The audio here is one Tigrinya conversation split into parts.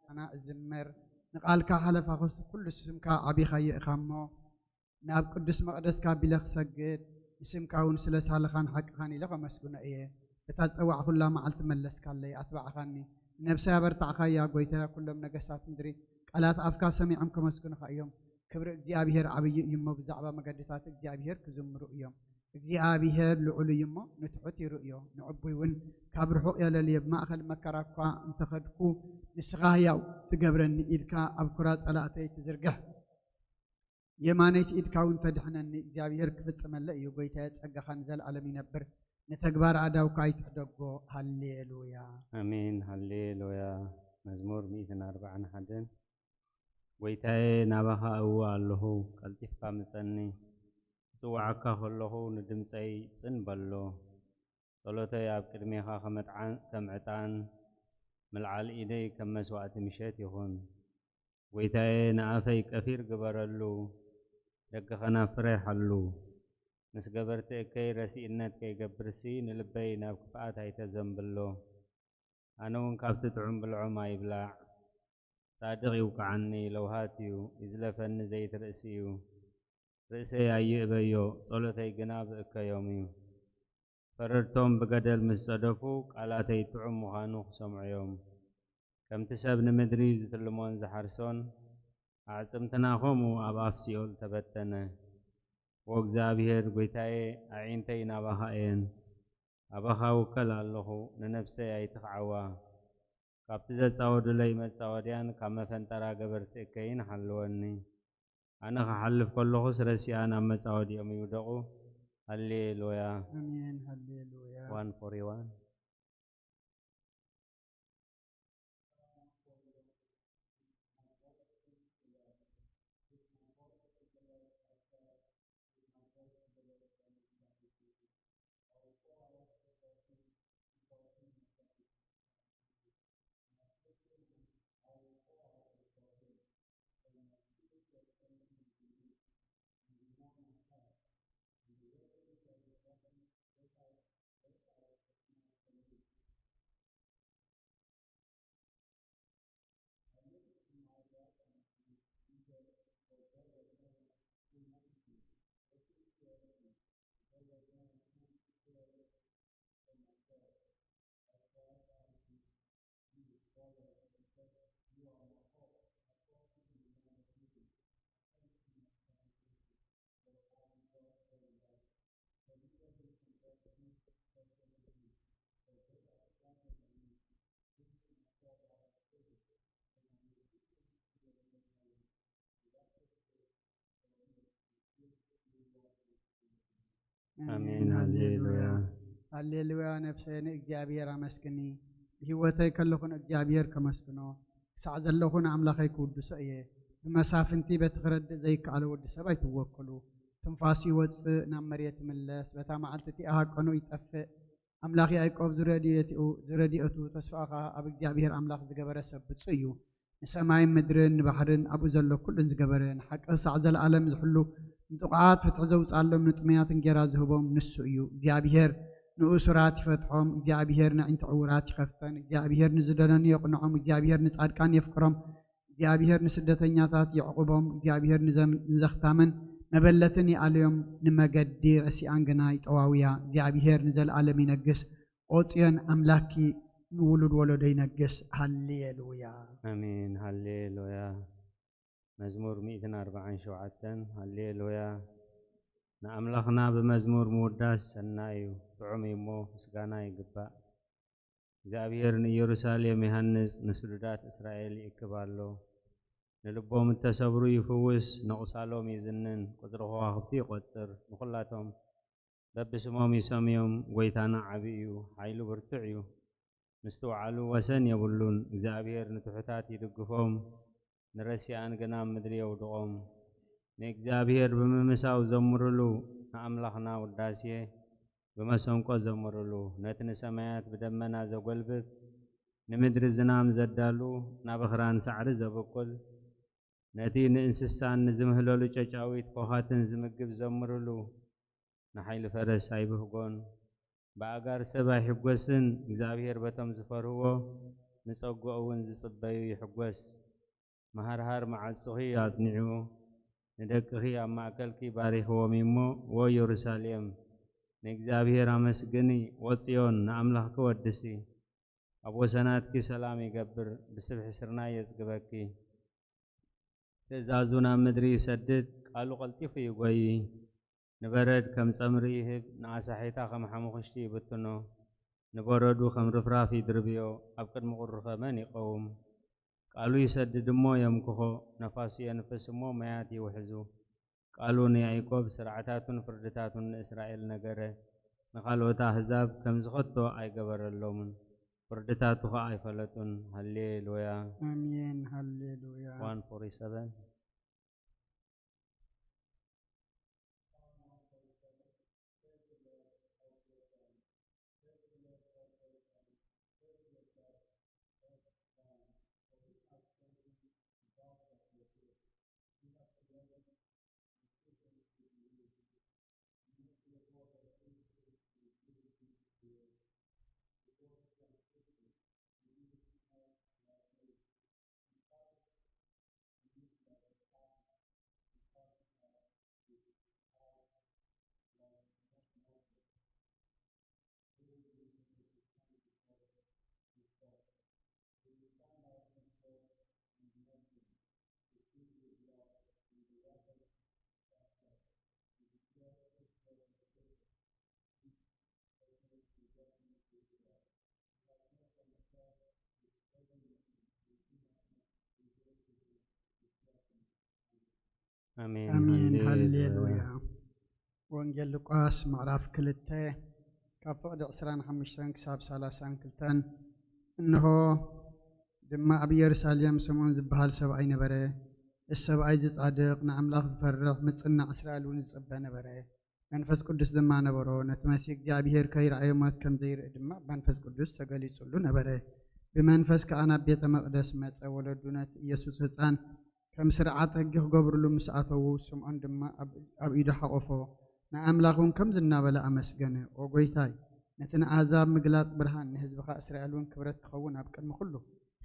ኣና እዝምር፣ ንቓልካ ሓለፋ ኩሉ ስምካ ዓቢኻዮ ኢኻ እሞ፣ ናብ ቅዱስ መቕደስካ ኣቢለ ክሰግድ፣ ንስምካ እውን ስለ ሳልኻን ሓቅኻን ኢለ ከመስግኖ እየ። እታ ዝጸዋዕኩላ መዓልቲ መለስካለይ፣ ኣትባዕኻኒ። ነብሰይ ኣበርታዕካያ፣ ጎይታያ፣ ኩሎም ነገስታት ምድሪ ቃላት ኣፍካ ሰሚዖም ከመስግኑኻ እዮም። ክብሪ እግዚኣብሄር ዓብዪ እዩ እሞ፣ ብዛዕባ መገድታት እግዚኣብሄር ክዝምሩ እዮም። እግዚኣብሄር ልዑል እዩ እሞ፣ ንትሑት ይርእዮ፣ ንዕቡይ እውን ካብ ርሑቕ የለልዮ። ብማእከል መከራ እኳ እንተኸድኩ፣ ንስኻ ህያው ትገብረኒ ኢልካ ኣብ ኩራ ጸላእተይ ትዝርግሕ። የማነይቲ ኢድካ እውን ተድሕነኒ። እግዚኣብሄር ክፍጽመለይ እዩ። ጎይታየ፣ ጸጋኻ ንዘለኣለም ይነብር። ንተግባር ኣእዳውካ ኣይትሕደጎ። ሃሌሉያ። ኣሜን። ሃሌሉያ። መዝሙር ሚእትን ኣርባዓን ሓደን። ጎይታየ፣ ናባኻ እእዊ ኣለኹ፣ ቀልጢፍካ ምጸኒ። ክጽውዓካ ከለኹ ንድምጸይ ጽን በሎ። ጸሎተይ ኣብ ቅድሜኻ ከም ዕጣን፣ ከም ዕጣን፣ ምልዓል ኢደይ ከም መስዋእቲ ምሸት ይኹን። ጎይታየ፣ ንኣፈይ ቀፊር ግበረሉ፣ ደገ ኸናፍረይ ሓሉ። ምስ ገበርቲ እከይ ረሲእነት ከይገብርሲ፣ ንልበይ ናብ ክፍኣት ኣይተዘንብሎ። ኣነ እውን ካብቲ ጥዑም ብልዖ ማይ ይብላዕ። ጻድቕ ይውቅዓኒ፣ ለውሃት እዩ፣ ይዝለፈኒ ዘይት ርእሲ እዩ። ርእሰይ ኣይእበዮ፣ ጸሎተይ ግና ብእከዮም እዩ። ፈረድቶም ብገደል ምስ ጸደፉ፣ ቃላተይ ጥዑም ምዃኑ ክሰምዑ እዮም። ከምቲ ሰብ ንምድሪ ዝትልሞን ዝሓርሶን፣ ኣዕጽምትና ኸምኡ ኣብ ኣፍ ሲኦል ተበተነ። ዎ እግዚኣብሄር፣ ጐይታየ፣ ኣዒንተይ ናባኻ እየን። ኣባኻ እውከል ኣለኹ፣ ንነፍሰይ ኣይትኽዓዋ። ካብቲ ዘጻወዱለይ መጻወድያን ካብ መፈንጠራ ገበርቲ እከይን ሓልወኒ። ኣነ ክሓልፍ ከለኹስ ረሲኣን ኣብ መጻወዲኦም ይውደቑ። ሃሌሉያ። ኣሜን። ሃሌሉያ። ዋን ፎርቲ ዋን። ኣሜን። ኣሜን። ሃሌሉያ። ሃሌሉያ። ሃሌሉያ። ነፍሰይ ንእግዚኣብሔር ኣመስግኒ፣ ብህይወተይ ከለኹ ንእግዚኣብሔር ከመስግኖ፣ ክሳዕ ዘለኹ ንኣምላኸይ ክውድሶ እየ። ብመሳፍንቲ በቲ ክረድእ ዘይከኣሎ ወዲ ሰብ ኣይትወከሉ። ትንፋሱ ይወጽእ፣ ናብ መሬት ይምለስ፣ በታ መዓልቲ እቲኣ ሃቀኑ ይጠፍእ። ኣምላኽ ያዕቆብ ዝረድኤትኡ፣ ዝረድኤቱ ተስፋኡ ኸኣ ኣብ እግዚኣብሔር ኣምላኽ ዝገበረ ሰብ ብፁዕ እዩ። ንሰማይን ምድርን ንባሕርን ኣብኡ ዘሎ ኩሉን ዝገበረ፣ ንሓቂ ክሳዕ ዘለኣለም ዝሕሉ፣ ንጥቑዓት ፍትሒ ዘውፅኣሎም፣ ንጥሙያት እንጌራ ዝህቦም ንሱ እዩ። እግዚኣብሔር ንእሱራት ይፈትሖም፣ እግዚኣብሔር ነዒንቲ ዕዉራት ይኸፍተን፣ እግዚኣብሔር ንዝደነኑ የቕንዖም፣ እግዚኣብሔር ንጻድቃን የፍቅሮም፣ እግዚኣብሔር ንስደተኛታት የዕቑቦም፣ እግዚኣብሔር ንዘም-፣ ንዘኽታምን መበለትን ይኣልዮም፣ ንመገዲ ረሲኣን ግና ይጠዋውያ። እግዚኣብሔር ንዘለኣለም ይነግስ። ኦ ጽዮን ኣምላኪ ንውሉድ ወለዶ ይነግስ። ሃሌሉያ። ኣሜን። ሃሌሉያ። መዝሙር ሚእትን ኣርባዓን ሸውዓተን። ሃሌሉያ። ንኣምላኽና ብመዝሙር ምውዳስ ሰናይ እዩ፣ ጥዑም እዩ እሞ ምስጋና ይግባእ። እግዚኣብሔር ንኢየሩሳሌም ይሃንጽ፣ ንስዱዳት እስራኤል ይእክብ ኣሎ። ንልቦም እተሰብሩ ይፍውስ፣ ነቑሳሎም ይዝንን፣ ቁጽሪ ከዋኽብቲ ይቖጽር። ንኹላቶም በብስሞም ይሰምዮም። ጐይታና ዓቢ እዩ፣ ሓይሉ ብርቱዕ እዩ። ምስትውዓሉ ወሰን የብሉን። እግዚኣብሔር ንትሑታት ይድግፎም፣ ንረሲኣን ግና ኣብ ምድሪ የውድቖም። ንእግዚኣብሔር ብምምሳው ዘምሩሉ፣ ንኣምላኽና ውዳሴ ብመሰንቆ ዘምሩሉ። ነቲ ንሰማያት ብደመና ዘጐልብብ፣ ንምድሪ ዝናም ዘዳሉ፣ ናብ ኣኽራን ሳዕሪ ዘብቁል፣ ነቲ ንእንስሳን ንዝምህለሉ ጨጫዊት ኾኻትን ዝምግብ ዘምሩሉ። ንሓይሊ ፈረስ ኣይብህጎን፣ ብኣጋር ሰብ ኣይሕጎስን። እግዚኣብሔር በቶም ዝፈርህዎ፣ ንጸግኡ እውን ዝጽበዩ ይሕጎስ። መሃርሃር መዓጹኺ ኣጽኒዑ፣ ንደቅኺ ኣብ ማእከልኪ ባሪኽዎም እዩ እሞ፣ ዎ ኢየሩሳሌም፣ ንእግዚኣብሔር ኣመስግኒ፣ ዎ ጽዮን፣ ንኣምላኽኪ ወድሲ። ኣብ ወሰናትኪ ሰላም ይገብር፣ ብስብሒ ስርናይ የጽግበኪ። ትእዛዙ ናብ ምድሪ ይሰድድ፣ ቃሉ ቀልጢፉ ይጎዪ። ንበረድ ከም ጸምሪ ይህብ፣ ንኣሳሒታ ከም ሓሙኽሽቲ ይብትኖ። ንበረዱ ከም ርፍራፍ ይድርብዮ፣ ኣብ ቅድሚ ቁሩኸ መን ይቐውም? ቃሉ ይሰድድ እሞ የምክኾ፣ ነፋሱ የንፍስ እሞ ማያት ይውሕዙ። ቃሉ ንያዕቆብ፣ ስርዓታቱን ፍርድታቱን ንእስራኤል ነገረ። ንኻልኦት ኣህዛብ ከም ዝኸቶ ኣይገበረሎምን፣ ፍርድታቱ ኸኣ ኣይፈለጡን። ሃሌሉያ። ኣሜን። ሃሌሉያ። ዋን ፎርቲ ሰቨን። ኣሜን። ኣሜን። ሃሌሉያ። ሃሌሉያ። ወንጌል ሉቃስ ምዕራፍ ክልተ ካብ ፍቕዲ ዕስራን ሓሙሽተን ክሳብ ሰላሳን ክልተን። እንሆ ድማ ኣብ ኢየሩሳሌም ስምዖን ዝበሃል ሰብኣይ ነበረ። እዚ ሰብኣይ እዚ ጻድቕ፣ ንኣምላኽ ዝፈርሕ፣ ምጽናዕ እስራኤል እውን ዝጽበ ነበረ። መንፈስ ቅዱስ ድማ ነበሮ። ነቲ መሲህ እግዚኣብሔር ከይረኣዮ ሞት ከም ዘይርኢ ድማ መንፈስ ቅዱስ ተገሊጹሉ ነበረ። ብመንፈስ ከኣ ናብ ቤተ መቕደስ መጸ። ወለዱ ነቲ ኢየሱስ ህጻን ከም ስርዓት ሕጊ ክገብርሉ ምስ ኣተዉ፣ ስምዖን ድማ ኣብ፣ ኣብ ኢዱ ሓቖፎ። ንኣምላኽ እውን ከምዚ እናበለ ኣመስገነ፣ "ኦ ጐይታይ፣ ነቲ ንኣህዛብ ምግላጽ ብርሃን፣ ንህዝብኻ እስራኤል እውን ክብረት ክኸውን ኣብ ቅድሚ ኩሉ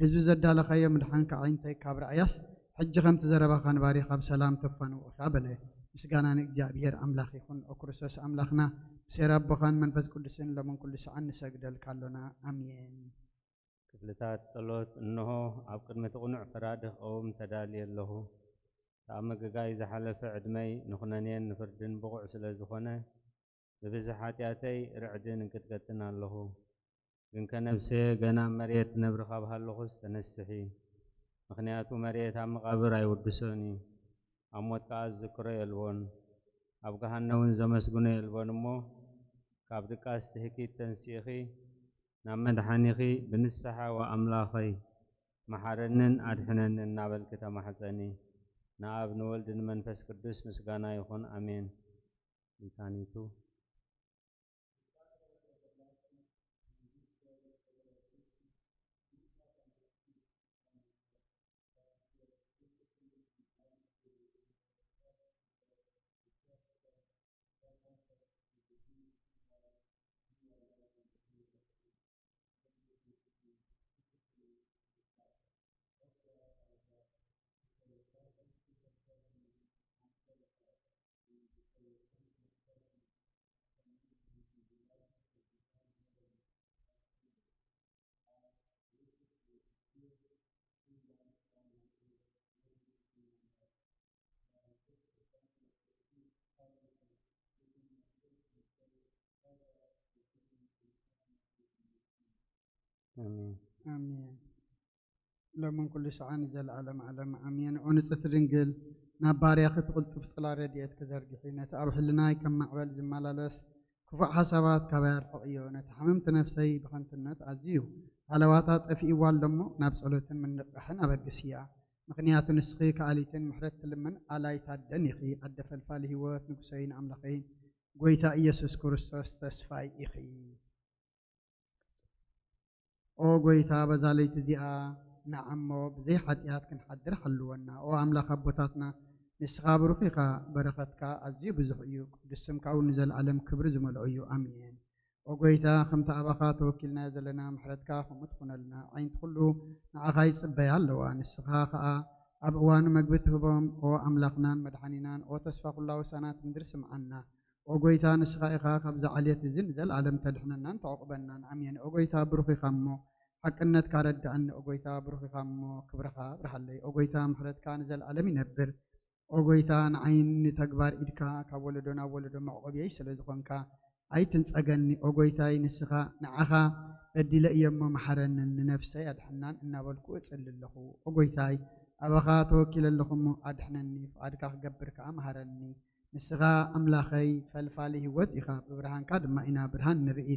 ህዝቢ ዘዳለኻዮ ምድሓንካ ኣዒንተይ ካብ ረኣያስ፣ ሕጂ ከምቲ ዘረባኻ ንባሪኻ ብሰላም ተፋንዎ ኢኻ" በለ። ምስጋና ንእግዚኣብሔር ኣምላኽ ይኹን። ኦ ክርስቶስ ኣምላኽና፣ ብሴራ ኣቦኻን መንፈስ ቅዱስን ሎምን ኩሉ ሰዓን ንሰግደልካ ኣሎና። ኣሜን። ክፍልታት ጸሎት። እንሆ፣ ኣብ ቅድሚ እቲ ቅኑዕ ፈራዲ ክቐውም ተዳልየ ኣለኹ። እቲ ኣብ ምግጋይ ዝሓለፈ ዕድመይ ንኹነኔን ንፍርድን ብቑዕ ስለ ዝኾነ፣ ብብዝሒ ሓጢኣተይ ርዕድን እንቅጥቀጥን ኣለኹ። ግንከ ነፍሰየ ገና ኣብ መሬት ነብሪ ካብ ሃለኹስ ተነስሒ። ምኽንያቱ መሬት ኣብ መቓብር ኣይውድሶን እዩ፣ ኣብ ሞት ከኣ ዝዝክሮ የልቦን። ኣብ ገሃነውን ዘመስግኖ የልቦን እሞ፣ ካብ ድቃስ ትህኪት ተንሲእኺ ናብ መድሓኒኺ ብንስሓ ወኣምላኸይ መሓረንን ኣድሕነንን እናበልኪ ተማሕጸኒ። ንኣብ ንወልድ ንመንፈስ ቅዱስ ምስጋና ይኹን፣ ኣሜን። ሊታኒቱ። ኣሜን። ኣሜን። ሎምን ኩሉ ሰዓን ዘለዓለም ዓለም ኣሜን። ኦ ንጽሕቲ ድንግል፣ ናብ ባርያኺ ትቕልጥፍ ጽላ ረድኤት ክዘርግሒ፣ ነቲ ኣብ ሕልናይ ከም ማዕበል ዝመላለስ ክፉእ ሓሳባት ካባይ ኣርሕቕዮ። ነቲ ሓመምቲ ነፍሰይ ብኸንትነት ኣዝዩ ሃለዋታ ጠፊእዋ ኣሎ እሞ፣ ናብ ጸሎትን ምንቕቓሕን ኣበግስያ። ምኽንያቱ ንስኺ ከኣሊትን ምሕረት ትልምን ኣላይት ኣደን ኢኺ። ኣደ ፈልፋሊ ህይወት፣ ንጉሰይን ኣምላኸይን፣ ጎይታ ኢየሱስ ክርስቶስ ተስፋይ ኢኺ። ኦ ጎይታ፣ በዛ ለይቲ እዚኣ ንዓሞ ብዘይ ሓጢኣት ክንሓድር ሓልወና። ኦ ኣምላኽ ኣቦታትና፣ ንስኻ ብሩኽ ኢኻ፣ በረኸትካ ኣዝዩ ብዙሕ እዩ። ቅዱስ ስምካ እውን ንዘለኣለም ክብሪ ዝመልኦ እዩ። ኣሜን። ኦ ጎይታ፣ ከምቲ ኣባኻ ተወኪልናዮ ዘለና ምሕረትካ ከምኡ ትኹነልና። ኣዒንቲ ኩሉ ንዓኻ ይጽበያ ኣለዋ። ንስኻ ኸኣ ኣብ እዋኑ መግቢ ትህቦም። ኦ ኣምላኽናን መድሓኒናን፣ ኦ ተስፋ ኩላ ውሳናት ምድሪ ስምዓና። ኦ ጎይታ፣ ንስኻ ኢኻ ካብዚ ዓሌት እዚ ንዘለኣለም ተድሕነናን ተዕቑበናን። ኣሜን። ኦ ጎይታ፣ ብሩኽ ኢኻ እሞ ሓቅነትካ ረድኣኒ። ኦ ጎይታ፣ ብሩኽ ኢኻ እሞ ክብርኻ ኣብርሃለይ። ኦ ጎይታ፣ ምሕረትካ ንዘለኣለም ይነብር። ኦ ጎይታ፣ ንዓይን ንተግባር ኢድካ ካብ ወለዶ ናብ ወለዶ መዕቆብየይ ስለ ዝኾንካ ኣይትንጸገኒ። ኦ ጎይታይ፣ ንስኻ ንዓኻ በዲለ እየ እሞ መሓረንን ንነፍሰይ ኣድሕናን እናበልኩ እጽሊ ኣለኹ። ኦ ጎይታይ፣ ኣባኻ ተወኪለ ኣለኹ እሞ ኣድሕነኒ፣ ፍቓድካ ክገብር ከኣ መሃረኒ። ንስኻ ኣምላኸይ ፈልፋሊ ህይወት ኢኻ፣ ብብርሃንካ ድማ ኢና ብርሃን ንርኢ።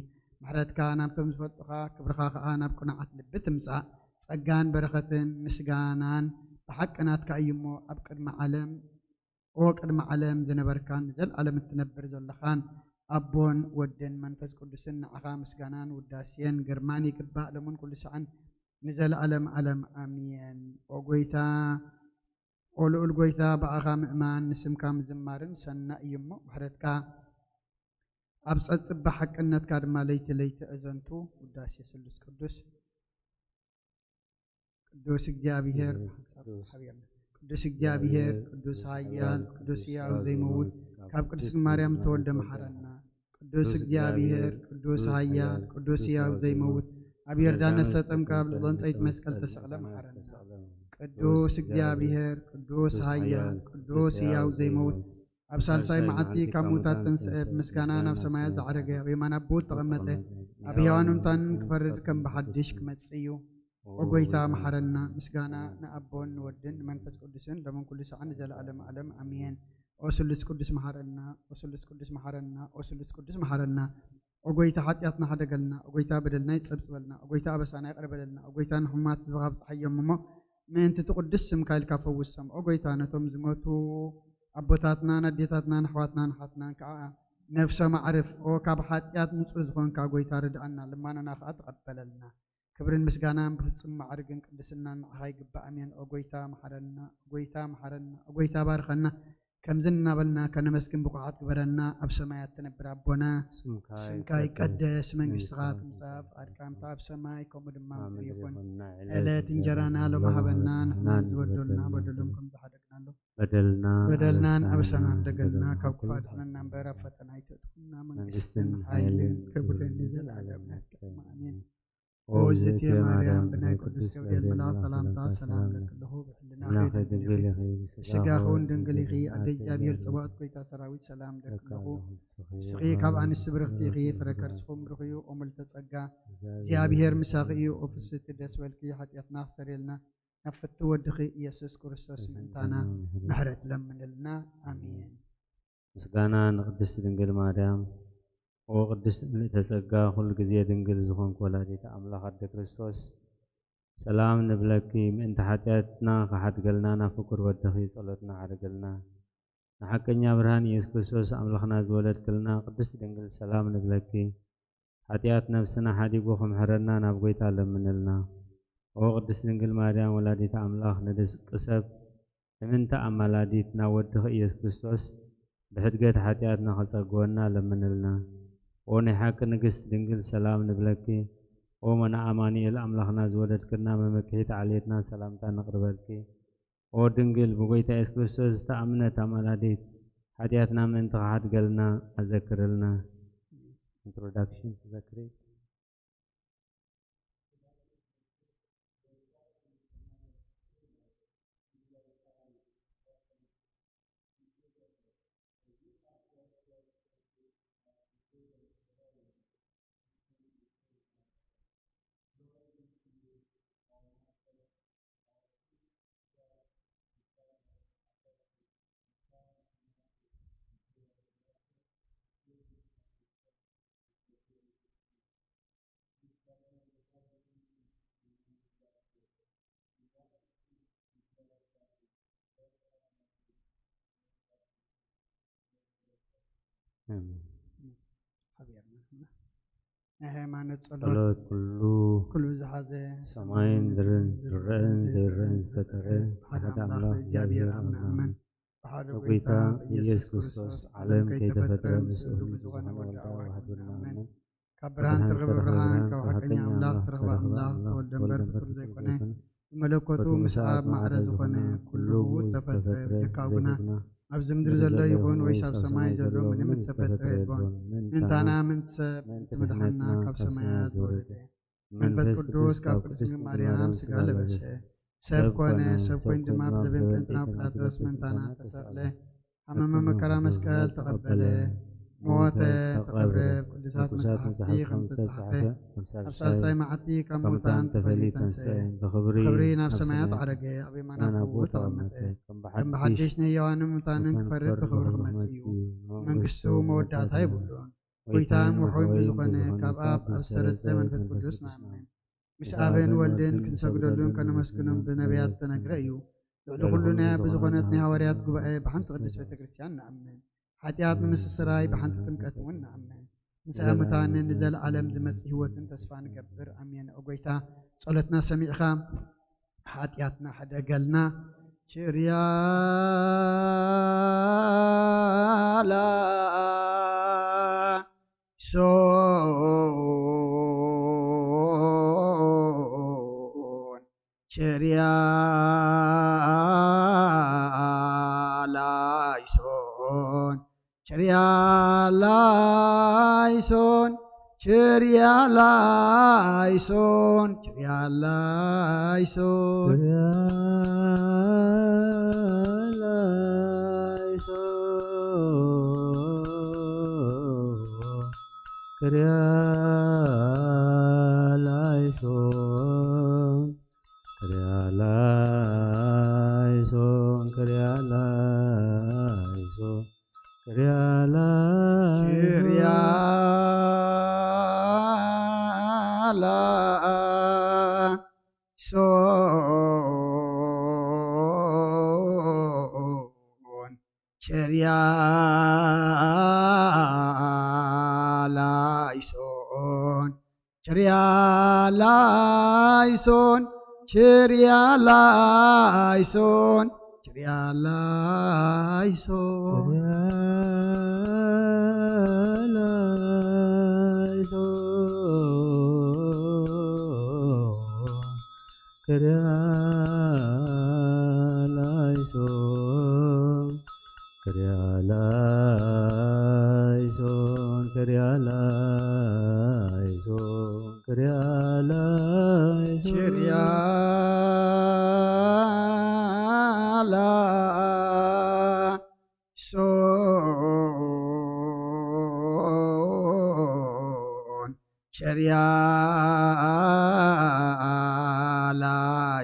ምሕረትካ ናብቶም ዝፈልጡኻ፣ ክብርኻ ኸኣ ናብ ቅኑዓት ልቢ ትምጻእ። ጸጋን በረኸትን ምስጋናን ብሓቂ ናትካ እዩ እሞ፣ ኣብ ቅድሚ ዓለም፣ ኦ ቅድሚ ዓለም ዝነበርካን ንዘለኣለም እትነብር ዘለኻን ኣቦን ወድን መንፈስ ቅዱስን፣ ንዓኻ ምስጋናን ውዳሴን ግርማን ይግባእ፣ ሎምን ኩሉ ሰዓን ንዘለኣለም ዓለም። ኣሜን። ኦ ጎይታ፣ ኦ ልዑል ጎይታ፣ ብኣኻ ምእማን ንስምካ ምዝማርን ሰናይ እዩ እሞ፣ ምሕረትካ ኣብ ጸጽባ ሓቅነትካ ድማ ለይቲ ለይቲ እዘንቱ። ውዳሴ ስሉስ ቅዱስ። ቅዱስ እግዚኣብሔር፣ ቅዱስ ሓቢርና። ቅዱስ እግዚኣብሔር፣ ቅዱስ ኃያል፣ ቅዱስ ሕያው ዘይመውት፣ ካብ ቅድስት ማርያም ተወልደ መሓረና። ቅዱስ እግዚኣብሔር፣ ቅዱስ ኃያል፣ ቅዱስ ሕያው ዘይመውት፣ ኣብ ዮርዳኖስ ተጠምቀ፣ ኣብ ልዕሊ ዕንጸይቲ መስቀል ተሰቕለ መሓረና። ቅዱስ እግዚኣብሔር፣ ቅዱስ ኃያል፣ ቅዱስ ሕያው ዘይመውት፣ ኣብ ሳልሳይ መዓልቲ ካብ ምዉታት ተንስአ፣ ብምስጋና ናብ ሰማያት ዝዓረገ፣ ኣብ የማን ኣቦኡ እተቐመጠ፣ ኣብ ሕያዋንን ሙታንን ክፈርድ ከም ብሓድሽ ክመጽእ እዩ። ኦ ጎይታ መሓረና። ምስጋና ንኣቦን ንወድን ንመንፈስ ቅዱስን ሎምን ኩሉ ሰዓን ንዘለኣለም ዓለም ኣሜን። ኦ ስሉስ ቅዱስ መሓረና፣ ኦ ስሉስ ቅዱስ መሓረና፣ ኦ ስሉስ ቅዱስ መሓረና። ኦ ጎይታ ሓጢኣትና ሓደገልና፣ ኦ ጎይታ በደልና ይጸብጽበልና፣ ኦ ጎይታ ኣበሳና ይቕረ በለልና፣ ኦ ጎይታ ንሕሙማት ህዝብኻ ኣብጽሓዮም እሞ ምእንቲ እቲ ቅዱስ ስምካ ኢልካ ፈውሶም። ኦ ጎይታ ነቶም ዝሞቱ ኣቦታትናን ኣዴታትናን ኣሕዋትናን ኣሓትናን ከዓ ነፍሶም ኣዕርፍ። ኦ ካብ ሓጢኣት ንጹህ ዝኾንካ ጎይታ ርድኣና፣ ልማኖና ከዓ ተቐበለልና። ክብርን ምስጋናን ብፍጹም ማዕርግን ቅድስናን ንዓኻ ይግባእ። ኣሜን። ኦ ጎይታ መሓረና፣ ኦ ጎይታ መሓረና፣ ኦ ጎይታ ባርኸና። ከምዚ እናበልና ከነመስግን ብቑዓት ግበረና። ኣብ ሰማያት ትነብር ኣቦና፣ ስምካ ስምካ ይቀደስ፣ መንግስትኻ ትምጻእ፣ ፍቓድካ ከምቲ ኣብ ሰማይ ከምኡ ድማ ኣብ ምድሪ ይኹን። ዕለት እንጀራና ሎሚ ሃበና፣ ንሕና ንዝበደሉና በደሎም ከም ዝሓደግናሎም በደልና በደልናን ኣበሳናን ኣበሳናን ደገልና ካብ ክፉእ ኣድሕነና እምበር ኣብ ፈተና ኣይተእትኹና። መንግስትን መንግስትን ሓይልን ሓይልን ክብርን ክብርን ንዘለኣለም ናትካ እዩ። ኣሜን። ኦ እግዝእትየ ማርያም፣ ብናይ ቅዱስ ገብርኤል መልኣኽ ሰላምታ ሰላም እለኪ ኣለኹ። ብሕልናኺ ድንግል ኢኺ፣ ብስጋኺ እውን ድንግል ኢኺ። ኣደ እግዚኣብሔር ጸባኦት፣ ጎይታ ሰራዊት፣ ሰላም እለኪ ኣለኹ። ንስኺ ካብ ኣንስቲ ብርኽቲ ኢኺ፣ ፍረ ከርስኹም ብሩኽ እዩ። ኦ ምልዕተ ጸጋ፣ እግዚኣብሔር ምሳኺ እዩ። ኦ ፍስሕቲ ደስ በልኪ፣ ሓጢኣትና ክሰርየልና፣ ናብ ፍትው ወድኺ ኢየሱስ ክርስቶስ ምእንታና ምሕረት ለምንልና። ኣሜን። ምስጋና ንቅድስት ድንግል ማርያም። ኦ ቅድስት ምልዕተ ጸጋ፣ ኩሉ ግዜ ድንግል ዝኾንኪ ወላዲተ ኣምላኽ ኣደ ክርስቶስ፣ ሰላም ንብለኪ። ምእንቲ ሓጢኣትና ክሓድገልና ናብ ፍቁር ወድኺ ጸሎትና ዓርግልና። ንሓቀኛ ብርሃን ኢየሱስ ክርስቶስ ኣምላኽና ዝወለድክልና ቅድስት ድንግል፣ ሰላም ንብለኪ። ሓጢኣት ነፍስና ሓዲጉ ክምሕረና ናብ ጐይታ ለምንልና። ኦ ቅድስት ድንግል ማርያም ወላዲተ ኣምላኽ፣ ንደቂ ሰብ እምንቲ ኣማላዲት ናብ ወድኺ ኢየሱስ ክርስቶስ ብሕድገት ሓጢኣትና ኸጸግወና ለምንልና። ኦ ናይ ሓቂ ንግስት ድንግል፣ ሰላም ንብለኪ። ኦ መና ኣማኑኤል ኣምላኽና ዝወለድክልና መመክሒት ዓሌትና ሰላምታ ነቕርበልኪ። ኦ ድንግል፣ ብጎይታ የሱስ ክርስቶስ ዝተኣምነት ኣማላዲት፣ ሓጢኣትና ምእንቲ ክሓድገልና ኣዘክርልና። ኢንትሮዳክሽን ትዘክሪ? ኣሜን። ሓቢርና ናይ ሃይማኖት ጸሎት ጸሎት ኩሉ ኩሉ ዝሓዘ ሰማይን ምድርን ዝረአን ዘይረአን ዝፈጠረ ሓደ ኣምላኽ እግዚኣብሔር ኣብ ንኣምን። ብሓደ ጎይታ ብኢየሱስ ክርስቶስ ዓለም ከይተፈጥረ ምስኡ ህሉው ብዝኾነ ወዳ ዋሕድና ኣምን። ካብ ብርሃን ተረኸበ ብርሃን፣ ካብ ሓቀኛ ኣምላኽ ተረኸበ ኣምላኽ፣ ተወልደ እምበር ፍጡር ዘይኮነ፣ ብመለኮቱ ምስ ኣብ ማዕረ ዝኾነ ኩሉ ብኡ ዝተፈጥረ ብጀካ ኣቡና፣ ኣብዚ ምድሪ ዘሎ ይኹን ወይስ ኣብ ሰማይ ዘሎ ምንም ዝተፈጥረ የልቦን። ምእንታና ምእንቲ ሰብ ምእንቲ መድሓንና ካብ ሰማያት ዝወረደ መንፈስ ቅዱስ ካብ ቅድስት ድንግል ማርያም ስጋ ለበሰ። ሰብ ኮነ፣ ሰብ ኮይኑ ድማ ብዘበን ጴንጤናዊ ጲላጦስ ምእንታና ተሰቕለ። ሓመመ፣ መከራ መስቀል ተቐበለ፣ ሞተ፣ ተቐብረ፣ ቅዱሳት መጻሕፍቲ ከም ዝተጻሕፈ፣ ኣብ ሳልሳይ መዓልቲ ካብ ሙታን ተፈልዩ ተንስአ፣ ብኽብሪ ናብ ሰማያት ዓረገ፣ ኣብ የማናት ኣቦኡ ተቐመጠ። ከም ብሓድሽ ንህያዋንን ሙታንን ክፈርድ ብኽብሪ ክመጽእ እዩ። መንግስቱ መወዳእታ የብሉን። ጎይታን ወሓዊን ብዝኾነ ካብ ኣብ ኣብ ዝተረጸ መንፈስ ቅዱስ ንኣምን። ምስ ኣብን ወልድን ክንሰግደሉን ከነመስግኖም ብነቢያት ዝተነግረ እዩ። ልዕሊ ኩሉ ናይ ብዝኾነት ናይ ሃዋርያት ጉባኤ ብሓንቲ ቅድስት ቤተ ክርስቲያን ንኣምን። ሓጢኣት ንምስስራይ ብሓንቲ ጥምቀት እውን ንኣምን። ምስ ኣሙታንን ንዘለዓለም ዝመጽእ ህይወትን ተስፋ ንገብር። ኣሜን። ኦ ጎይታ፣ ጸሎትና ሰሚዕኻ ሓጢኣትና ሕደገልና። ችርያላ ሶን ችርያ ላይሶን ችርያ ላይሶን ችርያ ላይሶን ችርያ ላይሶን ችርያ ላይሶን ክርያ ላይሶን ክርያ ላይሶን ክርያ ላይሶን ክርያ ላይሶን ችርያ ላይሶን ችርያ ላይሶን ችርያ ላይሶን ችርያ ላይሶን ችርያ ላይሶን ችርያ ላይሶን ክርያ ላይሶን ክርያ ላይሶን ክርያ ላይሶን ክርያ ላይሶን ችርያ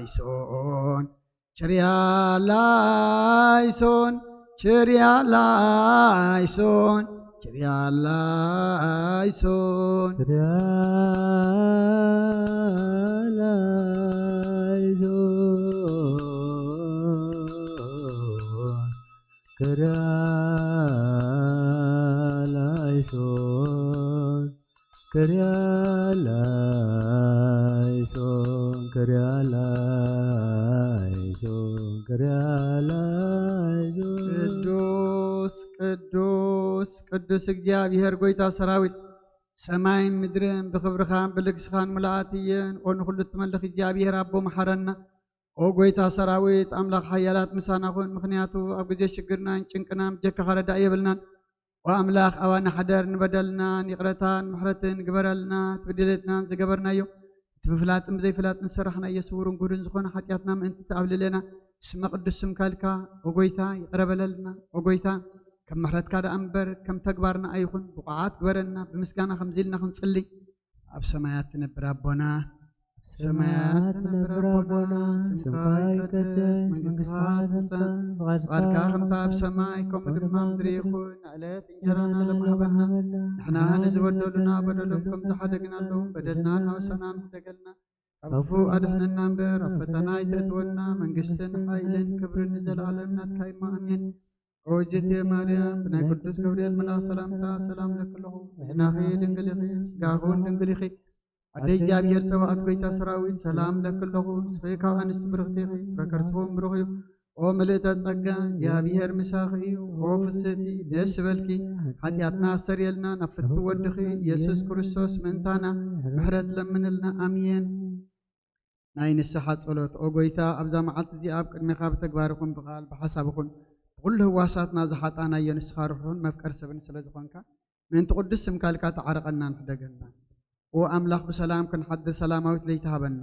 ላይሶን ችርያ ላይሶን ችርያ ላይሶን ችርያ ላይሶን ችርያ ላይሶን ችርያ ላይሶን ክርያ ላይሶን ክርያ ላይሶን ክርያ ላይሶን ክርያ ላይሶን ቅዱስ ቅዱስ ቅዱስ እግዚኣብሔር ጎይታ ሰራዊት፣ ሰማይን ምድርን ብኽብርኻን ብልግስኻን ምልኣት እየን። ኦ ንኹሉ እትመልኽ እግዚኣብሔር ኣቦ፣ መሓረና። ኦ ጎይታ ሰራዊት፣ ኣምላኽ ሓያላት፣ ምሳና ኩን። ምኽንያቱ ኣብ ግዜ ሽግርናን ጭንቅናን ብጀካኻ ረዳኢ የብልናን። ኦ ኣምላኽ፣ ኣባና ሓደር፣ ንበደልናን ይቕረታን ምሕረትን ግበረልና። እቲ በደለትናን ዝገበርናዮ፣ እቲ ብፍላጥን ብዘይፍላጥን ዝሰራሕናዮ ስውርን ግሁድን ዝኾነ ሓጢኣትና ምእንቲ ትኣብልለና፣ ስመ ቅዱስ ስምካ ኢልካ፣ ኦ ጎይታ፣ ይቕረ በለልና። ኦ ጎይታ፣ ከም ምሕረትካ ደኣ እምበር ከም ተግባርና ኣይኹን። ብቑዓት ግበረና። ብምስጋና ከምዚ ኢልና ክንጽሊ። ኣብ ሰማያት ትነብር ኣቦና፣ ኣብ ሰማያት ትነብር ኣቦና፣ ስምካ ይቀደስ፣ መንግስትኻ ትምጻእ፣ ፍቓድካ ከምታ ኣብ ሰማይ ከምኡ ድማ ምድሪ ይኹን። ንዕለት እንጀራና ሎሚ ሃበና፣ ንሕና ንዝበደሉና በደሎም ከም ዝሓደግናሎም በደልና ንሓውሰናን ሕደገልና፣ ካብ ክፉእ ኣድሕነና እምበር ኣብ ፈተና ኣይተእትወና። መንግስትን ሓይልን ክብርን ንዘለኣለም ናትካ እዩ። ኣሜን። ኦ እግዝእትየ ማርያም፣ ብናይ ቅዱስ ገብርኤል መልኣኽ ሰላምታ ሰላም እለኪ ኣለኹ። ሕሊናኺ ድንግል ኢኺ፣ ስጋኺ እውን ድንግል ኢኺ። ኣደ እግዚኣብሔር ጸባኦት፣ ጎይታ ሰራዊት፣ ሰላም እለኪ ኣለኹ። ንስኺ ካብ ኣንስቲ ብርኽቲ ኢኺ፣ ፍረ ከርስኺ እውን ብሩኽ እዩ። ኦ ምልእተ ጸጋ፣ እግዚኣብሔር ምሳኺ እዩ። ኦ ፍስህቲ፣ ደስ ይበልኪ። ሓጢኣትና ኣስተሰርየልና፣ ናብ ፍትው ወድኺ ኢየሱስ ክርስቶስ ምእንታና ምሕረት ለምንልና። ኣሜን። ናይ ንስሓ ጸሎት። ኦ ጎይታ፣ ኣብዛ መዓልቲ እዚኣ ኣብ ቅድሜኻ ብተግባር ይኹን ብቓል ብሓሳብ ይኹን ብኹሉ ህዋሳትና ዝሓጣናዮ፣ ንስኻ ርሑን መፍቀር ሰብን ስለ ዝኾንካ፣ ምእንቲ ቅዱስ ስምካ ኢልካ ተዓረቐና፣ ንሕደገና። ኦ ኣምላኽ፣ ብሰላም ክንሓድር ሰላማዊት ለይቲ ሃበና።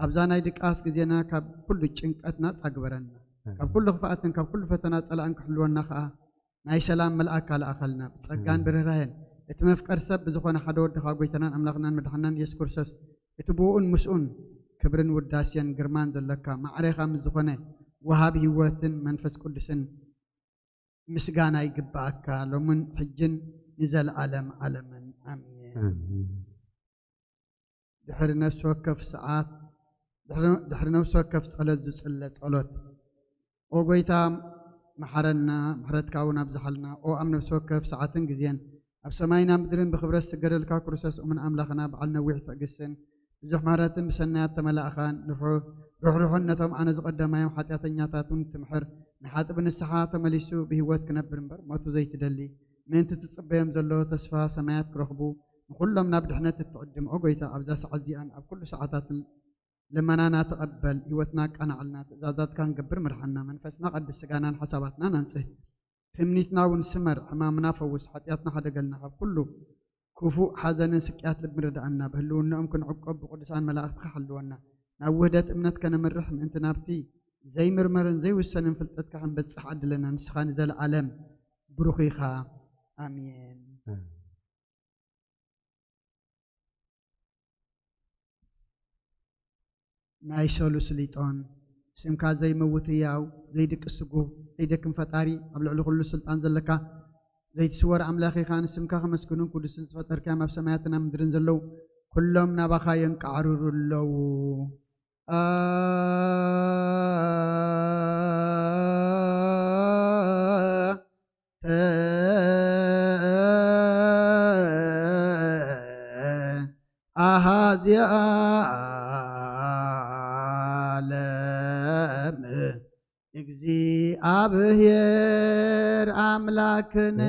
ኣብዛ ናይ ድቃስ ግዜና ካብ ኩሉ ጭንቀት ናጻ ግበረና። ካብ ኩሉ ክፍኣትን ካብ ኩሉ ፈተና ጸላእን ክሕልወና ከኣ ናይ ሰላም መልኣክ ኣልኣኸልና። ብጸጋን ብርህራሄን እቲ መፍቀር ሰብ ብዝኾነ ሓደ ወድኻ፣ ጎይታናን ኣምላኽናን መድሓናን ኢየሱስ ክርስቶስ፣ እቲ ብኡን ምስኡን ክብርን ውዳሴን ግርማን ዘለካ፣ ማዕሬኻ ምስ ዝኾነ ወሃቢ ህይወትን መንፈስ ቅዱስን ምስጋና ይግብኣካ፣ ሎምን ሕጅን ንዘለኣለም ዓለምን። ኣሜን። ኣሜን። ድሕሪ ነፍሲ ወከፍ ሰዓት፣ ድሕሪ፣ ድሕሪ ነፍሲ ወከፍ ጸሎት ዝጽለ ጸሎት። ኦ ጎይታ፣ መሓረና፣ ምሕረትካ እውን ኣብዝሓልና። ኦ ኣብ ነፍሲ ወከፍ ሰዓትን ግዜን፣ ኣብ ሰማይና ምድርን ብኽብረት ዝስገደልካ ክርስቶስ እሙን ኣምላኽና፣ በዓል ነዊሕ ትዕግስትን ብዙሕ ምሕረትን ብሰናያት ተመላእኻን፣ ርሑ-፣ ርሕሩሕን ነቶም ኣነ ዝቐደማዮም ሓጢኣተኛታት እውን ትምሕር፣ ንሓጥብ ንስሓ ተመሊሱ ብህይወት ክነብር እምበር፣ ሞቱ ዘይትደሊ፣ ምእንቲ ትጽበዮም ዘሎ ተስፋ ሰማያት ክረኽቡ፣ ንኹሎም ናብ ድሕነት እትዕድም። ኦ ጎይታ፣ ኣብዛ ሰዓት እዚኣን ኣብ ኩሉ ሰዓታትን ልመናና ተቐበል፣ ህይወትና ኣቃናዕልና፣ ትእዛዛትካ ክንገብር ምርሓና፣ መንፈስና ቀድስ፣ ስጋናን ሓሳባትናን ኣንጽህ፣ ትምኒትና እውን ስመር፣ ሕማምና ፈውስ፣ ሓጢኣትና ሓደገልና፣ ካብ ኩሉ ክፉእ ሓዘንን ስቅያት ልብን ርድኣና፣ ብህልውናኦም ክንዕቆብ ብቅዱሳን መላእኽትኻ ሓልወና፣ ናብ ውህደት እምነት ከነምርሕ ምእንቲ ናብቲ ዘይምርመርን ዘይውሰንን ፍልጠትካ ክንበጽሕ ዓድለና፣ ንስኻ ንዘለኣለም ብሩኽ ኢኻ። ኣሜን። ናይ ሰሉስ ሊጦን። ስምካ ዘይመውት ህያው፣ ዘይድቅስ ስጉህ፣ ዘይደክም ፈጣሪ፣ ኣብ ልዕሊ ኩሉ ስልጣን ዘለካ፣ ዘይትስወር ኣምላኽ ኢኻ። ንስምካ ከመስግኑን ቅዱስን ዝፈጠርካዮም ኣብ ሰማያትን ኣብ ምድርን ዘለዉ ኩሎም ናባኻ የንቃዕርሩ ኣለዉ። ኣንተ ኣሃዚ ዓለም እግዚኣብሔር ኣምላክነ።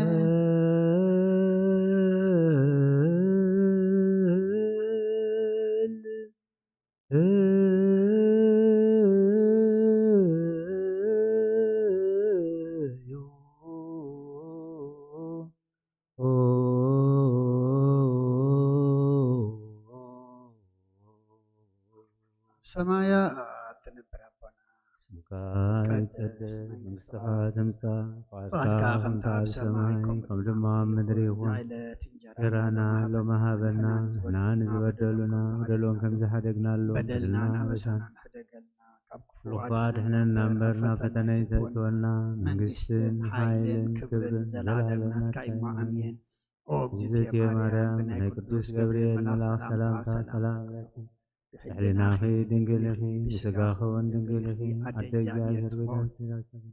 ሰማያት ትነብር ኣቦና፣ ስምካ ይቀደስ፣ መንግስትኻ ትምጻእ፣ ፍቓድካ ከም ትበሃል ኣብ ሰማይ ከም ድማ ኣብ ምድሪ ይኹን። ናይለት እንጀራና ሎሚ ሃበና፣ ንሕና ንዝበደሉና በደሎም ከም ዝሓደግናሎም በደልናን ኣበሳናን ሕደገልና፣ ካብ ክፉእ ኣድሕነና እምበር ናብ ፈተነ ኣይተእትወና፣ መንግስትን ሓይልን ክብርን ዘላለምን ናትካ እዩ። ኣሜን። ኦ እግዝእትየ ማርያም፣ ብናይ ቅዱስ ገብርኤል መልኣኽ ሰላምታ ሰላም እብለኪ። ብሕሊናኺ ድንግል ኢኺ፣ ብስጋኺ እውን ድንግል ኢኺ። ኣደ እግዚኣብሔር፣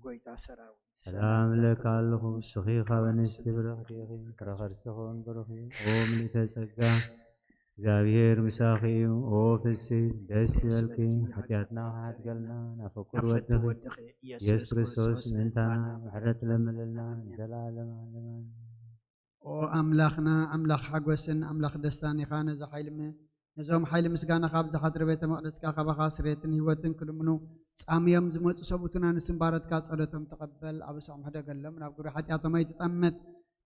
ጎይታ ሰራዊት፣ ሰላም እብለኪ ኣለኹ። ንስኺ ካብ ኣንስቲ ብርኽቲ ኢኺ፣ ፍረ ከርስኺ እውን ብሩኽ እዩ። ኦ ምልእተ ጸጋ፣ እግዚኣብሔር ምሳኺ እዩ። ኦ ፍስሕቲ፣ ደስ ይበልኪ፣ ሓጢኣትና ክሓድገልና ናብ ፍቁር ወድኺ ኢየሱስ ክርስቶስ ምእንታና ምሕረት ለምንልና ንዘለዓለም ዓለም። ኣሜን። ኦ ኣምላኽና፣ ኣምላኽ ሓጎስን ኣምላኽ ደስታን ኢኻ። ነዚ ሓይሊ ም-፣ ነዞም ሓይሊ ምስጋናኻ ኣብ ዝሓድሩ ቤተ መቕደስካ ካባኻ ስሬትን ህይወትን ክልምኑ ጻምዮም ዝመጹ ሰብኡትና ንስም ባሮትካ ጸሎቶም ተቐበል። ኣበሳኦም ሕደገሎም፣ ናብ ግብሪ ሓጢኣቶም ኣይትጠምት።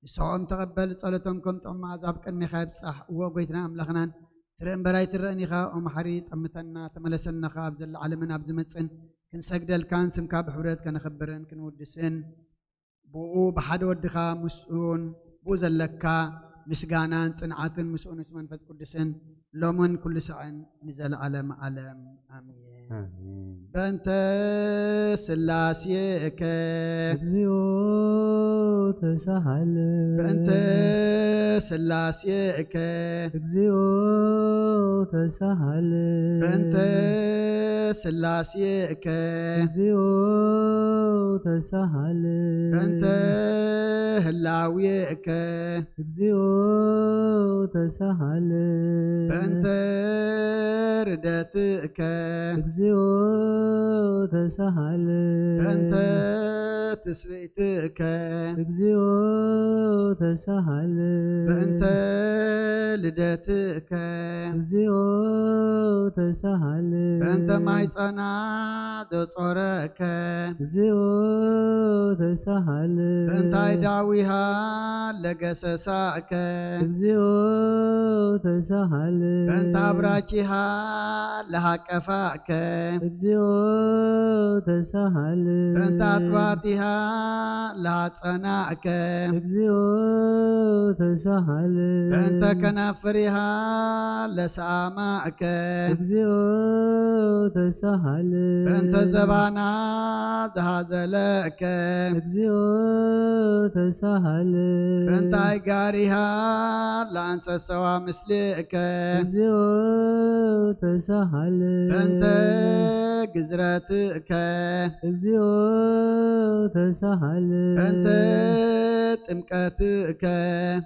ንስሕኦም ተቐበል፣ ጸሎቶም ከም ጥዑም መኣዛ ኣብ ቅድሜኻ ይብጻሕ። እወ፣ ጎይትናን ኣምላኽናን፣ ትርኢ እምበር ኣይትረእን ኢኻ። ኦ መሓሪ፣ ጠምተና፣ ተመለሰና ኸኣ ኣብ ዘሎ ዓለምን ኣብ ዝመጽእን ክንሰግደልካን ስምካ ብሕብረት ከነኽብርን ክንውድስን ብኡ ብሓደ ወድኻ ምስኡን ብኡ ዘለካ ምስጋናን ጽንዓትን ምስኡ ምስ መንፈስ ቅዱስን ሎምን ኩሉ ሳዕን ንዘለዓለም ዓለም። ኣሜን። ኣሜን። በእንተ ስላሴከ እግዚኦ ተሳሃለ። በእንተ ስላሴከ እግዚኦ ተሳሃለ በእንተ ስላሴከ እግዚኦ ተሳሃለ በእንተ ህላዌከ እግዚኦ ተሳሃለ በእንተ ርደትከ እግዚኦ ተሳሃለ በእንተ ትስብእትከ እግዚኦ ተሳሃለ በእንተ ልደትከ እግዚኦ ተሳሃለ በእንተ ማይፀና ዘጾረከ እግዚኦ ተሳሃለ በእንታይ ዳዊሃ ለገሰሳከ እግዚኦ ተሳሃለ በእንተ አብራኪሃ ለሃቀፋከ እግዚኦ ተሳሃለ በእንተ አጥባቲሃ ለሃጸናዕከ እግዚኦ ተሳሃለ በእንተ ከናፍሪሃ ለሰአማዕከ እግዚኦ ተሳሃለ በእንተ ዘባና ዝሃዘለከ እግዚኦ ተሳሃለ በእንታይ ጋሪሃ ለአንሰሰዋ ምስሌከ እግዚኦ ተሳሃለ በእንተ ግዝረትከ እግዚኦ ተሳሃለ በእንተ ጥምቀትከ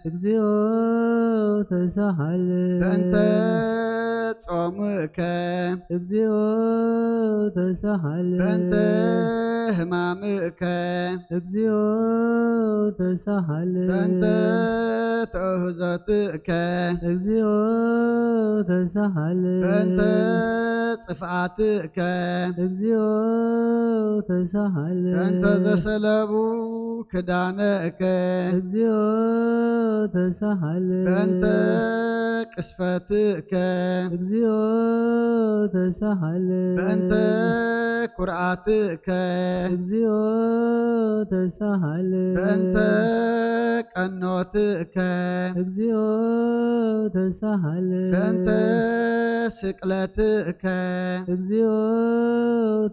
እግዚኦ ተሳሃለ በእንተ ጾምከ እግዚኦ ተሳሃለ በእንተ ህማምከ እግዚኦ ተሳሃለ በእንተ ተእህዞትከ እግዚኦ ተሳሃለ በእንተ ጽፍኣትከ እግዚኦ ተሳሃለ በእንተ ዘሰለቡ ክዳነከ እግዚኦ ተሳሃለ በእንተ ቅስፈትከ እግዚኦ ተሳሃለ በእንተ ኩርዓትከ እግዚኦ ተሳሃለ በእንተ ቀኖትከ እግዚኦ ተሳሃለ በእንተ ስቅለትከ እግዚኦ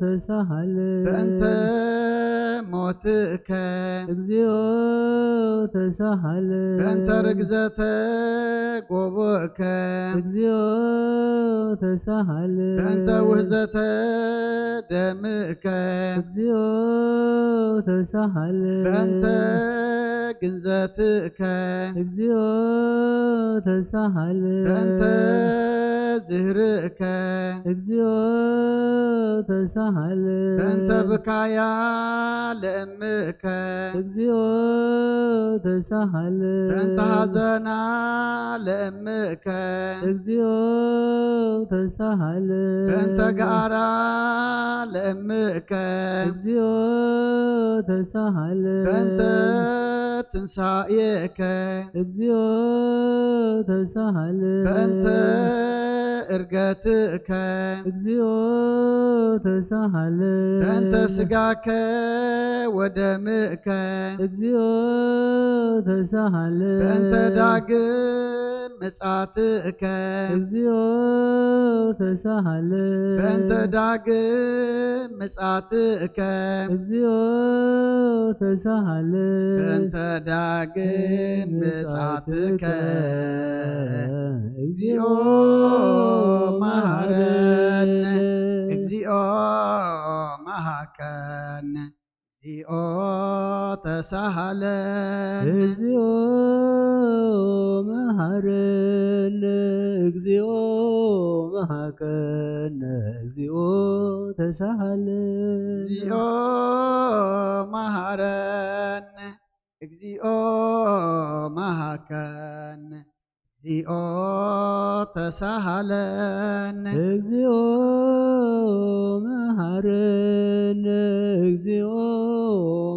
ተሳሃለ በእንተ ሞትከ እግዚኦ ተሳሃለ በእንተ ርግዘተ ጎቦእከ እግዚኦ ተሳሃለ በእንተ ውህዘተ ደምእከ እግዚኦ ተሳሃለ በእንተ ግንዘትእከ እግዚኦ ተሳሃለ በእንተ ዝህርእከ እግዚኦ ተሳሃለ በእንተ ብካያ ለእምእከ እግዚኦ ተሳሃለ በእንተ ሐዘና ለእምእከ እግዚኦ ተሳሃለ በእንተ ጋራ ለእምእከ እግዚኦ ተሳሃለ በእንተ ትንሳኤከ እግዚኦ ተሳሃለ በእንተ እርገትእከ እግዚኦ ተሳሃለ በእንተ ስጋከ ወደምእከ እግዚኦ ተሳሃለ በእንተ ዳግም ምጻትእከ እግዚኦ ተሳሃለ በእንተ ዳግም ምጻትእከ እግዚኦ ተሳሃለ በእንተ ዳግም ምጻትከ እግዚኦ እግዚኦ መሃረነ እግዚኦ መሃከነ እግዚኦ ተሳሃለን እግዚኦ መሃረነ እግዚኦ መሃከነ እግዚኦ ተሳሃለ እግዚኦ መሃረን እግዚኦ መሃከን እግዚኦ ተሳሃለን እግዚኦ መሃረነ እግዚኦ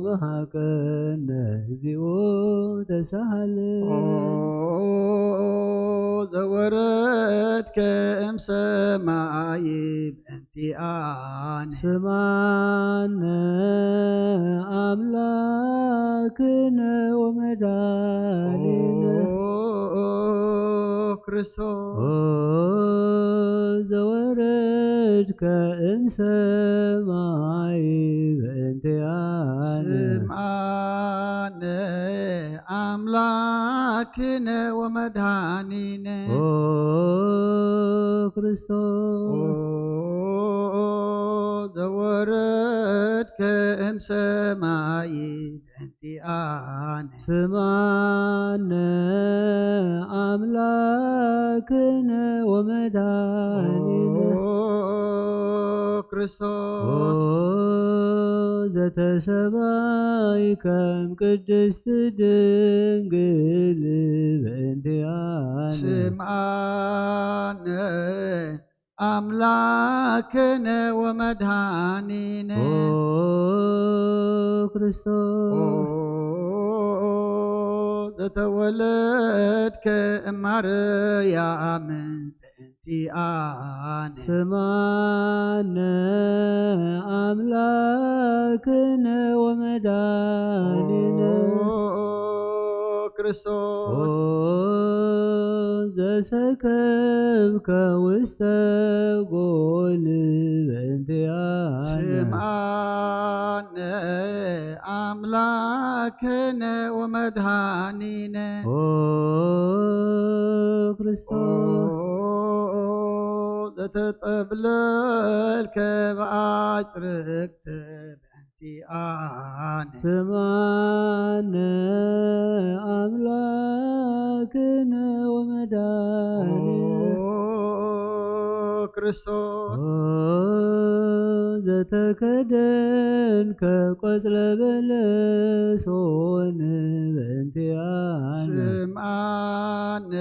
መሃከነ እግዚኦ ተሳሃለ ኦ ዘወረድከ እምሰማይ ብእንቲኣነ ስማነ ኣምላክነ ወመድኃኒነ ኦ ክርስቶስ ኦ ዘወረድከ እምሰማይ በእንቲኣነ ስምዓነ ኣምላክ ኣምላክነ ወመድኃኒነ ኦ ክርስቶስ ኦ ዘወረድከ እምሰማይ በእንቲኣነ ስማነ ኣምላክነ ወመድኃኒነ ኦ ክርስቶስ ዘተሰባይ ከም ቅድስት ድንግል በእንቲኣነ ስምዓነ ኣምላክነ ወመድኃኒነ ኦ ክርስቶስ ኦ ዘተወለድከ እማርያም በእንቲኣነ ስማነ ኣምላክነ ወመድኃኒነ ኦ ክርስቶስ ኦ ዘሰከብከ ውስተ ጎል በእንቲኣነ ስምዓነ ኣምላክነ ወመድኃኒነ ኦ ክርስቶስ ዘተጠብለልከ ብኣጽርቅት በእንቲኣነ ስምዓነ ኣምላክነ ወመድኃኒነ ክርስቶስ ኦ ዘተከደንከ ቆጽለ በለሶን በእንቲኣነ ስምዓነ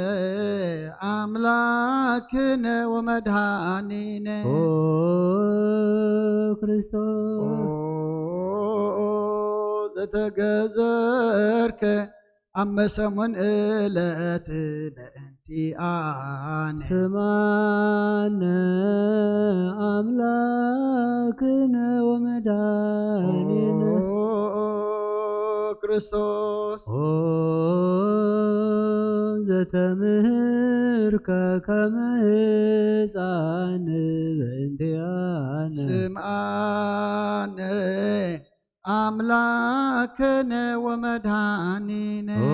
ኣምላክነ ወመድኃኒነ ኦ ክርስቶስ ዘተገዘርከ ኣብ መሰሙን እለት በእንቲኣነ ስምዓነ ኣምላክነ ወመድኃኒነ ክርስቶስ ኦ ዘተምህርከ ከመ ህፃን በእንቲኣነ ስምዓነ ኣምላክነ ወመድኃኒነ ኦ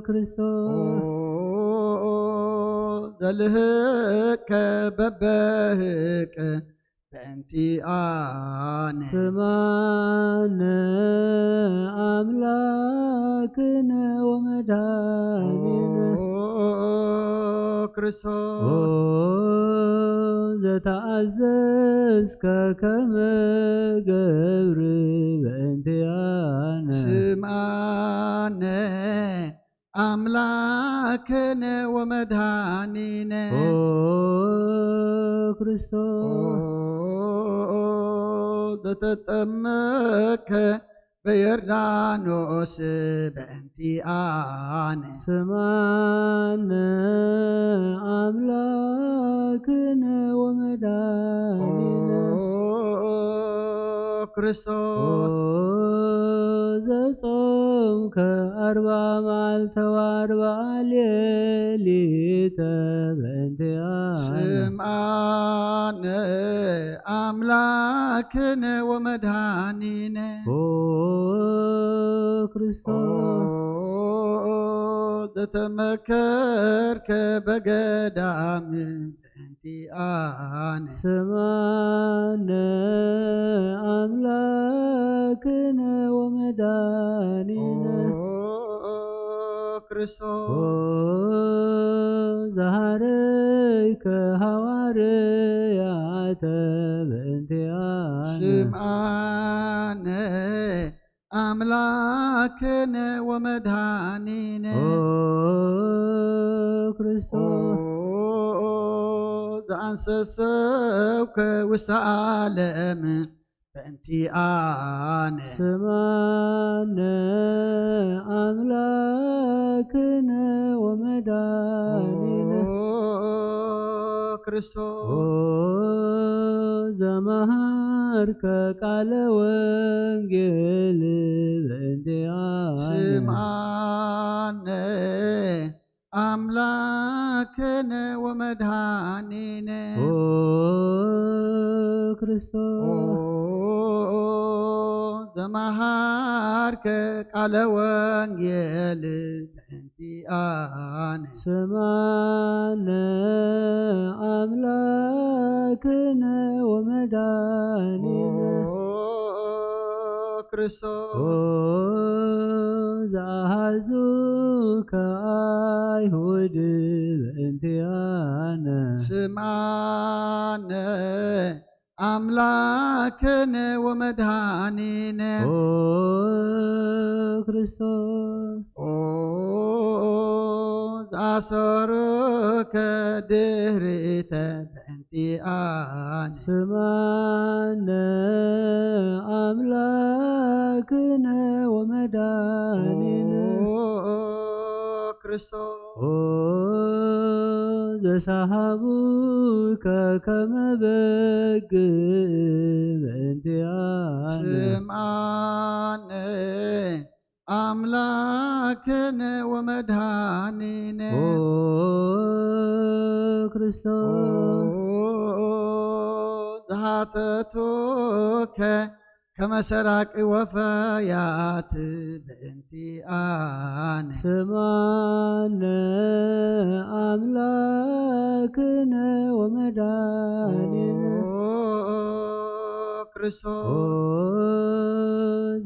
ክርስቶስ ዘልህቀ በበህቅ በእንቲኣነ ስምዓነ ኣምላክነ ወመድኃኒነ ኦ ክርስቶስ ዘተኣዘዝከ ከመ ገብር በእንቲኣነ ስምዓነ ኣምላክነ ወመድኃኒነ ኦ ክርስቶስ ዘተጠመከ በዮርዳኖስ በእንቲኣነ ስምዓነ ኣምላክነ ወመድኃኒነ ክርስቶስ ዘጾምከ ኣርባ መዓልተ ወኣርባ ሌሊተ በእንቲኣነ ስምዓነ ኣምላክነ ወመድኃኒነ ኦ ክርስቶስ ዘተመከርከ በገዳም በእንቲኣነ ስምዓነ ኣምላክነ ወመድኃኒነ ክርስቶስ ኦ ዘሃረይከ ሃዋርያተ በእንቲኣነ ስምዓነ ኣምላክነ ወመድኃኒነ ኦ ክርስቶስ ዘኣንሰሰብከ ውስተ ዓለም በእንቲኣነ ስምዓነ ኣምላክነ ወመድኃኒነ ክርስቶስ ኦ ዘመሃርከ ቃለ ወንጌል በእንቲኣነ ስምዓነ ኣምላክነ ወመድኃኒነ ኦ ክርስቶስ መሃርከ ቃለ ወንጌል በእንቲኣነ። ስማነ ኣምላክነ ወመድኃኒነ ኦ ክርስቶስ ኦ ዘአሐዙከ አይሁድ በእንቲአነ ስማነ ኣምላክነ ወመድኃኒነ ኦ ክርስቶስ ኦ ዘአሰሩከ ድህሪተ በእንቲኣነ ስማነ ኣምላክነ ወመድኃኒነ ኦ ክርስቶስ ኦ ዘሰሃቡከ ከመ በግ በእንቲአነ ስማነ ኣምላክነ ወመድኃኒነ ኦ ክርስቶስ ኦ ዝሃተቱከ ከመ ሰራቂ ወፈያት በእንቲኣነ ስማነ ኣምላክነ ወመድኃኒነ ኦ ኦ ክርስቶስ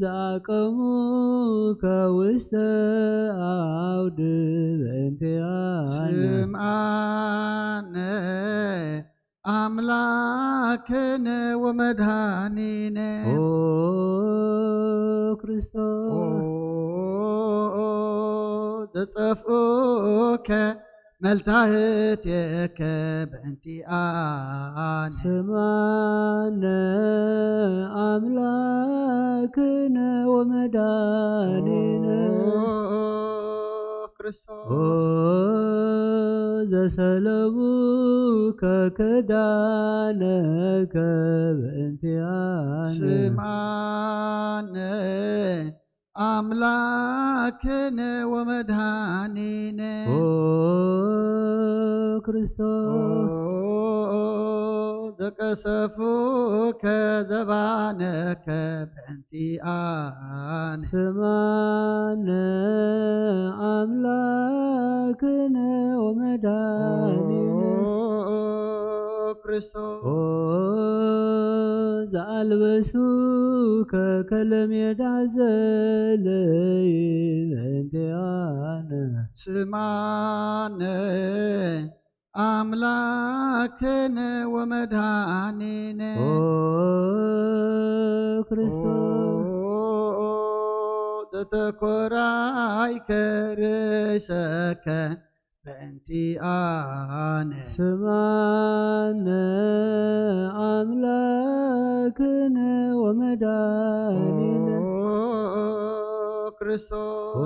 ዘአቀሙከ ውስተ አውድ በእንቲአነ ስምዓነ ኣምላክነ ወመድኃኒነ ኦ ክርስቶስ ኦ ዘጸፍኡከ መልታህትከ በእንቲኣነ ስምዓነ ኣምላክነ ወመድኃኒነ ኦ ክርስቶስ ኦ ዘሰለቡከ ክዳነከ በእንቲኣነ ስምዓነ ኣምላክነ ወመድኃኒነ ኦ ክርስቶስ ኦ ዘቀሰፉከ ዘባነከ በእንቲኣነ ስምዓነ ኣምላክነ ወመድኃኒነ ኦ ክርስቶስ ኦ ዘአልበሱከ ከለሜዳ ዘለይ በእንቲአነ ስምዓነ ኣምላክነ ወመድኃኒነ ኦ ክርስቶስ ኦ ዘተኮራይከ ርእሰከ በእንቲኣነ ስምዓነ ኣምላክነ ወመድኃኒነ ኦ ክርስቶስ ኦ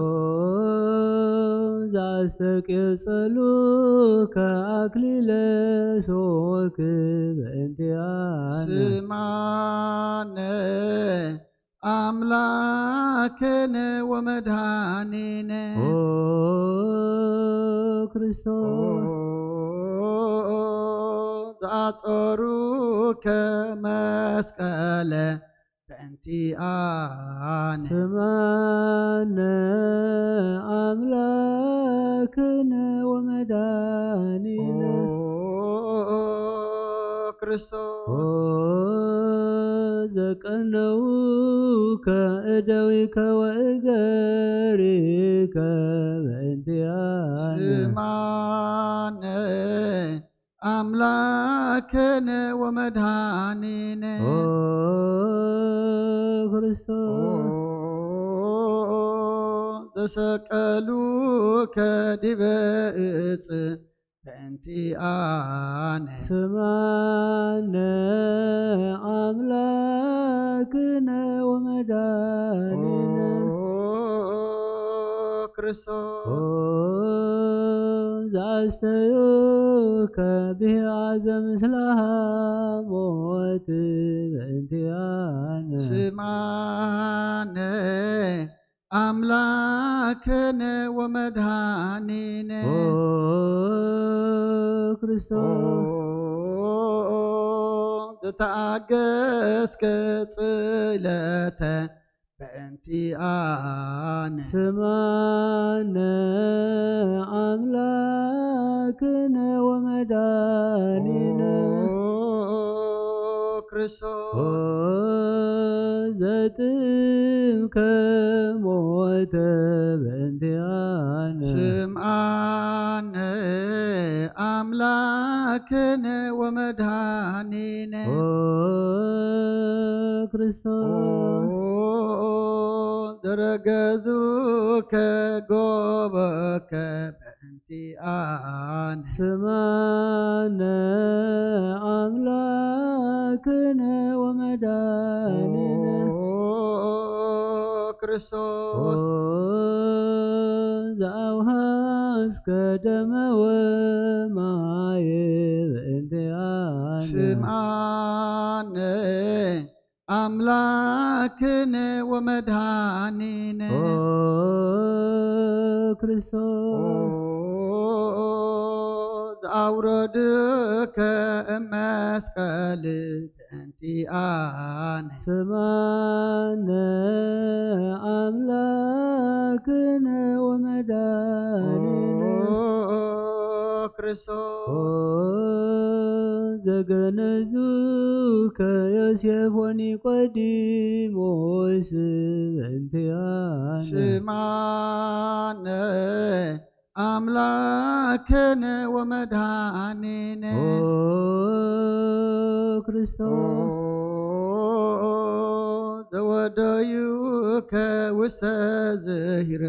ዘአስተቄጸሉከ አክሊለ ሶክ በእንቲአነ ስምዓነ ኣምላክነ ወመድኃኒነ ኦ ክርስቶስ ኦ ዘአጾሩከ መስቀለ በእንቲኣነ ስምዓነ ኣምላክነ ወመድኃኒነ ኦ ክርስቶስ ኦ ዘቀነውከ እደዊከ ወእገሪከ በእንቲአነ ስምዓነ ኣምላክነ ወመድኃኒነ ኦ ክርስቶስ ኦ ዘሰቀሉከ ዲበ እጽ በእንቲኣነ ስምዓነ ኣምላክነ ወመድኃኒነ ኦ ክርስቶስ ኦ ዘአስተዩከ ብሂአዘ ምስለ ሐሞት በእንቲአነ ስምዓነ ኣምላክነ ወመድኃኒነ ኦ ክርስቶስ ኦ ዘተኣገስከ ጽለተ በእንቲኣነ። ስማነ ኣምላክነ ወመድኃኒነ ኦ ክርስቶስ ኦ ዘጥምከ ሞተ በእንቲኣነ ስምዓነ ኣምላክነ ወመድኃኒነ ኦ ክርስቶስ ኦ ዘረገዙከ ጎበከ በእንቲኣነ ስማነ ኣምላክነ ወመድኃኒነ ኦ ክርስቶስ ኦ ዘኣውሃስከ ደመ ወማየ በእንቲኣነ ስምዓነ ኣምላክነ ወመድኃኒነ ኦ ክርስቶስ ኦ ዘኣውረድከ እመስቀል በእንቲኣነ ስማነ ኣምላክነ ወመድኃኒነ ኦ ክርስቶስ ኦ ዘገነዙከ ዮሴፍ ወኒቆዲሞስ በእንቲኣነ ስምዓነ ኣምላክነ ወመድኃኒነ ኦ ክርስቶስ ኦ ዘወደዩከ ውስተ ዝሂር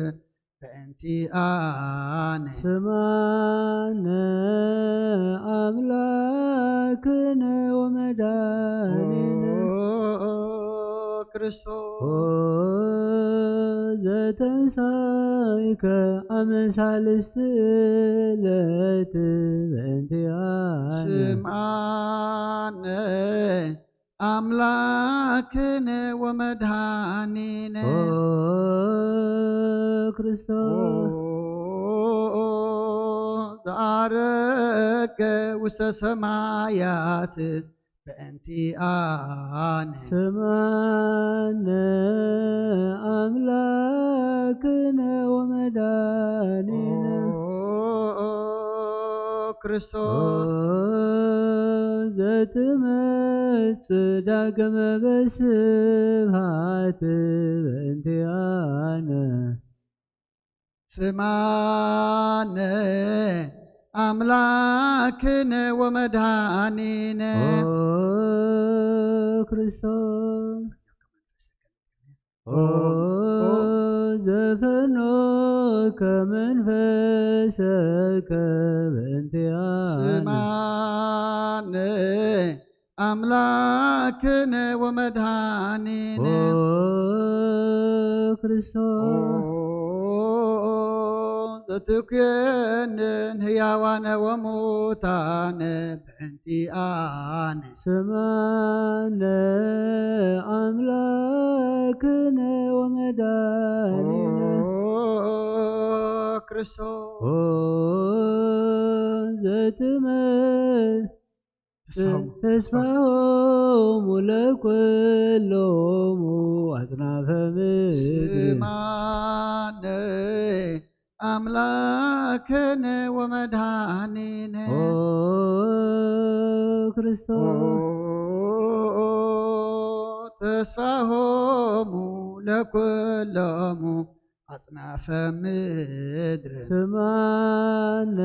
በእንቲኣነ ስማነ ኣምላክነ ወመድኃኒነ ኦ ክርስቶስ ኦ ዘተንሳይከ ኣመሳልስቲ ዕለት በእንቲኣነ ስምዓነ ኣምላክነ ወመድኃኒነ ኦ ክርስቶስ ኦ ዘዓረገ ውስተ ሰማያት በእንቲኣነ ስማነ ኣምላክነ ወመድኃኒነ ኦ ኦ ክርስቶስ ዘትመጽእ ዳግመ በስብሐት በእንቲኣነ ስምዓነ ኣምላክነ ወመድኃኒነ ኦ ክርስቶስ ኦ ዘፈኖከ መንፈሰከ በእንቲኣነ ስምዓነ ኣምላክነ ወመድኃኒነ ኦ ክርስቶስ ኦ ዘትኩየንን ህያዋነ ወሙታነ በእንቲኣነ ስማነ ኣምላክነ ወመድኃኒነ ኦ ክርስቶስ ኦ ዘትመጽእ ተስፋሙ ተስፋሆሙ ለኩሎሙ ኣጽናፈ ምድር ስምዓነ ኣምላክነ ወመድኃኒነ ኦ ክርስቶስ ኦ ተስፋሆሙ ለኩሎሙ ኣጽናፈ ምድር ስማነ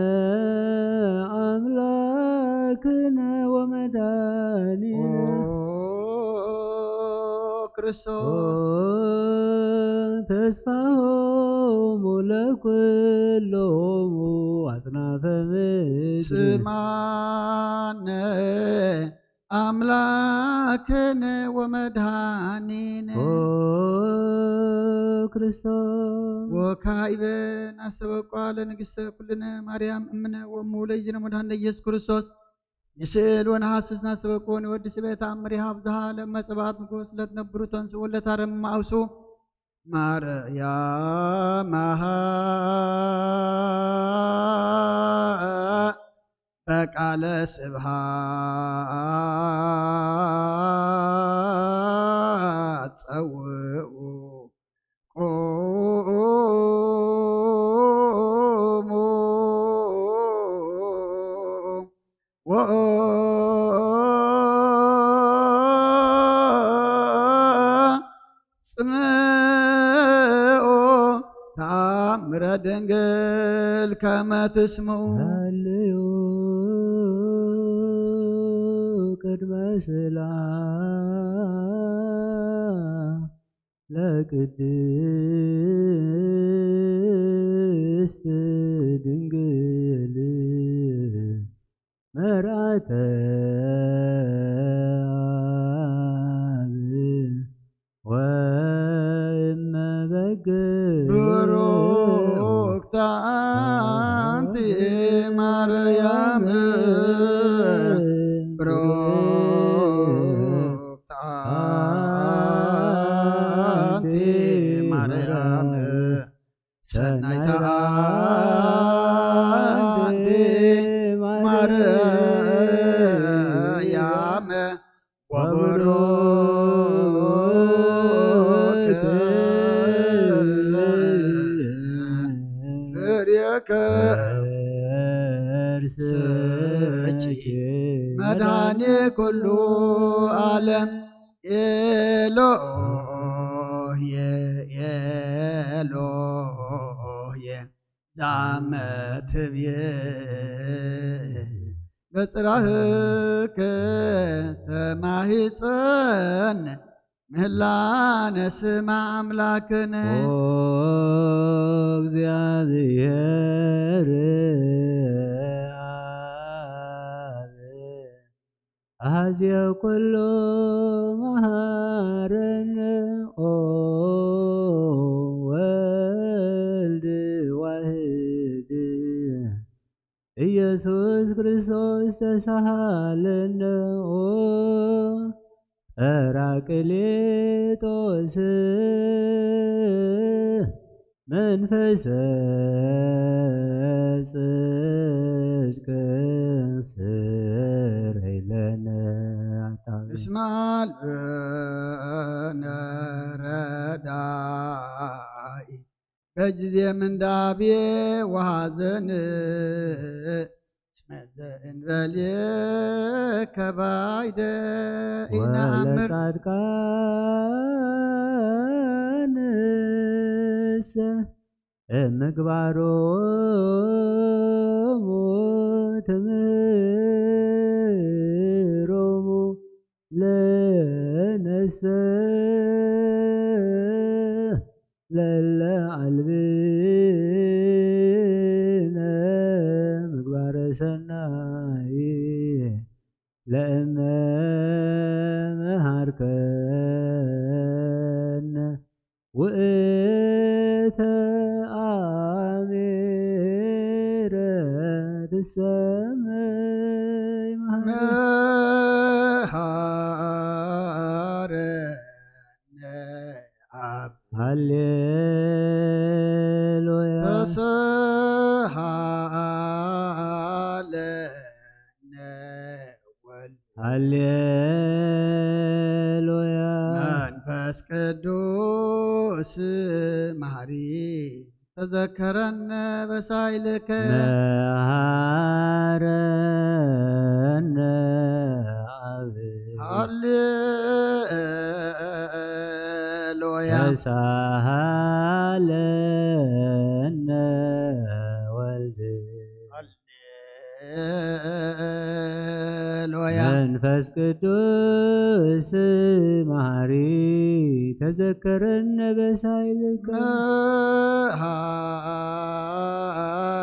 ኣምላክነ ወመድኃኒነ ኦ ክርስቶስ ተስፋሆሙ ለኩሎሙ ኣጽናፈ ምድር ስምዓነ ኣምላክነ ወመድኃኒነ ኦ ክርስቶስ ወካዕበ ናስተበቋ ለንግሥተ ኩልነ ማርያም እምነ ወእሙ ለይእዜነ መድኃኒነ ኢየሱስ ክርስቶስ ንስእል ወነሐስስ ናስተበቁ ንወዲ ስበ ተኣምር ይሃብ ዝሃ ለመጸባት ምጎስ ለትነብሩ ተንስኡ ለታረም ማውሱ ማርያም በቃለ ስብሃት ጸውኡ ጽምኦ ተኣምረ ድንግል ከመ ትስምኡ። ሃልዩ ቅድመ ስላ ለቅድስት ድንግል መርዓተ አብ ወእመ በግ። ብሩክት አንቲ ማርያም፣ ብሩክት አንቲ ማርያም፣ ሰናይተ አንቲ ማርያም፣ ወብሩክ ፍሬ ከርሥኪ መድኃኔ ኩሉ ዓለም። ኤሎሄ ኤሎሄ ዛመ ትቤ በጽራህከ ተማሂፀን ምህላነ ስማ አምላክነ። ኦ እግዚአብሔር አብ አዜ ኩሉ መሃረነ። ኦ ወልድ ዋህድ ኢየሱስ ክርስቶስ ተሳሃለነ። ኦ ጳራቅሊጦስ መንፈሰ ጽድቅ ስረይ ለነ። አታዊ እስመ አልብነ ረዳኢ በጊዜ ምንዳቤ ወሐዘን። እስመ ዘእንበሌከ ባይደ ኢነአምር። ወለጻድቃንሰ ምግባሮሙ ትምህሮሙ ለነሰ ለለ አልብነ ምግባረ ሰናይ ለእመ መሃርከነ ውእተ አሜረ ትሰመይ መሃረ። መሃረነ አብ። ሃሌሉያ። ተሰሃለነ ወልድ። ሃሌሉያ። መንፈስ ቅዱስ መሐሪ ተዘከረነ በሳይልከ። መሃረነ አብ። ሃሌሉያ። ተሳሃለነ ወልድ። ሃሌሉያ። መንፈስ ቅዱስ መሐሪ ተዘከረነ በሳይልከ።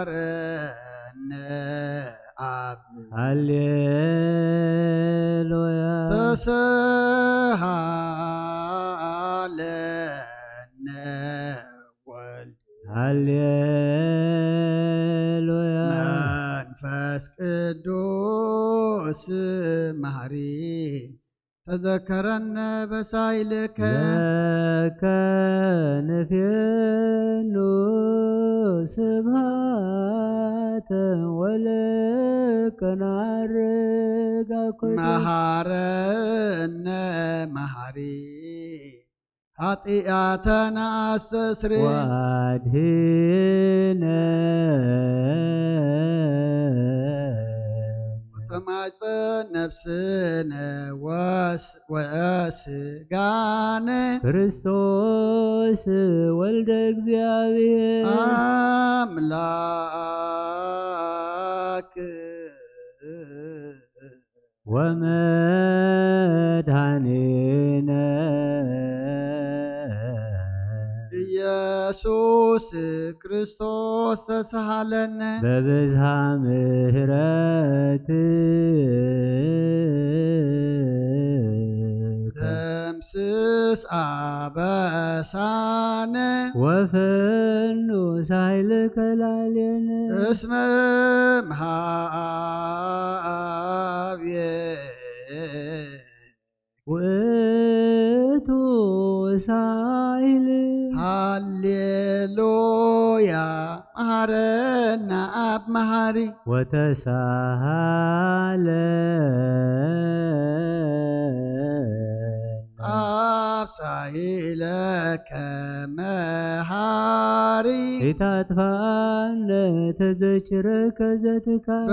መሃረነ አብ። ሃሌሉያ። ተሰሃለነ ወልድ። ሃሌሉያ። መንፈስ ቅዱስ መሐሪ ተዘከረነ በሳይልከ። ለከ ንፌኑ ስብሃተ ወለከ ናርግ አኮቴ። መሃረነ መሐሪ ኃጢአተነ አስተስሪ። ወአድህነ። ወተማ ነፍስነ ወስ- ወስጋነ ክርስቶስ ወልደ እግዚኣብሔር ኣምላክ ወመድኃኒነ ኢየሱስ ክርስቶስ ተሳሃለነ። በብዝሃ ምሕረት ደምስስ ኣበሳነ ወፈኑ ሳይልከ ላዕሌነ እስመ እምሃብየ ውእቱ ሳይል ሃሌሉያ መሃረና ኣብ መሃሪ ወተሳሃለነ ኣብ ሳይለከ መሃሪ ኢታጥፋነ ተዘችረከ ዘትካል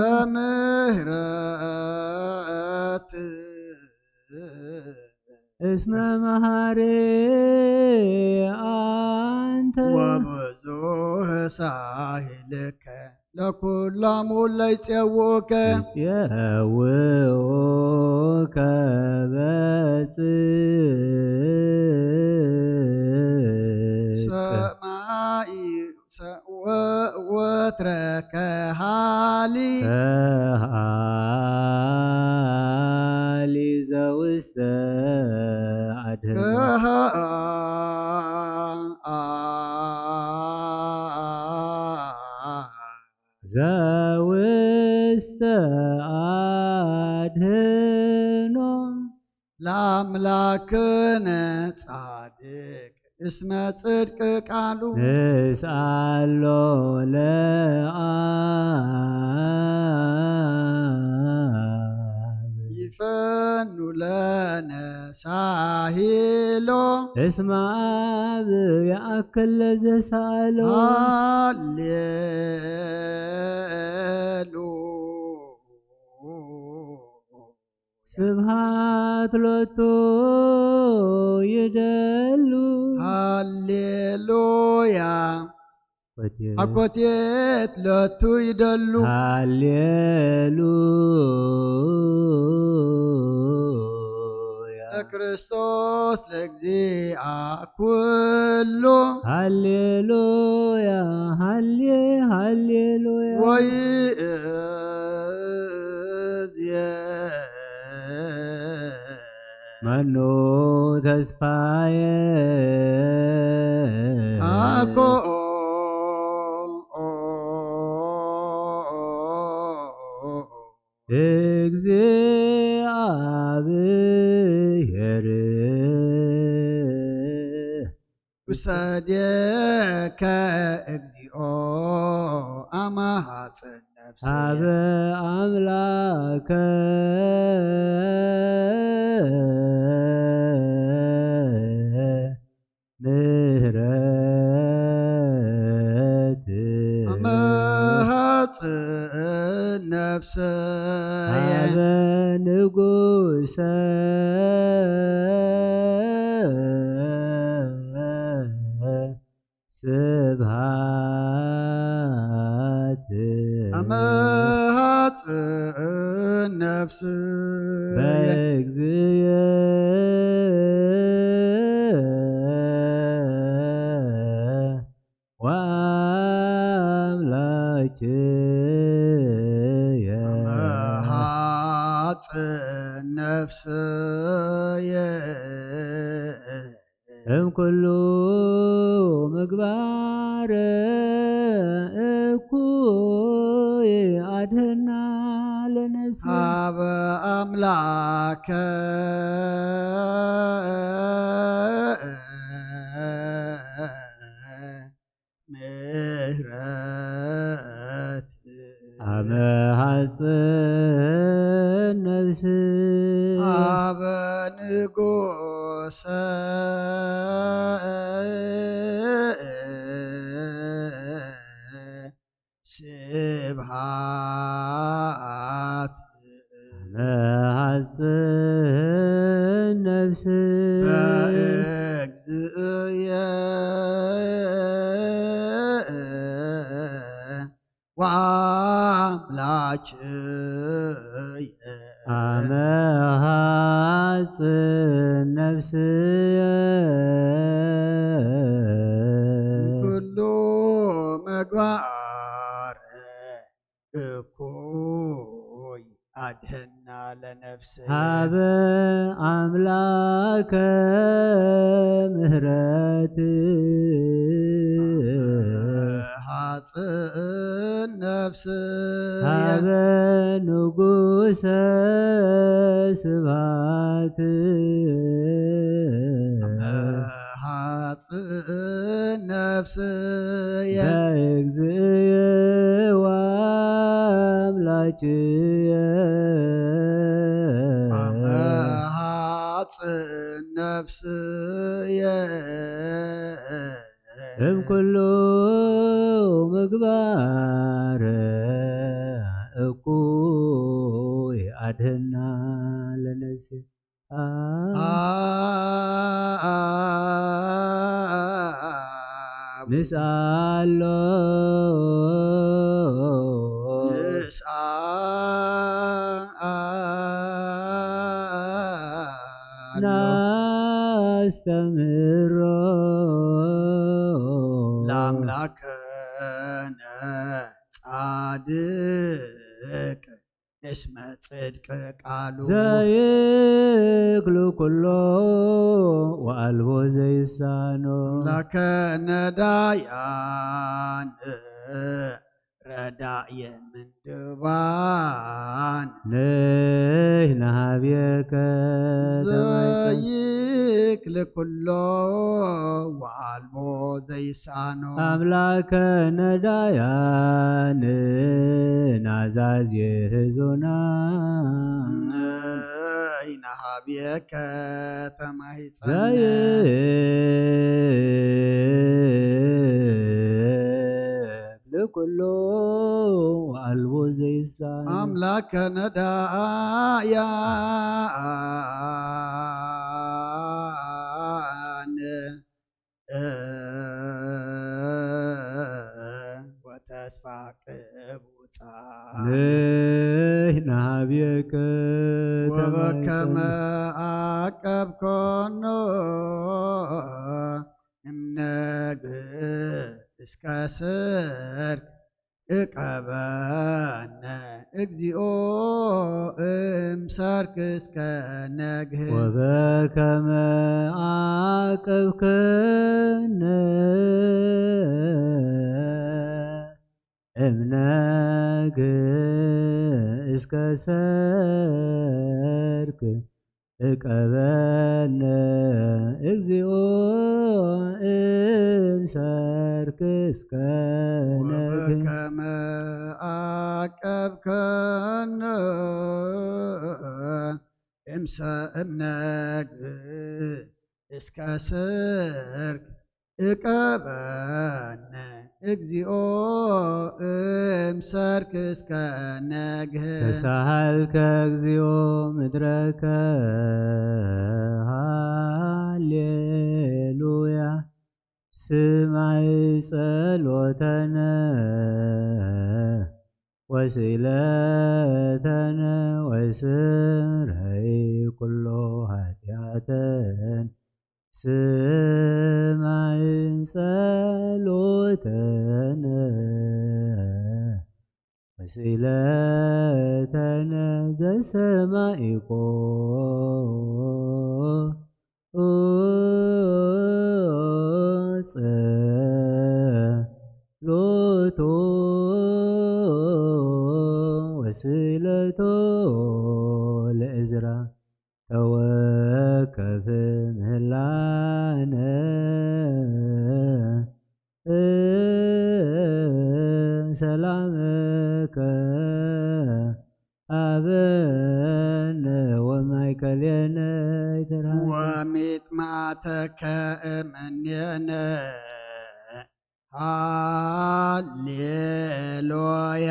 በምህረት እስመ መሃሪ አንተ ወብዙህ ሳይልከ ለኩሎም ለይጼውከ ይጽየውከ በጽድቅ ሰማይ ሰ- ወ- ወትረከ ሃሊ ከሃሊ ዘውስተ አድህኖ ከሃ- ዘውስተ አድህኖ ለአምላክነ ጻድቅ እስመ ጽድቅ ቃሉ ንስአሎ ለአብ ይፈኑ ለነ ሳሂሎ እስመ አብ የአክል ለዘሰአሎ ሃሌሉ ስብሃት ሎቱ ይደሉ ሃሌሉያ ወቴ- አኮቴት ሎቱ ይደሉ ሃሌሉያ ለክርስቶስ ለእግዚአ ኩሉ ሃሌሉያ ሃሌ ሃሌሉያ ወይ እዝየ መኑ ተስፋየ አኮ እግዚአብሔር ውሰድየከ እግዚኦ አማሃፅን ነፍሰየ አበ አምላከ ምህረት አማሃፅን ነፍሰየ አበ ንጉሰ ስብሃት አማሃፅን ነፍሰየ በእግዚእ ወአምላክየ መሃፅን ነፍስየ እምኩሉ ምግባር እኩይ አድህና ለነፍስ ሀበ አምላከ ምህረት አመሃፅን ነፍስ ሀበ ንጉሰ ስብሃት ወአምላክየ አመሃጽን ነፍስየ ኩሉ ምግባር እኩይ አድህና ለነፍስየ ሀበ አምላከ ምህረት ሀጽን ነፍስየ ሀበ ንጉሰ ስብሐት ሀጽን ነፍስየ በእግዚእየ ወአምላክየ ሀጽን ነፍስየ እምኩሉ ምግባር እኩይ አድህና ለነፍስየ ንስኣሎ ናስተምህሮ ለአምላክነ ጻድቅ እስመ ጽድቅ ቃሉ ዘይክሉ ኩሎ ወአልቦ ዘይሳኖ ለከነ ዳያን ረዳየ ምንድባን ንሕና ሀብየከ ተማይጸን ዘይክል ኩሎ ወአልቦ ዘይሳኖ አምላከ ነዳያን ናዛዝ የህዞና ንሕና ሀብየከ ተማይጸን ዘይክል ኩሎ ወአልቦ ዘይሳኖ አምላከ ነዳያን ወተስፋ ቅቡጻን ንሕና ሀብየከ ወበከመ ተማይጸን አቀብኮኖ እምነግ እስከ ስር እቀበነ እግዚኦ እምሰርክ እስከ ነግህ ወበከመ አቀብከነ እምነግ እስከ ሰርክ እቀበነ እግዚኦ እምሰርክ እስከ ነግህ ወበከመ አቀብከነ እምሰ እምነግ እስከ ስርክ እቀበነ እግዚኦ እምሰርክ እስከ ነግህ ተሳሃልከ እግዚኦ ምድረከ ሃሌሉያ ስማይ ጸሎተነ ወስእለተነ ወስረይ ኩሎ ኃጢአተን ስማይ ጸሎተነ ወስእለተነ ዘሰማኢኮ ጸሎቶ ወስእለቶ ለእዝራ ተወከፍ ምህላነ ሰላምከ ሀበነ ወማእከሌነ ይትርሃቅ ወሚጥማተከ እምኔነ ሃሌሉያ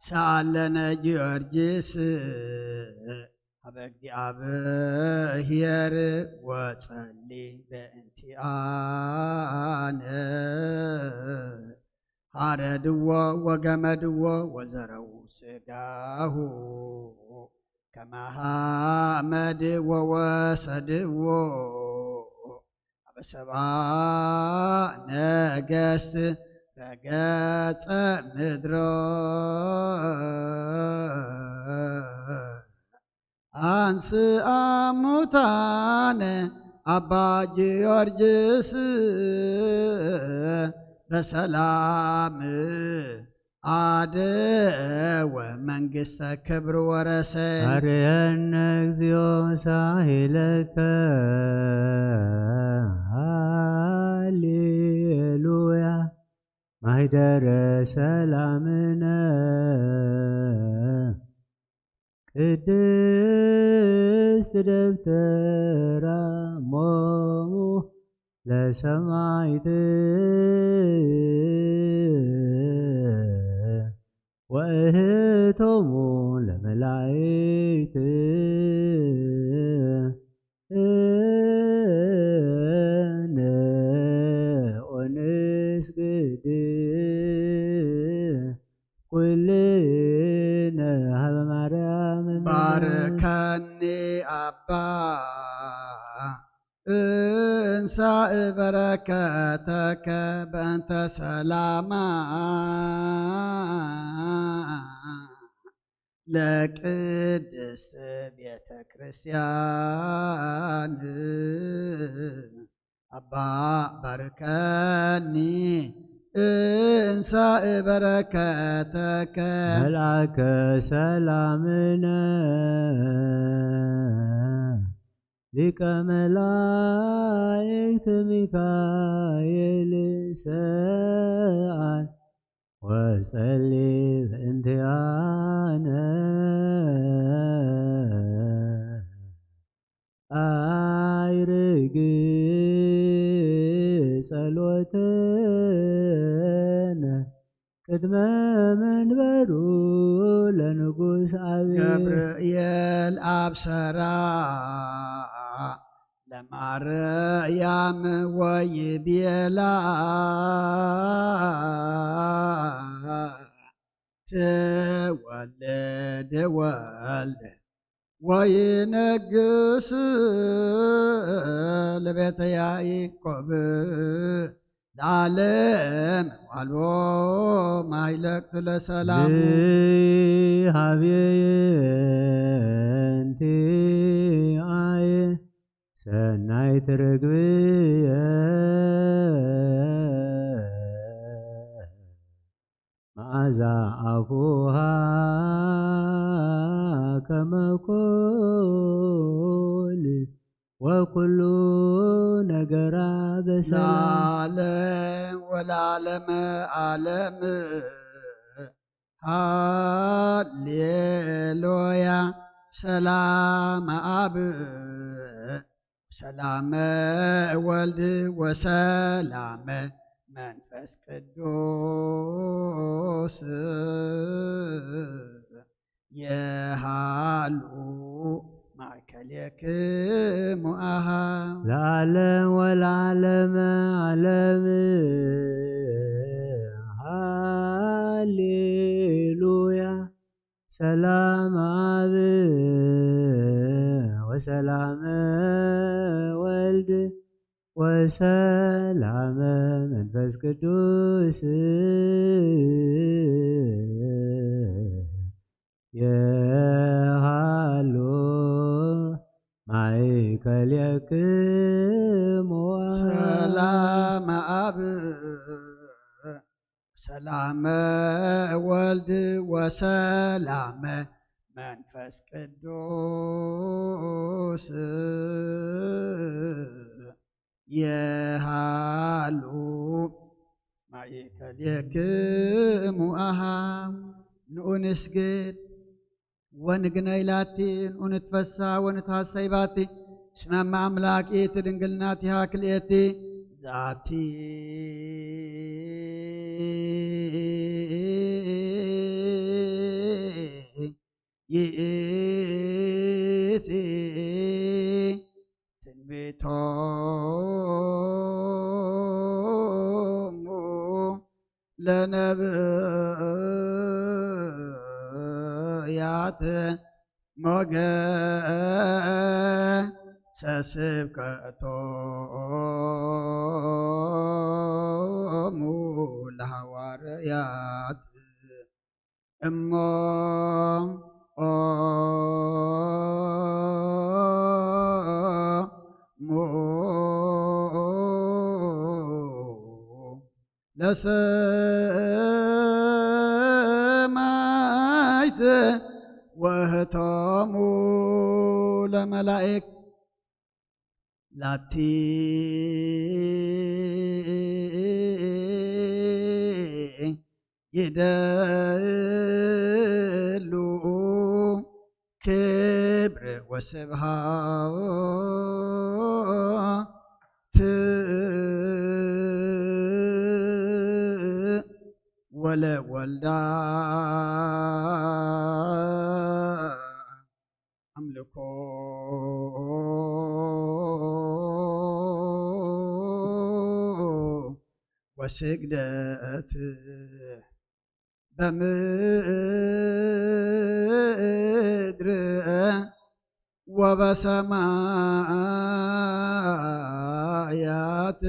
ሰአለነ ጊዮርጊስ ሀበ እግዚአብሔር ወጸሊ በእንቲአነ ሃረድዎ ወገመድዎ ወዘረዉ ስጋሁ ከመ ሓመድ ወወሰድዎ ኣብ ሰባ ነገስት ረገጸ ምድሮ። አንስአ ሙታነ አባ ጊዮርጊስ በሰላም አደወ መንግስተ ክብር ወረሰ። አርየነ እግዚኦ ሳሂለከ። ሃሌሉያ። ማህደረ ሰላምነ ቅድስት ደብተራ ሞሙ ለሰማይት ወእህቶሙ ለመላይት ንኦንስግድ ኩልነ ሀበ ማርያም። ባርከኒ አባ እንሳእ በረከተከ በእንተ ሰላማ ለቅድስት ቤተ ክርስቲያን። አባ ባርከኒ እንሳእ በረከተከ። መልአከ ሰላምነ ሊቀ መላእክት ሚካኤል ሰአል ወጸሊ በእንቲአነ። አይርግ ጸሎትነ ቅድመ መንበሩ ለንጉስ አብይ። ገብርኤል አብሰራ ለማርያም ወይቤላ ትወልድ ወልድ ወይነግስ ለቤተ ያዕቆብ ለዓለም ዋልቦ ማይለቅት ለሰላሙ። ሀቤየ እንቲ አየ ሰናይት ርግብየ መዓዛ አፉሃ ከመ ኮል ወኩሉ ነገራ በሰላም። ለዓለም ወለዓለመ ዓለም። ሃሌሉያ። ሰላም አብ ሰላመ ወልድ ወሰላመ መንፈስ ቅዱስ የሃሉ ማእከሌክሙ አሃ። ለዓለም ወለዓለመ ዓለም። ሃሌሉያ። ሰላም አብ ወሰላም ወልድ ወሰላም መንፈስ ቅዱስ የሃሉ ማእከሌክሙ። ሰላም አብ ሰላመ ወልድ ወሰላመ መንፈስ ቅዱስ የሃሉ ማእከሌክሙ አሃ። ንኡ ንስግድ ወንግነይ ላቲ፣ ንኡ ንትፈሳ ወንትሃሰይ ባቲ፣ እስመ እመ አምላክ ኢቲ ድንግል ናቲሃ ክልኤቲ ዛቲ ይእቲ ትንቢቶሙ ለነ ት ሞገሰ ስብከቶሙ ለሃዋርያት እሞ ሙ ለሰማይት ወህቶሙ ለመላእክ ላቲ ይደሉ ክብር ወስብሃት ወለወልዳ ኣምልኮ ወስግደት በምድር ወበሰማያት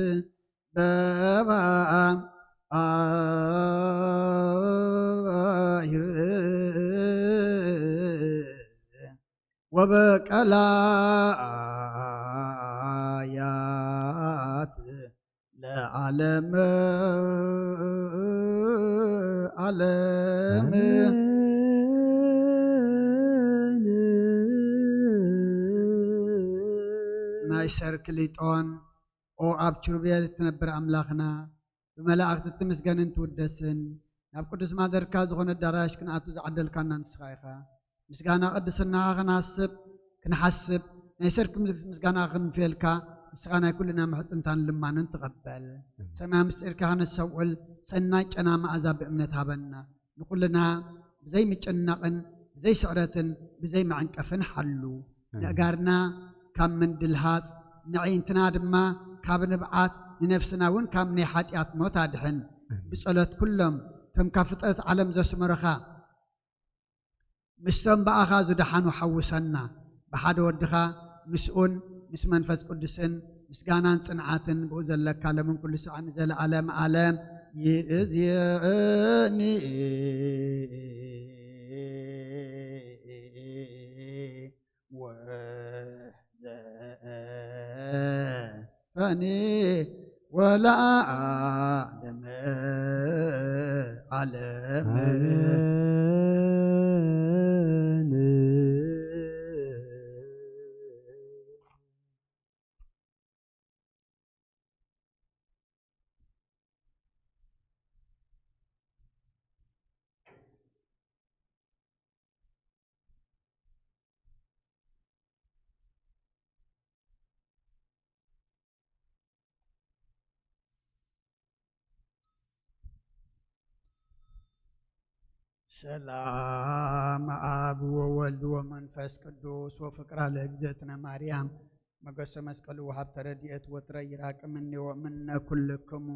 በባህር ወበቀላያት ለዓለመ ዓለም። ኣሜን። ናይ ሰርክሊጦን ኦ ኣብ ኪሩቤል እትነብር ኣምላኽና፣ ብመላእኽቲ እትምስገንን ትውደስን፣ ናብ ቅዱስ ማደርካ ዝኾነ ኣዳራሽ ክንኣቱ ዝዓደልካና ንስኻ ኢኻ። ምስጋና ቅድስናኻ ክንሓስብ፣ ክንሓስብ፣ ናይ ሰርክ ምስ-፣ ምስጋና ክንፍየልካ፣ ንስኻ ናይ ኩልና ምሕጽንታን ልማንን ትቐበል። ኣሜን። ሰማያዊ ምስጢርካ ከነስተውዕል፣ ሰናይ ጨና መኣዛ ብእምነት ሃበና። ንኹልና ብዘይ ምጭናቕን ብዘይ ስዕረትን ብዘይ መዐንቀፍን ሓሉ። ኣሜን። ንእጋርና ካብ ምንድልሃጽ፣ ንዕይንትና ድማ ካብ ንብዓት፣ ንነፍስና እውን ካብ ናይ ሓጢኣት ሞት ኣድሕን። ኣሜን። ብጸሎት ኩሎም እቶም ካብ ፍጥረት ዓለም ዘስመሩኻ፣ ምስቶም ብኣኻ ዝደሓኑ ሓውሰና። ብሓደ ወድኻ ምስኡን ምስ መንፈስ ቅዱስን ምስጋናን ጽንዓትን ብኡ ዘለካ ለምን ኩሉ ሳዕ ንዘለዓለም ዓለም ይእዝየኒ። ወዘፈኒ ወለዓለመ ዓለም። ኣሜን። ሰላም ኣብ ወወልድ ወመንፈስ ቅዱስ ወፍቅራ ለእግዝእትነ ማርያም ሞገሰ መስቀሉ ወሃብተ ረድኤት ወትረ ይራቅ እምኒ ወእምነ ኩልክሙ።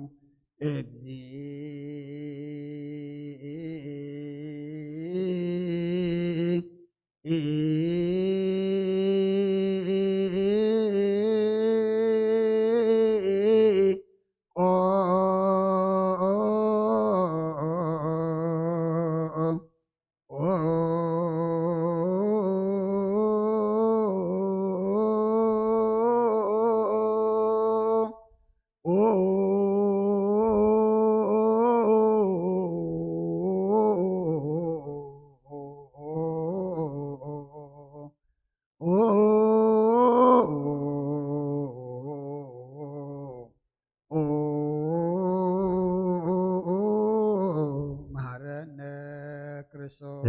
መሐረነ ክርስቶስ።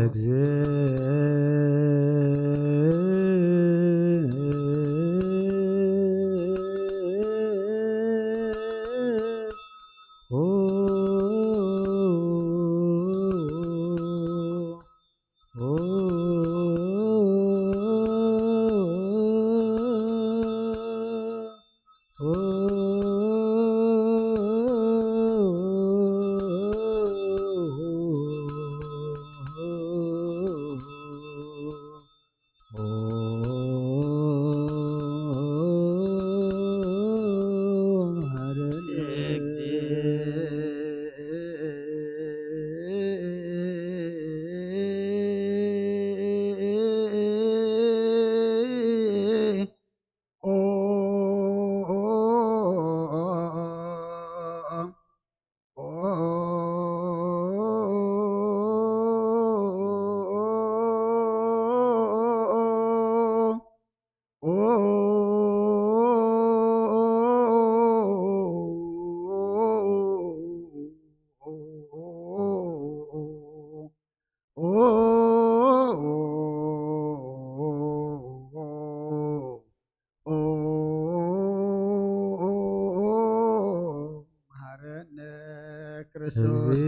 ክርስቶስ።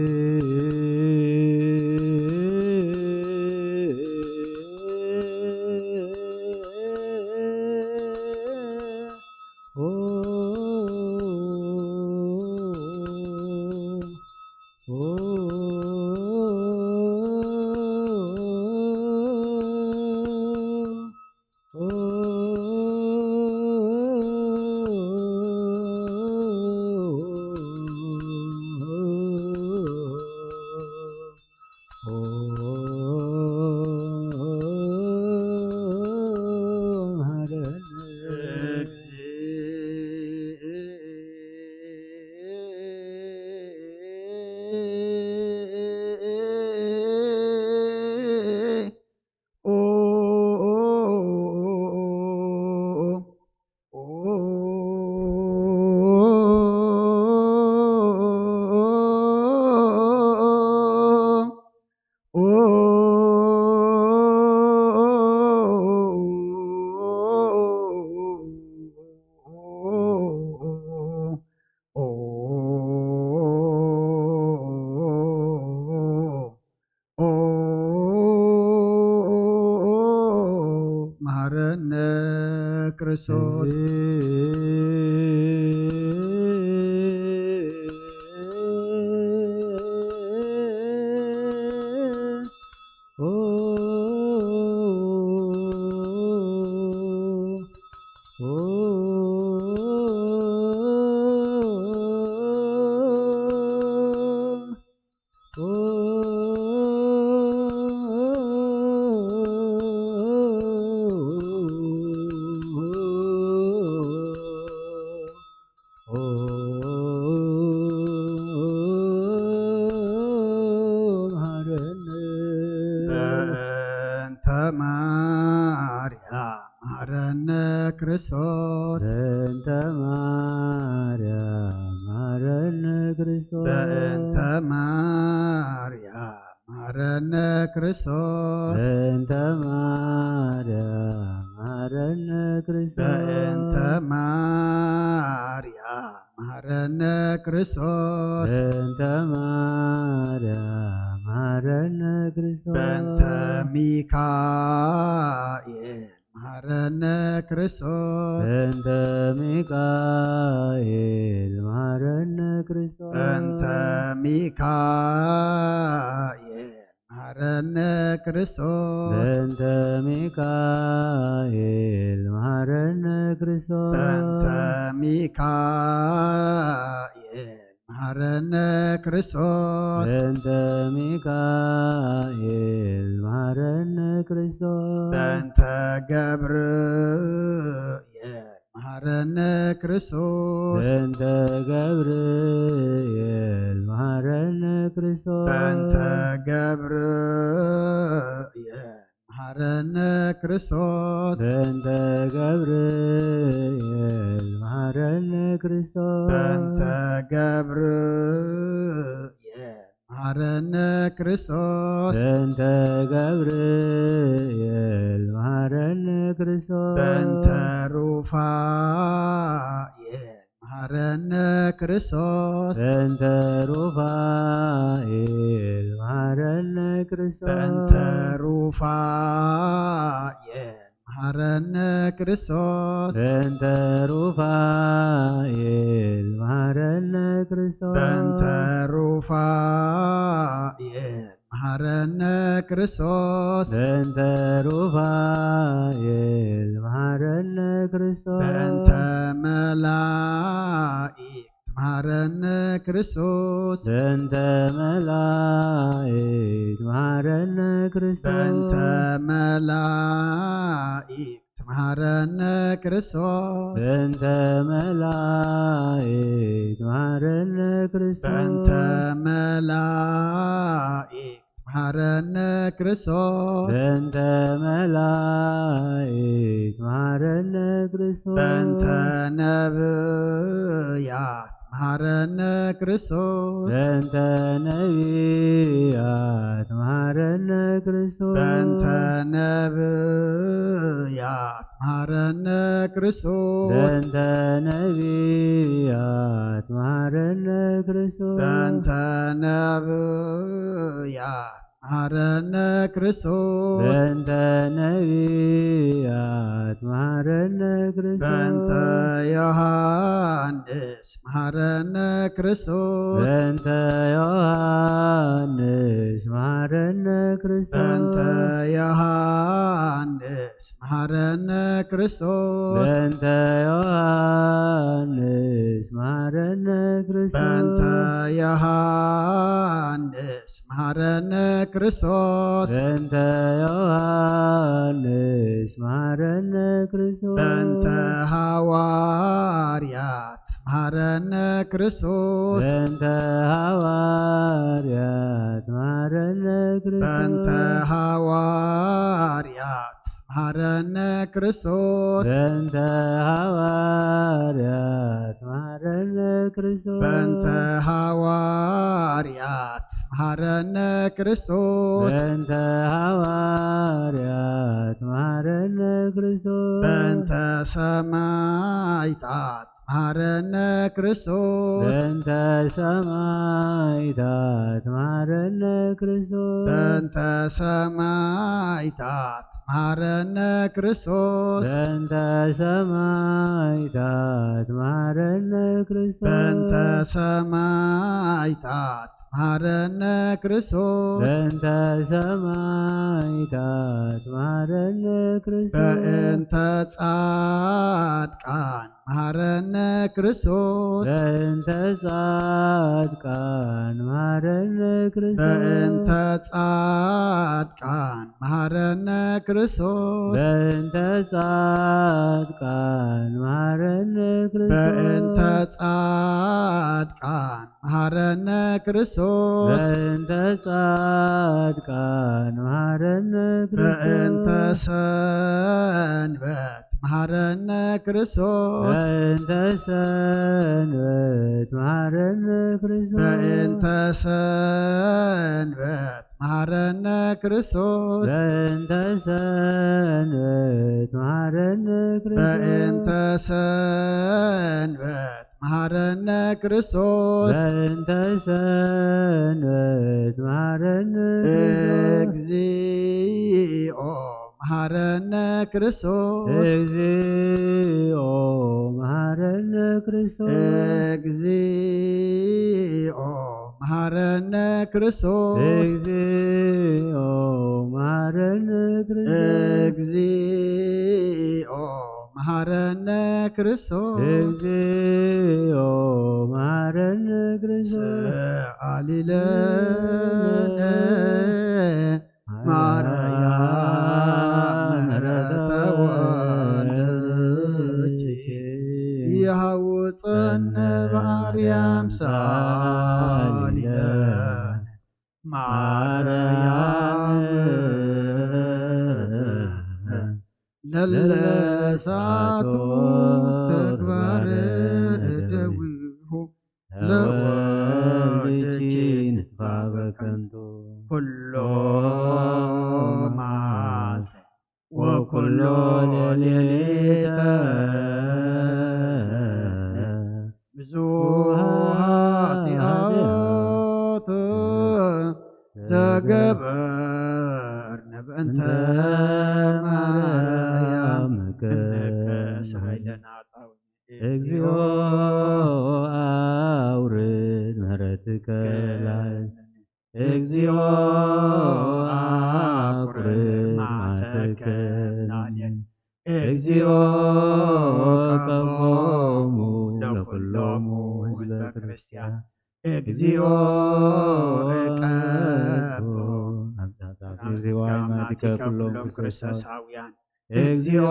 መሃረነ ክርስቶስ። በእንተ ማርያም መሃረነ ክርስቶስ። በእንተ ማርያም መሃረነ ክርስቶስ። በእንተ ማርያም መሃረነ ክርስቶስ። በእንተ ማርያም መሃረነ ክርስቶስ። በእንተ ማርያም መሃረነ ክርስቶስ። በእንተ ማርያም መሃረነ ክርስቶስ። በእንተ ሚካኤል መሃረነ ክርስቶስ። በእንተ ሚካኤል መሃረነ ክርስቶስ። በእንተ ሚካኤል መሃረነ ክርስቶስ። በእንተ ሚካኤል መሃረነ ክርስቶስ። በእንተ ሚካኤል መሃረነ ክርስቶስ። በእንተ ሚካኤል መሃረነ ክርስቶስ። በእንተ ገብርኤል መሃረነ ክርስቶስ። በእንተ ገብርኤል መሃረነ ክርስቶስ። በእንተ ገብርኤል መሃረነ ክርስቶስ። በእንተ ገብርኤል መሃረነ ክርስቶስ። በእንተ ገብርኤል መሃረነ ክርስቶስ። በእንተ ገብርኤል መሃረነ ክርስቶስ። በእንተ ሩፋኤል መሃረነ ክርስቶስ። በእንተ ሩፋኤል መሃረነ ክርስቶስ። በእንተ ሩፋኤል መሃረነ ክርስቶስ። በእንተ ሩፋኤል መሃረነ ክርስቶስ። በእንተ ሩፋኤል መሃረነ ክርስቶስ። በእንተ ሩፋኤል መሃረነ ክርስቶስ። በእንተ መላእክት መሃረነ ክርስቶስ። በእንተ መላእክት መሃረነ ክርስቶስ። በእንተ መላእክት መሃረነ ክርስቶስ። በእንተ መላእክት መሃረነ ክርስቶስ። በእንተ መላእክት መሃረነ ክርስቶስ። በእንተ መላእክት መሃረነ ክርስቶስ። በእንተ ነብያት መሃረነ ክርስቶስ። በእንተ ነቢያት መሃረነ ክርስቶስ። በእንተ ነቢያት መሃረነ ክርስቶስ። በእንተ ነቢያት መሃረነ ክርስቶስ። በእንተ ነቢያት መሃረነ ክርስቶስ። በእንተ ነቢያት መሃረነ ክርስቶስ። በእንተ ዮሃንስ መሃረነ ክርስቶስ። በእንተ ዮሃንስ መሃረነ ክርስቶስ። በእንተ ዮሃንስ መሃረነ ክርስቶስ። በእንተ ዮሃንስ መሃረነ ክርስቶስ። በእንተ ዮሃንስ መሃረነ ክርስቶስ። በእንተ ዮሃንስ መሃረነ ክርስቶስ። በእንተ ሃዋርያት መሃረነ ክርስቶስ። በእንተ ሃዋርያት መሃረነ ክርስቶስ። በእንተ ሃዋርያት መሃረነ ክርስቶስ። በእንተ ሃዋርያት መሃረነ ክርስቶስ። በእንተ ሃዋርያት መሃረነ ክርስቶስ። በእንተ ሃዋርያት መሃረነ ክርስቶስ። በእንተ ሰማይታት መሃረነ ክርስቶስ። በእንተ ሰማይታት መሃረነ ክርስቶስ። በእንተ ሰማይታት መሃረነ ክርስቶስ። በእንተ ሰማይታት መሃረነ ክርስቶስ። በእንተ ሰማይታት መሃረነ ክርስቶስ። በእንተ ሰማይታት መሃረነ ክርስቶስ። በእንተ ጻድቃን መሃረነ ክርስቶስ። በእንተ ጻድቃን መሃረነ ክርስቶስ። በእንተ ጻድቃን መሃረነ ክርስቶስ። በእንተ ጻድቃን መሃረነ ክርስቶስ። በእንተ ጻድቃን መሃረነ ክርስቶስ። በእንተ ጻድቃን መሃረነ ክርስቶስ። በእንተ ሰንበት መሃረነ ክርስቶስ። በእንተ ሰንበት መሃረነ ክርስቶስ። በእንተ ሰንበት መሃረነ ክርስቶስ። በእንተ ሰንበት መሃረነ ክርስቶስ። በእንተ ሰንበት መሃረነ ክርስቶስ። በእንተ ሰንበት መሃረነ ክርስቶስ። እግዚኦ መሃረነ ክርስቶስ። እግዚኦ መሃረነ ክርስቶስ። እግዚኦ መሃረነ ክርስቶስ። እግዚኦ መሃረነ ክርስቶስ። እግዚኦ መሃረነ ክርስቶስ። እግዚኦ መሃረነ ክርስቶስ። ሰአሊ ለነ ማርያም ምህረተ ወልድኪ ይሃውፀነ በአርያም ሰአሊ ለነ ማርያም ለለሳቱ ተግባር ደዊሁ ለወልድኪ ንትፋበ ከንቱ ኩሎ መዓልተ ወኩሎ ሌሊተ ብዙኃ ኃጢአት ዘገበርነ በእንተ ማርያም እንከ ኃይለነ አጣውኒ እግዚኦ አውርድ ምህረትከ ላዕሌነ። እግዚኦ አቁርብ መዓተከ ላዕሌነ። እግዚኦ ቀቦሙ ለኩሎሙ ህዝበ ክርስቲያን። እግዚኦ ቀቦ አምጣጣ እግዚኦ አእማዲከ ኩሎም ክርስቶሳውያን። እግዚኦ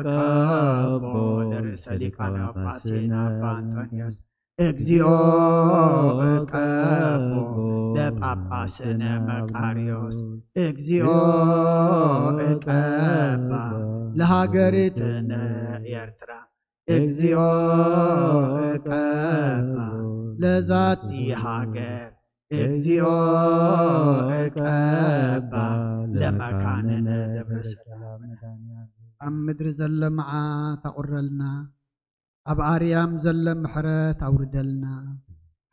ቀቦ ለርእሰ ሊቃነ ጳጳስነ አባ አንጦንዮስ። እግዚኦ ቀቦ ለጳጳስነ መቃርዮስ። እግዚኦ ቀባ ለሃገሪትነ ኤርትራ። እግዚኦ እቀባ ለዛቲ ሃገር፣ እግዚኦ እቀባ ለመካንነ ደብረ ሰላም። ኣብ ምድሪ ዘሎ መዓት ኣቑረልና፣ ኣብ ኣርያም ዘሎ ምሕረት ኣውርደልና።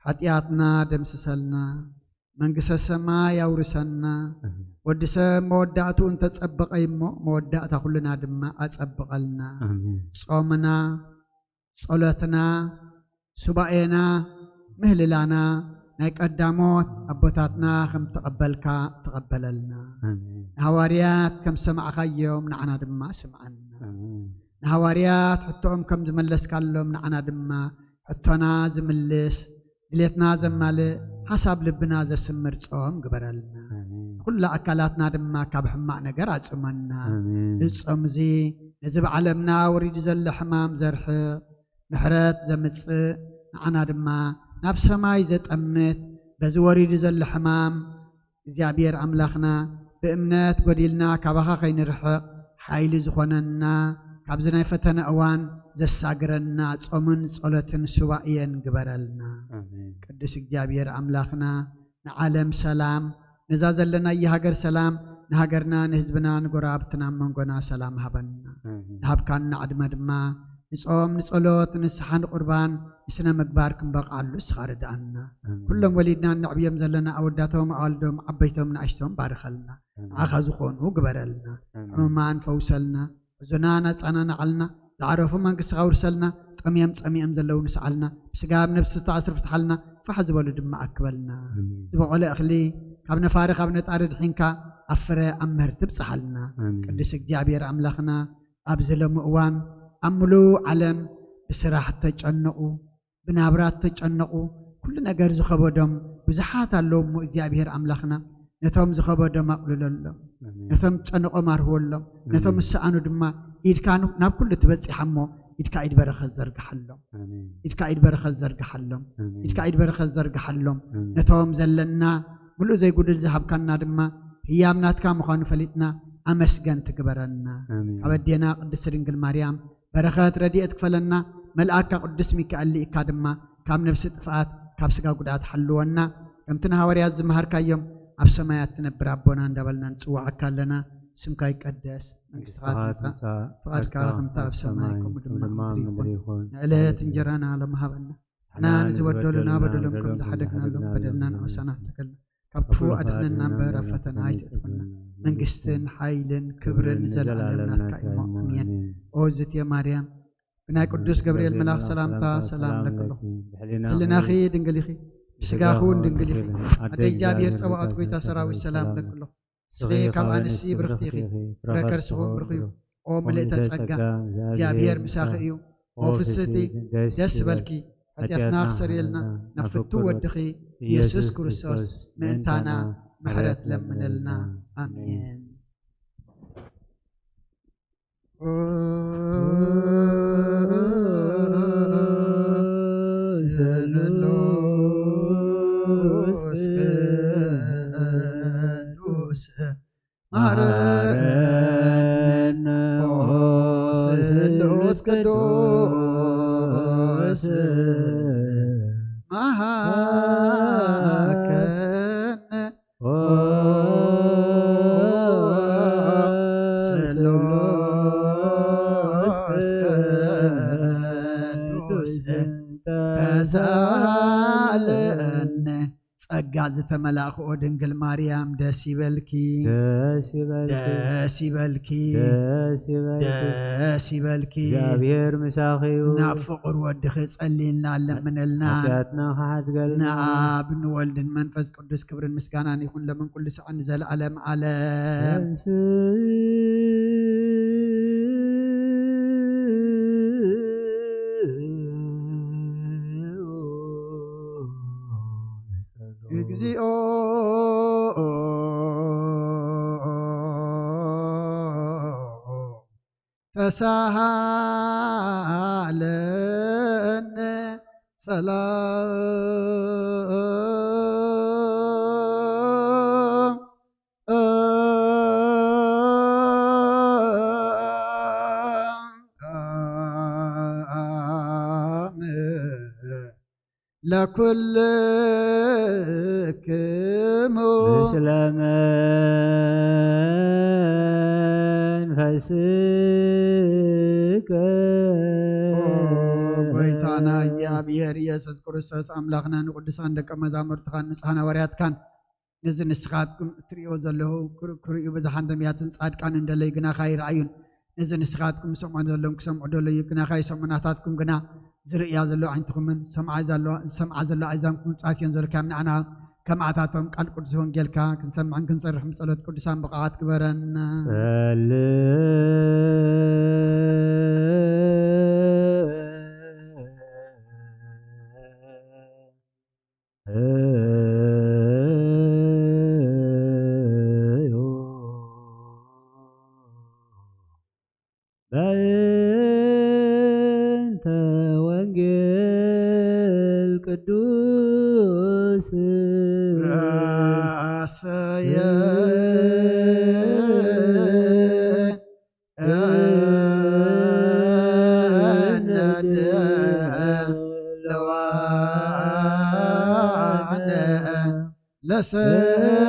ሓጢኣትና ደምስሰልና፣ መንግስተ ሰማይ ኣውርሰና። ኣሜን። ወዲ ሰብ መወዳእትኡ እንተጸበቐ እሞ፣ መወዳእታ ኩልና ድማ ኣጸብቐልና። ኣሜን። ጾምና፣ ጸሎትና፣ ሱባኤና፣ ምህልላና ናይ ቀዳሞት ኣቦታትና ከም ተቐበልካ ተቐበለልና። ኣሜን። ንሃዋርያት ከም ሰማዕካዮም ንዓና ድማ ስምዓና። ኣሜን። ንሃዋርያት ሕቶኦም ከም ዝመለስካሎም ንዓና ድማ ሕቶና ዝምልስ፣ ድሌትና ዘማልእ፣ ሓሳብ ልብና ዘስምር ጾም ግበረልና። ኣሜን። ኩሉ ኣካላትና ድማ ካብ ሕማቕ ነገር ኣጽመና። ኣሜን። እዚ ጾም እዚ ነዚ ብዓለምና ወሪዱ ዘሎ ሕማም ዘርሕቕ፣ ምሕረት ዘምጽእ፣ ንዓና ድማ ናብ ሰማይ ዘጠምት፣ በዚ ወሪዱ ዘሎ ሕማም እግዚኣብሔር ኣምላኽና ብእምነት ጎዲልና ካባኻ ከይንርሕቕ ሓይሊ ዝኾነና፣ ካብዚ ናይ ፈተነ እዋን ዘሳግረና ጾምን ጸሎትን ሱባኤን ግበረልና። ኣሜን። ቅዱስ እግዚኣብሔር ኣምላኽና ንዓለም ሰላም፣ ነዛ ዘለናያ ሃገር ሰላም፣ ንሃገርና፣ ንህዝብና፣ ንጎረባብትና፣ ኣብ መንጎና ሰላም ሃበና። ኣሜን። ዝሃብካና ዕድመ ድማ ንጾም፣ ንጸሎት፣ ንስሓ፣ ንቁርባን፣ ንስነ ምግባር ክንበቕዓሉ ንስኻ ርድኣና። ኣሜን። ኩሎም ወሊድና እነዕብዮም ዘለና ኣወዳቶም፣ ኣዋልዶም፣ ዓበይቶም፣ ንኣሽቶም ባርኸልና። ኣሜን። ንዓኻ ዝኾኑ ግበረልና። ኣሜን። ሕሙማን ፈውሰልና። ሕዙናን ኣጸናንዓልና። ዝዓረፉ መንግስትኻ ውርሰልና። ጠምዮም ጸሚኦም ዘለዉ ንስዓልና። ብስጋ ኣብ ነብሲ ዝተኣስሩ ፍትሓልና። ፋሕ ዝበሉ ድማ ኣክበልና። ኣሜን። ዝበቖለ እኽሊ ካብ ነፋሪ ካብ ነጣሪ ድሒንካ ኣብ ፍረ ኣብ ምህርቲ ብጽሓልና። ኣሜን። ቅዱስ እግዚኣብሔር ኣምላኽና ኣብዚ ሎሚ እዋን ኣብ ምሉእ ዓለም ብስራሕ እተጨነቑ፣ ብናብራ እተጨነቑ፣ ኩሉ ነገር ዝኸበዶም ብዙሓት ኣለዉ እሞ እግዚኣብሔር ኣምላኽና ነቶም ዝኸበዶም ኣቕልለሎም፣ ኣሜን። ነቶም ዝጨነቖም ኣርህወሎም፣ ነቶም ኣሜን። ዝሰኣኑ ድማ ኢድካ ን-፣ ናብ ኩሉ ትበጺሓ እሞ ኢድካ ኢድ በረኸት ዘርግሓሎም። ኣሜን። ኢድካ ኢድ በረኸት ዘርግሓሎም። ኣሜን። ኢድካ ኢድ በረኸት ዘርግሓሎም። ኣሜን። ነቶም ዘለና ምሉእ ዘይጉድል ዝሃብካና ድማ ህያብ ናትካ ምዃኑ ፈሊጥና ኣመስገን ትግበረና። ኣሜን። ካብ ኣዴና ቅድስቲ ድንግል ማርያም በረኸት ረድኤት ክፈለና፣ መልኣካ ቅዱስ ሚካኤል ልኢካ ድማ ካብ ነብሲ ጥፍኣት ካብ ስጋ ጉድኣት ሓልወና። ከምቲ ንሃዋርያት ዝመሃርካዮም ኣብ ሰማያት ትነብር ኣቦና እንዳበልና ንጽውዓካ ኣለና። ስምካ ይቀደስ፣ መንግስትኻ መንግስትኻ ትምጻእ፣ ትምጻእ፣ ፍቓድካ ፍቓድካ ከምታ ኣብ ኣብ ሰማይ ሰማይ ከምኡ ድማ ከምኡ ኣብ ድማ ኣብ ምድሪ ምድሪ ይኹን። ይኹን። ንዕለት እንጀራና ሎም ሃበና። ንሕና ንዝበደሉና በደሎም ከም ዝሓደግናሎም በደልና ንኣሳና ተከልና። ካብ ክፉ ኣድነና እምበር ኣብ ፈተና ኣይትእትወና። መንግስትን ሓይልን ክብርን ንዘለኣለም ናትካ እዩ። ኣሜን። ኦ ዝትየ ማርያም፣ ብናይ ቅዱስ ገብርኤል መልኣኽ ሰላምታ ሰላም ለክሎ። ህልናኺ ድንግል ኢኺ፣ ብስጋኺ እውን ድንግል ኢኺ። ኣደ እግዚኣብሔር ጸባኦት ጎይታ ሰራዊት ሰላም ለክሎ። ንስኺ ካብ ኣንስቲ ብርኽቲ ኢኺ፣ ፍረ ከርስኺ እውን ብሩኽ እዩ። ኦ ምልእተ ጸጋ፣ እግዚኣብሔር ምሳኺ እዩ። ኦ ፍስህቲ፣ ደስ ይበልኪ፣ ሓጢኣትና ክሰርየልና ናብ ፍቱው ወድኺ ኢየሱስ ክርስቶስ ምእንታና ምሕረት ለምነልና። ኣሜን። ስሉስ ቅዱስ መሃረነ፣ ኦ ስሉስ ቅዱስ መሃከነ፣ ኦ ስሉስ ቅዱስ ተሳለነ። ጸጋ ዝተመላእክኦ ድንግል ማርያም ደስ ይበልኪ፣ ደስ ይበልኪ፣ ደስ ይበልኪ፣ ደስ ይበልኪ። ደስ ይበልኪ። እግዚኣብሔር ምሳኺ እዩ። ናብ ፍቕር ወድኺ ጸልይልና፣ ለምነልና። ሓጢኣትና ክሓድገልና። ንኣብ ንወልድን መንፈስ ቅዱስ ክብርን ምስጋናን ይኹን፣ ለምን ኩሉ ሰዓት ንዘለዓለም ዓለም። እግዚኦ ተሳሃለነ ሰላም ለኩልክሙ ምስለ መንፈስከ። ኦ ጎይታና እግዚኣብሔር ኢየሱስ ክርስቶስ ኣምላኽና፣ ንቅዱሳን ደቀ መዛሙርትኻን ንጹሓን ሃዋርያትካን፣ ነዚ ንስኻትኩም እትርእይዎ ዘለኹ ክር-፣ ክርእዩ ብዙሓን ነቢያትን ጻድቃንን ደለዩ ግናኻ ይረኣዩን፣ ነዚ ንስኻትኩም ዝሰምዖ ዘለኹም ክሰምዑ ደለዩ ግናኻ ይሰምዑ፣ ናታትኩም ግና ዝርእያ ዘሎ ኣዒንትኹምን ዝሰምዓ ዘሎ፣ ዝሰምዓ ዘሎ ኣእዛንኩም ብጻት እየን ዘለካ። ንዓና ከማዕታቶም ቃል ቅዱስ ወንጌልካ ክንሰምዕን ክንሰርሕን ብጸሎት ቅዱሳን ብቕዓት ግበረና። ጸልእ በእንተ ወንጌል ቅዱስ ረአሰየ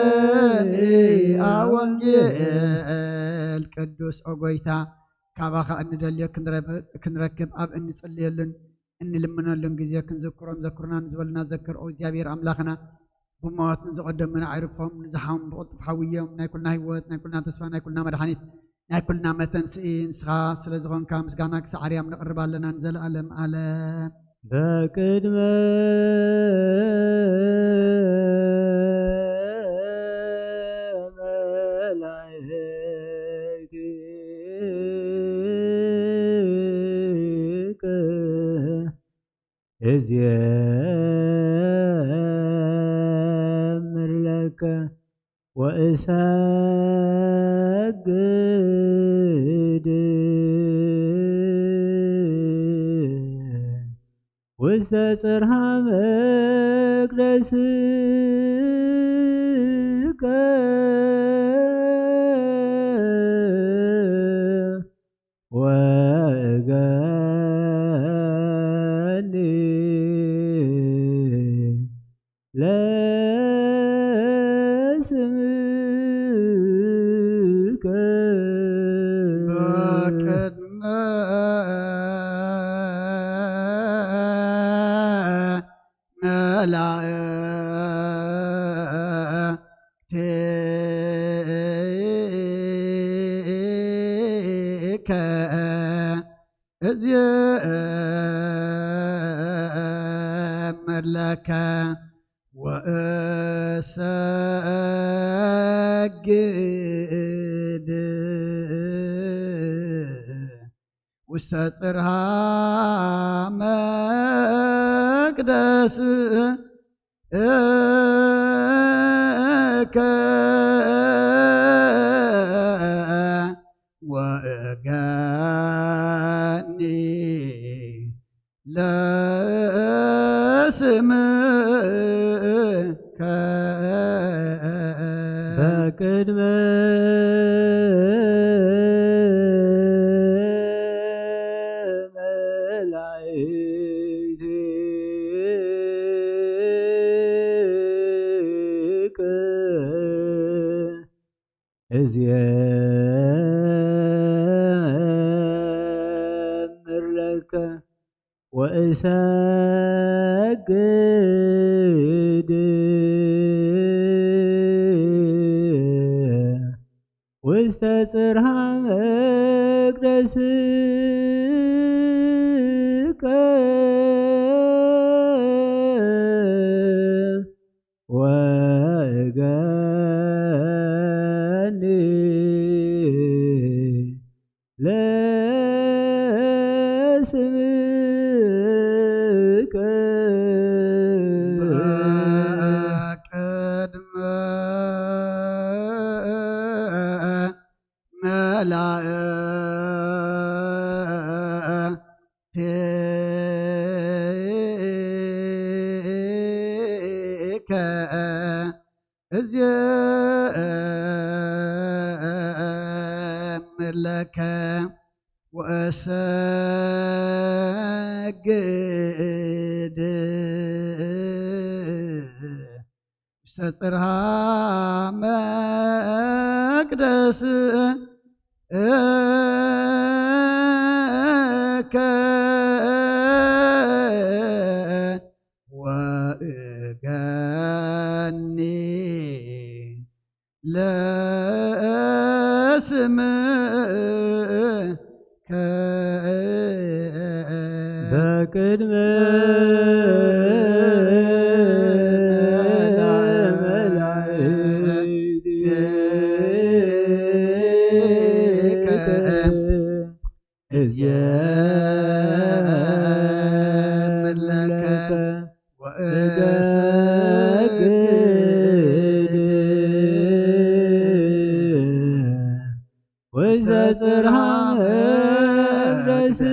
ለሰሚዐ ወንጌል ቅዱስ። ኦ ጎይታ፣ ካባኻ እንደልዮ ክንረብ-፣ ክንረክብ ኣብ እንጽልየሉን እንልምነሉን ግዜ ክንዝክሮን ዘክሩና ንዝበሉና ዘክር። ኦ እግዚኣብሔር ኣምላኽና፣ ብሞት ንዝቐደሙና ኣይርግፎም፣ ንዝሓሙ ብቕልጡፍ ሓውዮም። ናይ ኩልና ህይወት፣ ናይ ኩልና ተስፋ፣ ናይ ኩልና መድሓኒት፣ ናይ ኩልና መተንስኢ ንስኻ ስለ ዝኾንካ ምስጋና ክሳዕ ኣርያም ነቕርብ ኣለና ንዘለኣለም ኣለም። በቅድመ መላእክቲከ እዜምር ለከ ወእሰግድ ውስተ ጽርሃ መቅደስከ ወእገኒ ለስምከ በቅድመ መላእክቲከ እዜምር ለከ ወእሰግድ ውስተ ጽርሃ መቅደስከ ወእገኒ ለስምከ በቅድመ መላእክቲከ እዜምር ለከ ወእሰግድ ውስተ ጽርሃ መቅደስከ ወእገኒ ለስምከ በቅድመ መላእክቲከ እዜምር ለከ ወእሰግድ ሰጽርሃ መቅደስ እከ ወእገኒ ለስምከ በቅድመ መላእክትከ እዜምር ለከ ወእሰግድ ውስተ ጽርሐ መቅደስከ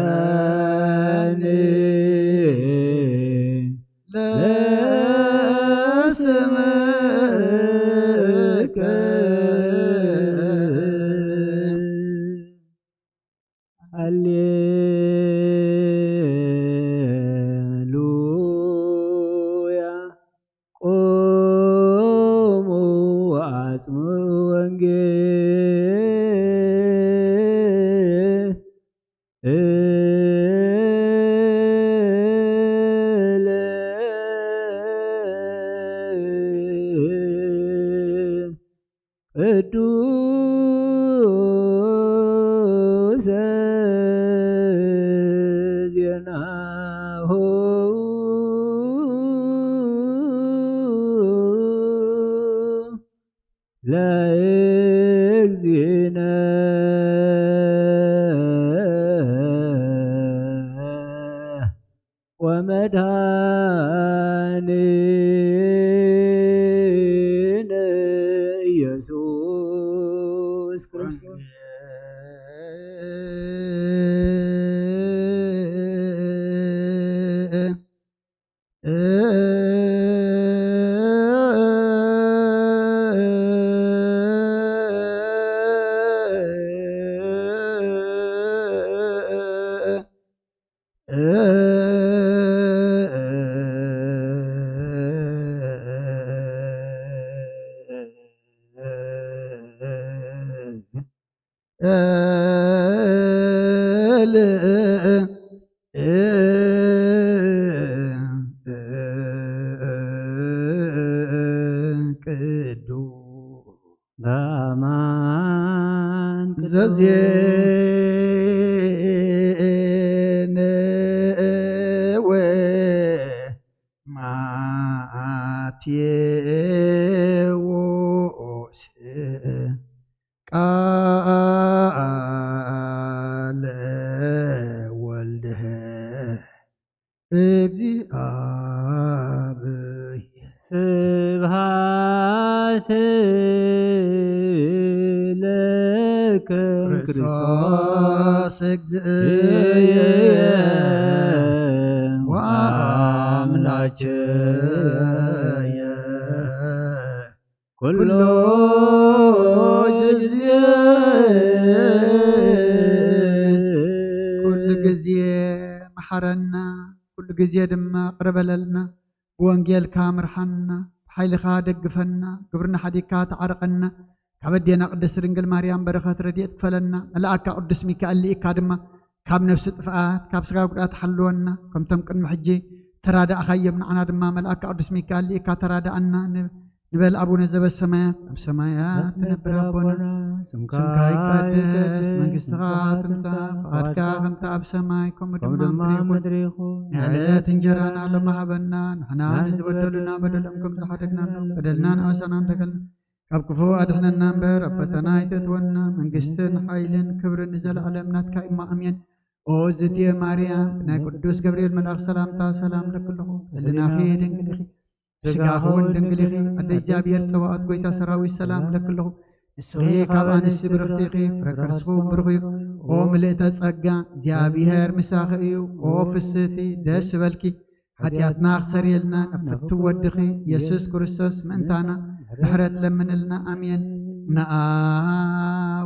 ወገኒ ለስምከ። ሃሌሉያ። ቁሙ ወአጽምዑ ወንጌል ቅዱስ ዜናሁ ለእግዚእነ ወመድኃኒነ ኢየሱስ ክርስቶስ። ቅዱስ በአማን ዘዜነ ወማቴዎስ ቃለ ወልድህ እግዚአብሔር። ስብሐት ለከ ክርስቶስ ክርስቶስ እግዚእየ ወአምላክየ ኩሎ ጊዜ። ኩሉ ግዜ መሓረና፣ ኩሉ ግዜ ድማ ቅረ በለልና፣ ብወንጌልካ ምርሓና፣ ብሓይልኻ ደግፈና፣ ግብርና ሓዲግካ ተዓርቐና፣ ካብ ኣዴና ቅድስት ድንግል ማርያም በረኸት ረድኤት ክፈለና፣ መልኣካ ቅዱስ ሚካኤል ልኢካ ድማ ካብ ነፍሲ ጥፍኣት፣ ካብ ስጋ ጉድኣት ሓልወና። ከምቶም ቅድሚ ሕጂ ተራዳእኻዮም፣ ንዓና ድማ መልኣካ ቅዱስ ሚካኤል ልኢካ ተራዳኣና። ን-፣ ንበል። ኣቡነ ዘበሰማያት፣ ኣብ ሰማያት ትነብር ኣቦና፣ ስምካ ይቀደስ፣ መንግስትኻ ትምጻእ፣ ፍቓድካ ከምቲ ኣብ ሰማይ ከምኡ ከምኡ ድማ ድማ ኣብ ምድሪ ይኹን። ምድሪ ይኹን። ናይ ዕለት እንጀራና ሎሚ ሃበና፣ ንሕና ንዝበደሉና በደሎም ከም ዝሓደግናሎም፣ በደልና ንኣበሳና እንደገልና፣ ካብ ክፉ ኣድሕነና እምበር፣ ኣብ ፈተና ኣይተእትወና፣ መንግስትን ሓይልን ክብርን ንዘለዓለም ናትካ እማ፣ ኣሜን። ኦ ዝትየ ማርያም፣ ናይ ቅዱስ ገብርኤል መልኣኽ ሰላምታ ሰላም ለክልኹ፣ ህልናኺ ድንግል ኢኺ፣ ስጋኺ እውን ድንግል ኢኺ፣ ኣደ እግዚኣብሔር ጸባኦት፣ ጎይታ ሰራዊት፣ ሰላም ለክልኹ። ንስኺ ካብ ኣንስቲ ብርኽቲ ኢኺ፣ ፍረ ከርስኺ እውን ብሩኽ እዩ። ኦ ምልእተ ጸጋ፣ እግዚኣብሔር ምሳኺ እዩ። ኦ ፍስህቲ፣ ደስ ይበልኪ፣ ሓጢኣትና ክሰርየልና፣ ናብ ፍትው ወድኺ ኢየሱስ ክርስቶስ ምእንታና ምሕረት ለምንልና። ኣሜን። ነኣ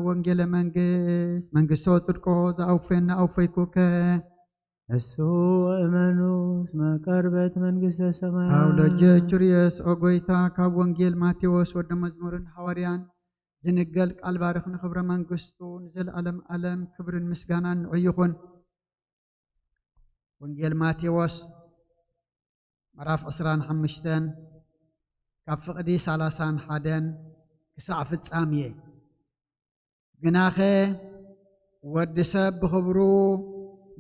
ወንጌለ መንግስት መንግስቶ ጽድቆ ዘኣውፌን ኣውፈይኩከ። እሱ እመኑ እስመ ቀርበት መንግስተ ሰማያት። ኣውደጀ ቹርየስ ኦ ጎይታ ካብ ወንጌል ማቴዎስ ወደ መዝሙርን ሃዋርያን ዝንገል ቃል ባርኽ ንኽብረ መንግስቱ ንዘለዓለም ዓለም ክብርን ምስጋናን ንዑ ይኹን። ወንጌል ማቴዎስ ምዕራፍ ዕስራን ሓሙሽተን ካብ ፍቕዲ ሰላሳን ሓደን ክሳዕ ፍጻሜ። ግናኸ ወዲ ሰብ ብኽብሩ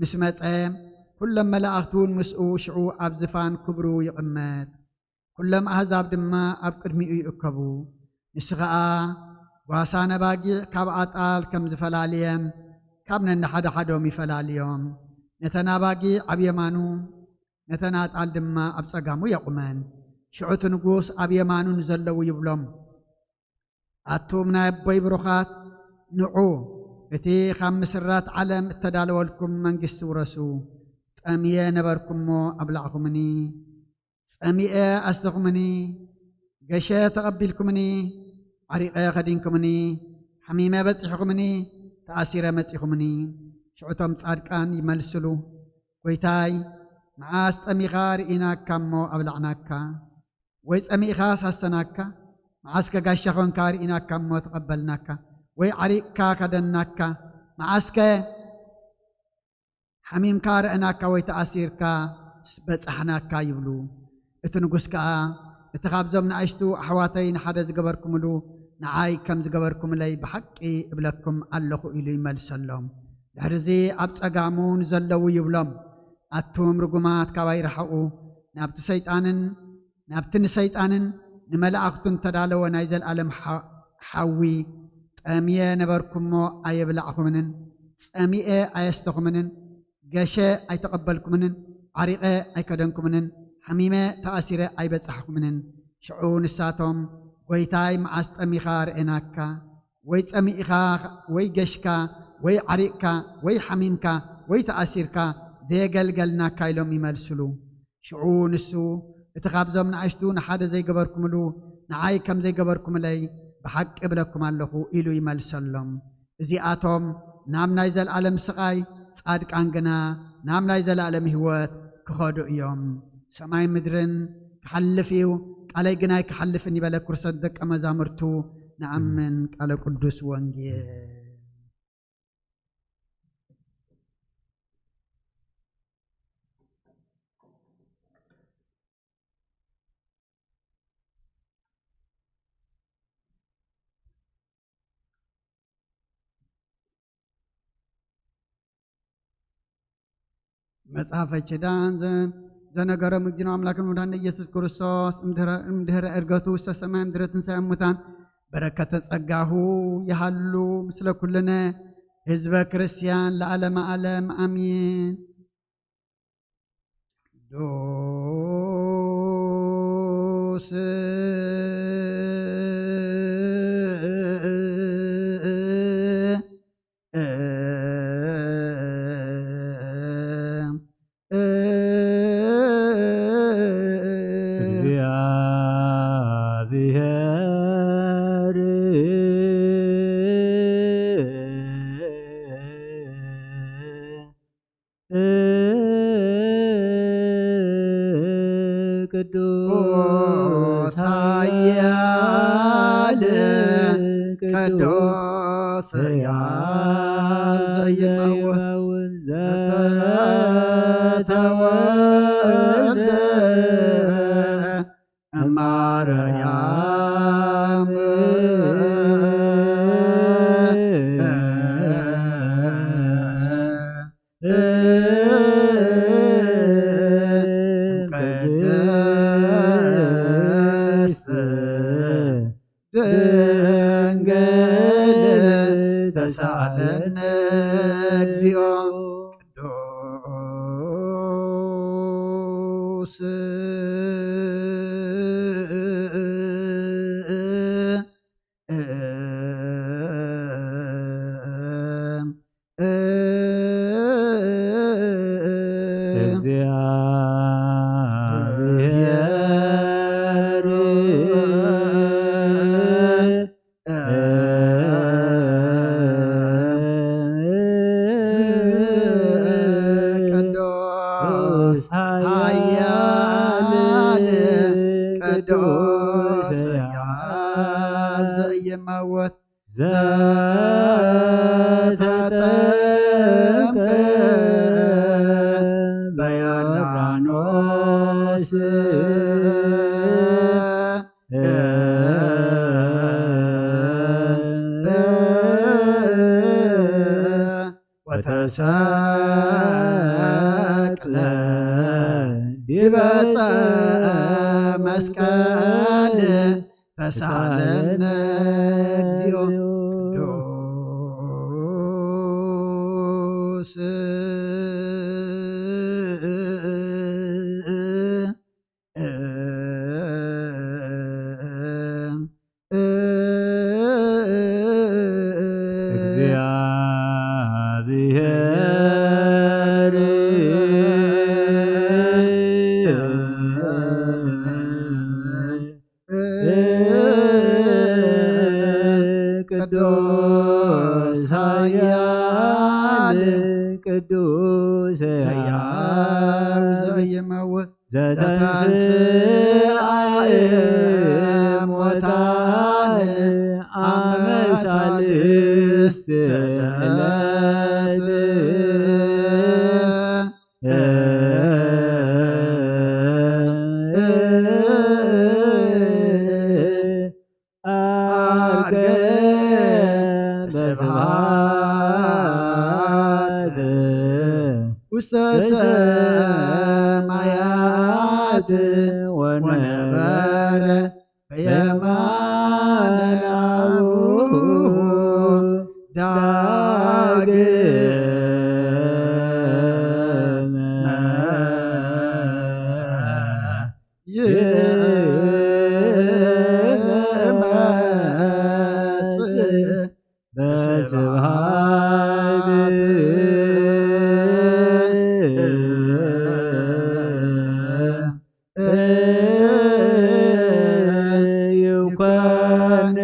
ምስ መጸ፣ ኩሎም መላእኽቲ እውን ምስኡ ሽዑ ኣብ ዝፋን ክብሩ ይቕመጥ። ኩሎም ኣህዛብ ድማ ኣብ ቅድሚኡ ይእከቡ። ንሱ ኸኣ ጓሳን ኣባጊዕ ካብ ኣጣል ከም ዝፈላልየን ካብ ነንሓድሓዶም ይፈላልዮም። ነተን ኣባጊዕ ኣብ የማኑ፣ ነተን ኣጣል ድማ ኣብ ጸጋሙ የቑመን። ሽዑ እቲ ንጉስ ኣብ የማኑ ንዘለዉ ይብሎም፣ ኣቱም ናይ ኣቦይ ብሩኻት፣ ንዑ፣ እቲ ካብ ምስራት ዓለም እተዳለወልኩም መንግስቲ ውረሱ። ጠምየ ነበርኩ እሞ ኣብላዕኹምኒ፣ ጸሚኤ ኣስተኹምኒ፣ ገሸ ተቐቢልኩምኒ፣ ዓሪቐ ኸዲንኩምኒ፣ ሓሚመ በጺሕኹምኒ፣ ተኣሲረ መጺኹምኒ። ሽዑ እቶም ጻድቃን ይመልስሉ፣ ጎይታይ፣ መዓስ ጠሚኻ ርኢናካ እሞ ኣብላዕናካ? ወይ ጸሚእኻስ ኣስተናካ? መዓስከ ጋሻ ኾንካ ርኢናካ እሞ ተቐበልናካ? ወይ ዓሪቕካ ከደንናካ? መዓስከ ሓሚምካ ረእናካ ወይ ተኣሲርካ በጻሕናካ? ይብሉ። እቲ ንጉስ ከኣ፣ እቲ ካብዞም ንኣሽቱ ኣሕዋተይ ንሓደ ዝገበርኩምሉ ንዓይ ከም ዝገበርኩምለይ ብሓቂ እብለኩም ኣለኹ ኢሉ ይመልሰሎም። ድሕርዚ ኣብ ጸጋሙ ንዘለዉ ይብሎም፣ ኣቱም ርጉማት ካባይ ርሓቑ፣ ናብቲ ሰይጣንን ናብቲ ንሰይጣንን ንመላእኽቱን እተዳለወ ናይ ዘለኣለም ሓ-፣ ሓዊ። ጠምየ ነበርኩ እሞ ኣየብላዕኹምንን፣ ጸሚኤ ኣየስተኹምንን፣ ገሸ ኣይተቐበልኩምንን፣ ዓሪቐ ኣይከደንኩምንን፣ ሓሚመ ተኣሲረ ኣይበጻሕኩምንን። ሽዑ ንሳቶም፣ ጎይታይ፣ መዓስ ጠሚኻ ርኤናካ? ወይ ጸሚእኻ፣ ወይ ገሽካ፣ ወይ ዓሪቕካ፣ ወይ ሓሚምካ፣ ወይ ተኣሲርካ ዘየገልገልናካ ኢሎም ይመልስሉ። ሽዑ ንሱ፣ እቲ ካብዞም ንኣሽቱ ንሓደ ዘይገበርኩምሉ ንዓይ ከም ዘይገበርኩምለይ ብሓቂ እብለኩም ኣለኹ ኢሉ ይመልሰሎም። እዚኣቶም ናብ ናይ ዘለኣለም ስቓይ፣ ጻድቃን ግና ናብ ናይ ዘለኣለም ህይወት ክኸዱ እዮም። ሰማይ ምድርን ክሓልፍ እዩ፣ ቃለይ ግና ኣይክሓልፍን እዩ በለ። ክርሰት ደቀ መዛሙርቱ ንኣምን። ቃለ ቅዱስ ወንጌል። መጽሐፈ ኪዳን ዘ-፣ ዘነገሮም እግዚእነ አምላክነ መድኃኒነ ኢየሱስ ክርስቶስ እምድህረ፣ እምድህረ ዕርገቱ ውስተ ሰማይ እምድህረ ትንሣኤ እሙታን በረከተ ጸጋሁ ይሃሉ ምስለ ኩልነ ህዝበ ክርስቲያን ለዓለመ ዓለም አሜን። ቅዱስ እግዚአብሔር ቅዱስ ኃያል ቅዱስ ኃያል ዘይመውት ዘይመውት ዘተወልደ እማርያም ቅድስት ድንግል ተሳለነ እግዚኦ። ቅዱስ እግዚአብሔር ኃያል ቅዱስ ሕያው ዘኢይመውት ዘተጠምቀ በዮርዳኖስ ወተሰቅለ ዲበ ዕፀ መስቀል ተሳለነ እግዚኦ ቅዱስ እግዚአብሔር ቅዱስ ኃያል ቅዱስ ሕያው ዘኢይመውት ዘተንሥአ እሙታን አመ ሳልስት ዕለት ዐርገ በስብሐት ውስተ ሰማያት ወነበረ በየማነ አቡሁ ዳግመ ይመጽእ በስብሐት ይኮንን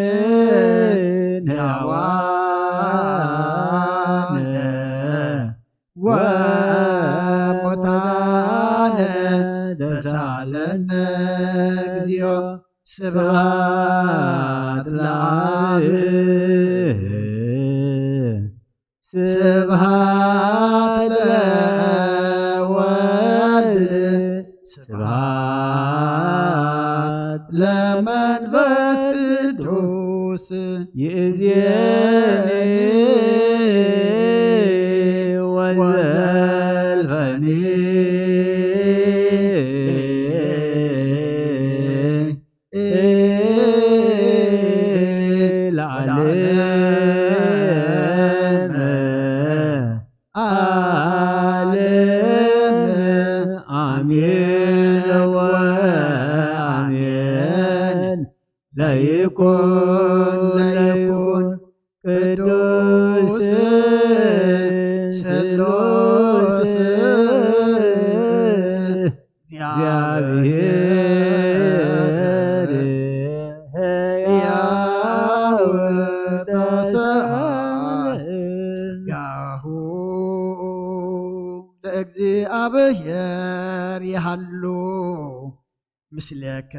ሕያዋነ ወሙታነ ተሳለነ እግዚኦ ስብሐት ለአብ ስብሐት ለወልድ ስብሐት ለመንፈስ ቅዱስ ይእዜኒ ወዘልፈኒ ለዓለመ ዓለም አሜን ወአሜን። ለይኩን ለይኩን ቅዱስ ስሉስ እግዚአብሔር ሕያው ተሰብሐ ሥጋሁ ለእግዚአብሔር ይሃሉ ምስሌክሙ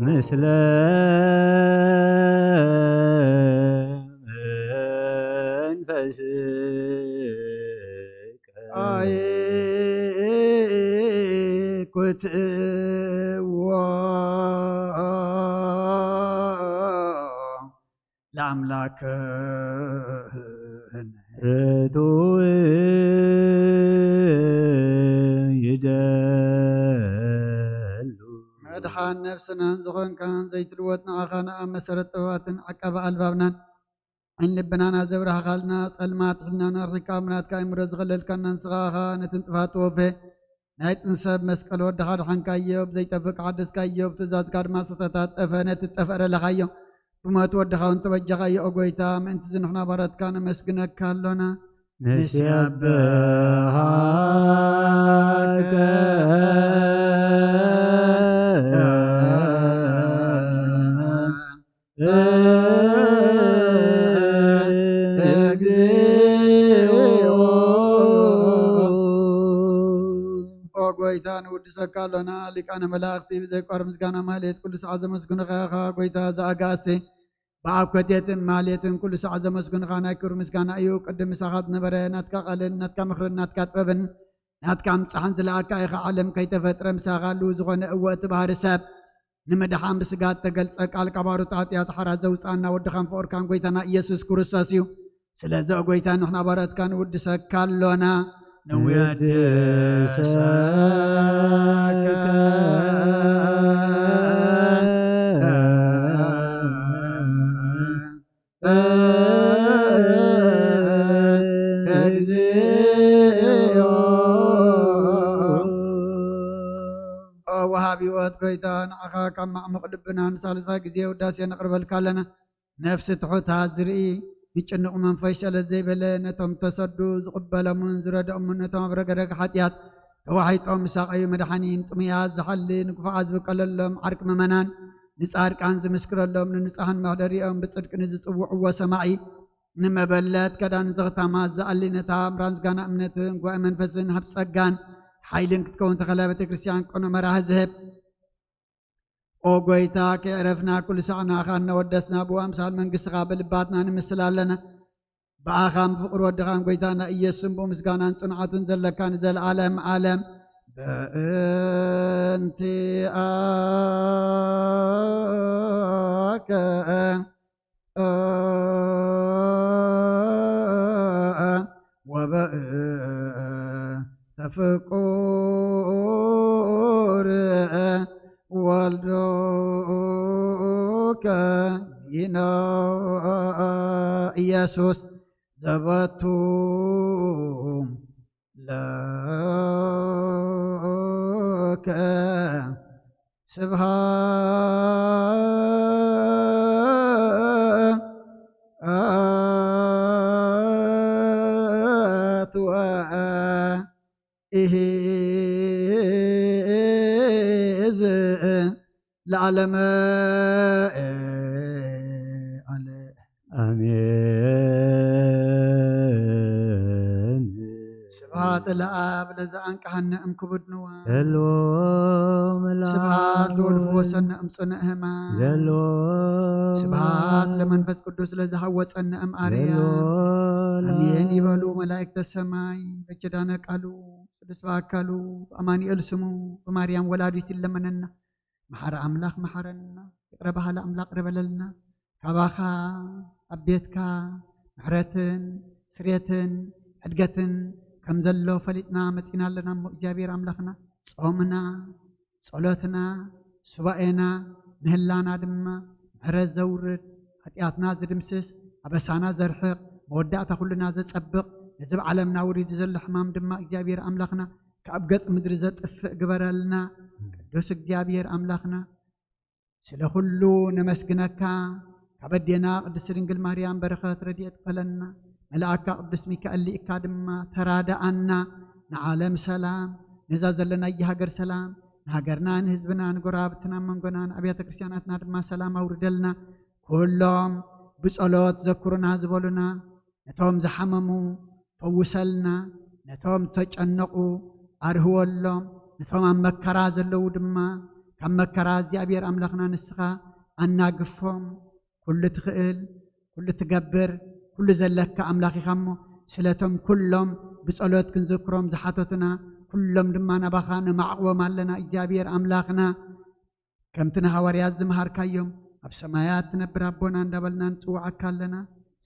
ምስለ መንፈስከ አይ ኩትዎ ለአምላክነ ርቱዕ ይደሉ መድሓን ነፍስናን ዝኾንካን ዘይትልወጥ ንዓኻ ንኣብ መሰረት ጥበባትን ዓቃቢ ኣልባብናን ዓይን ልብናን ኣዘብራህኻልና ጸልማት ሕልናና ኣርሒካ ምናትካ ኣእምሮ ዝኸለልካና ንስኻ ኢኻ ነቲ ንጥፋት ተወፌ ናይ ጥንሰብ መስቀል ወድኻ ድሓንካዮ ብዘይጠፍእ ክሓደስካዮ ብትእዛዝካ ድማ ዝተታጠፈ ነቲ ዝጠፍአ ደለኻዮ ብሞት ወድኻ እውን ተበጃኻዮ ኦ ጎይታ ምእንቲ ዝንሕና ባረትካ ነመስግነካ ኣሎና ንስብሐከ ጎይታ ንውድሰካ ኣሎና። ሊቃነ መላእኽቲ ብዘይቋር ምስጋና ማህሌት ኩሉ ሰዓት ዘመስግኑኻ ኢኻ። ጎይታ ዘኣጋእዝቲ ብኣብ ኮቴትን ማህሌትን ኩሉ ሰዓት ዘመስግኑኻ ናይ ክብሪ ምስጋና እዩ። ቅድም ምሳኻ ዝነበረ ናትካ ቃልን ናትካ ምኽርን ናትካ ጥበብን ናትካ ምጻሕን ዝለኣካ ኢኻ። ዓለም ከይተፈጥረ ምሳኻ ኣለዉ ዝኾነ እወ እቲ ባህሪ ሰብ ንምድሓን ብስጋ እተገልጸ ቃል ካብ ኣሮት ሓጢኣት ሓራ ዘውጽኣና ወድኻን ፍቕርካን ጎይታና ኢየሱስ ክርስቶስ እዩ። ስለዚ ኦ ጎይታ ንሕና ባሮትካ ንውድሰካ ኣሎና። ንውድሰካ እግዚኦ። ኦ ወሃቢ ህይወት ጎይታ ንዓኻ ካብ ማዕሙቕ ልብና ንሳልሳይ ግዜ ውዳሴ ነቕርበልካ ኣለና። ነፍሲ ትሑታት ዝርኢ ንጭኑቕ መንፈስ ሸለል ዘይበለ ነቶም ተሰዱ ዝቕበሎምን ዝረድኦምን ነቶም ኣብ ረገረግ ሓጢኣት ተዋሒጦም ዝሳቐዩ መድሓኒ ንጥሙያት ዝሓሊ ንግፉዓት ዝብቀለሎም ዓርቂ ምእመናን ንጻድቃን ዝምስክረሎም ንንጹሃን መሕደሪኦም ብጽድቂ ንዝጽውዕዎ ሰማዒ ንመበለት ከዳን ዝኽታማት ዝኣሊ ነታ ምራን ዝጋና እምነትን ጉባኤ መንፈስን ሃብ ጸጋን ሓይልን ክትከውን ተኸላ ቤተ ክርስቲያን ቅኑዕ መራሒ ዝህብ ኦ ጎይታ ከየዕረፍና ኩሉ ሳዕ ንኣኻ እናወደስና ብኡ ኣምሳል መንግስትኻ ብልባትና ንምስል ኣለና። ብኣኻን ብፍቕሪ ወድኻን ጎይታና ኢየሱስን ብኡ ምስጋናን ጽንዓቱን ዘለካ ንዘለዓለም ዓለም በእንቲኣከ ወበእንተ ፍቁር ወልዶከ ዚና ኢየሱስ ዘበቱ ለከ ስብሃት ወእሂዝ ለዓለመ ዓለ። ኣሜን። ስብሃት ለኣብ ለዘ ኣንቀሐነ እምክቡድ ንዋ። ዘሎ መልኣክ ስብሃት ለወልፍ ወሰነ እምጽነ ህማ። ዘሎ ስብሃት ለመንፈስ ቅዱስ ለዘሃወጸነ እም ኣርያ። ዘሎ ኣሜን ይበሉ መላእክተ ሰማይ። በኪዳነ ቃሉ ቅዱስ በኣካሉ ብኣማኑኤል ስሙ ብማርያም ወላዲት ይለመነና። መሓሪ ኣምላኽ መሓረና። ይቕረ በሃሊ ኣምላኽ ይቕረ በለልና። ካባኻ ኣብ ቤትካ ምሕረትን ስሬትን ሕድገትን ከም ዘሎ ፈሊጥና መጺና ኣለና እሞ እግዚኣብሔር ኣምላኽና ጾምና ጸሎትና ሱባኤና ምህላና ድማ ምሕረት ዘውርድ ሓጢኣትና ዝድምስስ ኣበሳና ዘርሕቕ መወዳእታ ኩልና ዘጸብቕ ነዚ ብዓለምና ውሪዱ ዘሎ ሕማም ድማ እግዚኣብሔር ኣምላኽና ካብ ገጽ ምድሪ ዘጥፍእ ግበረልና። ቅዱስ እግዚኣብሔር ኣምላኽና ስለ ኩሉ ነመስግነካ። ካብ ኣዴና ቅድስቲ ድንግል ማርያም በረኸት ረድኤት ክፈለና። መልኣካ ቅዱስ ሚካኤል ልኢካ ድማ ተራድኣና። ንዓለም ሰላም ነዛ ዘለናያ ሃገር ሰላም ንሃገርና ንህዝብና ንጎረባብትና መንጎና ንኣብያተ ክርስቲያናትና ድማ ሰላም ኣውርደልና። ኩሎም ብጸሎት ዘክሩና ዝበሉና ነቶም ዝሓመሙ ፈውሰልና፣ ነቶም ዝተጨነቑ ኣርህወሎም፣ ነቶም ኣብ መከራ ዘለዉ ድማ ካብ መከራ እግዚኣብሔር ኣምላኽና ንስኻ ኣናግፎም። ኩሉ ትኽእል፣ ኩሉ ትገብር፣ ኩሉ ዘለካ ኣምላኽ ኢኻ እሞ ስለቶም ኩሎም ብጸሎት ክንዝክሮም ዝሓተቱና ኩሎም ድማ ናባኻ ነማዕቕቦም ኣለና እግዚኣብሔር ኣምላኽና። ከምቲ ንሃዋርያት ዝመሃርካዮም ኣብ ሰማያት ትነብር ኣቦና እንዳበልና ንጽውዓካ ኣለና።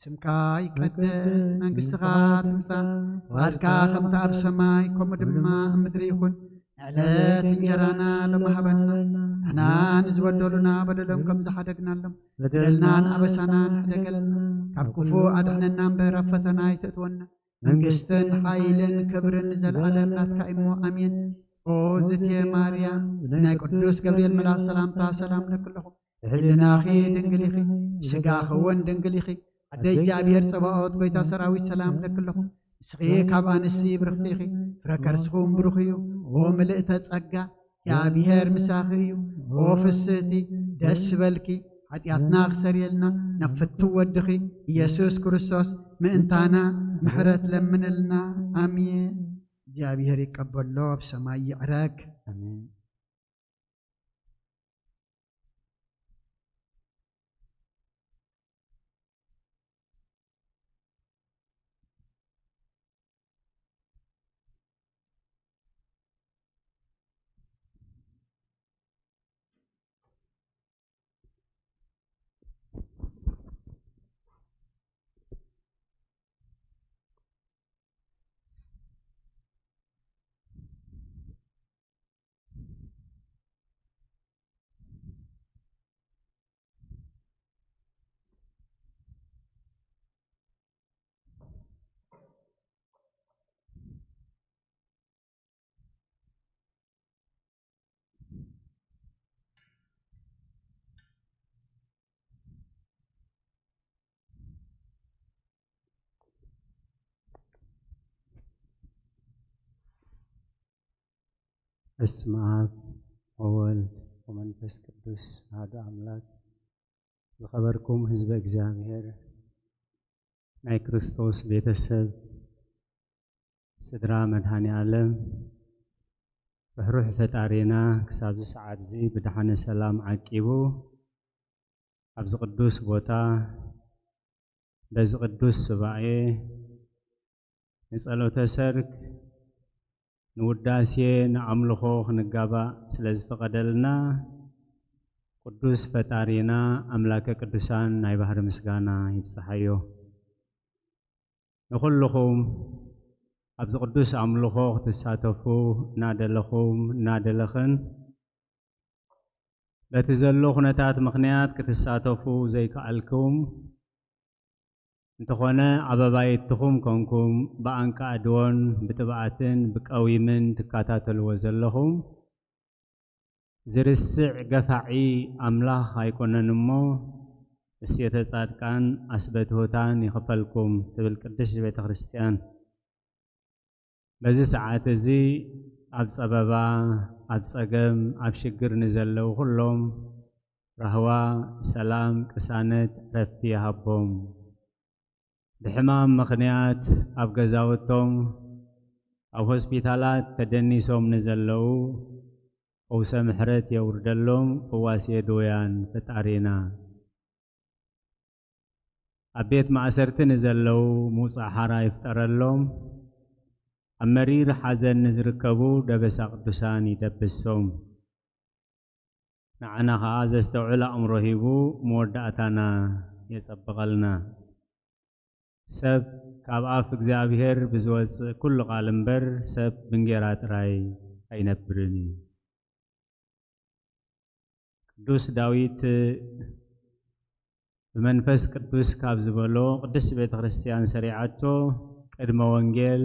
ስምካ ይቀደስ፣ መንግስትኻ ትምጻእ፣ ፍቓድካ ከምቲ ኣብ ሰማይ ከምኡ ድማ ኣብ ምድሪ ይኹን። ንዕለት እንጀራና ሎሚ ሃበና፣ ንሕና ንዝበደሉና በደሎም ከም ዝሓደግናሎም በደልናን ኣበሳናን ሕደገልና፣ ካብ ክፉእ ኣድሕነና እምበር ኣብ ፈተና ኣይተእትወና። መንግስትን ሓይልን ክብርን ንዘለዓለም ናትካ እሞ ኣሜን። ኦ ዝቴ ማርያም ናይ ቅዱስ ገብርኤል መልኣክ ሰላምታ ሰላም ለክለኹ። ብሕልናኺ ድንግል ኢኺ፣ ብስጋኺ እውን ድንግል ኢኺ። ኣደ እግዚኣብሔር ጸባኦት ጎይታ ሰራዊት ሰላም ለክለኹ። ንስኺ ካብ ኣንስቲ ብርኽቲ ኢኺ፣ ፍረ ከርስኹም ብሩኽ እዩ። ኦ ምልእተ ጸጋ እግዚኣብሔር ምሳኺ እዩ። ኦ ፍስህቲ ደስ በልኪ፣ ሓጢኣትና ክሰርየልና ናብ ፍትው ወድኺ ኢየሱስ ክርስቶስ ምእንታና ምሕረት ለምንልና። ኣሜን። እግዚኣብሔር ይቀበሎ፣ ኣብ ሰማይ ይዕረግ። ኣሜን። በስመ አብ ወወልድ ወመንፈስ ቅዱስ አሐዱ አምላክ። ዝኸበርኩም ህዝበ እግዚኣብሔር፣ ናይ ክርስቶስ ቤተሰብ፣ ስድራ መድኃኔ ዓለም፣ ርሕሩሕ ፈጣሪና ክሳብዚ ሰዓት እዚ ብደሓነ ሰላም ዓቂቡ ኣብዚ ቅዱስ ቦታ በዚ ቅዱስ ሱባኤ ንጸሎተ ሰርክ፣ ንውዳሴ፣ ንኣምልኾ ክንጋባእ ስለ ዝፈቐደልና ቅዱስ ፈጣሪና ኣምላከ ቅዱሳን ናይ ባህሪ ምስጋና ይብጽሓዮ። ንኹልኹም ኣብዚ ቅዱስ ኣምልኾ ክትሳተፉ እናደለኹም እናደለኽን በቲ ዘሎ ኩነታት ምኽንያት ክትሳተፉ ዘይከኣልኩም እንተኾነ፣ ኣብ ኣባይትኹም ኮንኩም ብኣንቃዕድዎን ብጥብኣትን ብቀዊምን ትከታተልዎ ዘለኹም፣ ዝርስዕ ገፋዒ ኣምላኽ ኣይኮነን እሞ፣ እሴተ ጻድቃን ኣስበ ትሑታን ይኽፈልኩም ትብል ቅድስት ቤተ ክርስቲያን። በዚ ሰዓት እዚ ኣብ ጸበባ፣ ኣብ ጸገም፣ ኣብ ሽግር ንዘለዉ ኩሎም ራህዋ፣ ሰላም፣ ቅሳነት፣ ዕረፍቲ ይሃቦም። ብሕማም ምኽንያት ኣብ ገዛውቶም፣ ኣብ ሆስፒታላት ተደኒሶም ንዘለዉ ፈውሰ ምሕረት የውርደሎም። ፈዋሲ ድውያን ፈጣሪና። ኣብ ቤት ማእሰርቲ ንዘለዉ ምውጻእ ሓራ ይፍጠረሎም። ኣብ መሪር ሓዘን ንዝርከቡ ደበሳ ቅዱሳን ይደብሶም። ንዓና ኸኣ ዘስተውዕል ኣእምሮ ሂቡ መወዳእታና የጸብቐልና። ሰብ ካብ ኣፍ እግዚኣብሔር ብዝወጽእ ኩሉ ቃል እምበር፣ ሰብ ብእንጌራ ጥራይ ኣይነብርን እዩ። ቅዱስ ዳዊት ብመንፈስ ቅዱስ ካብ ዝበሎ ቅድስት ቤተ ክርስቲያን ሰሪዓቶ፣ ቅድመ ወንጌል፣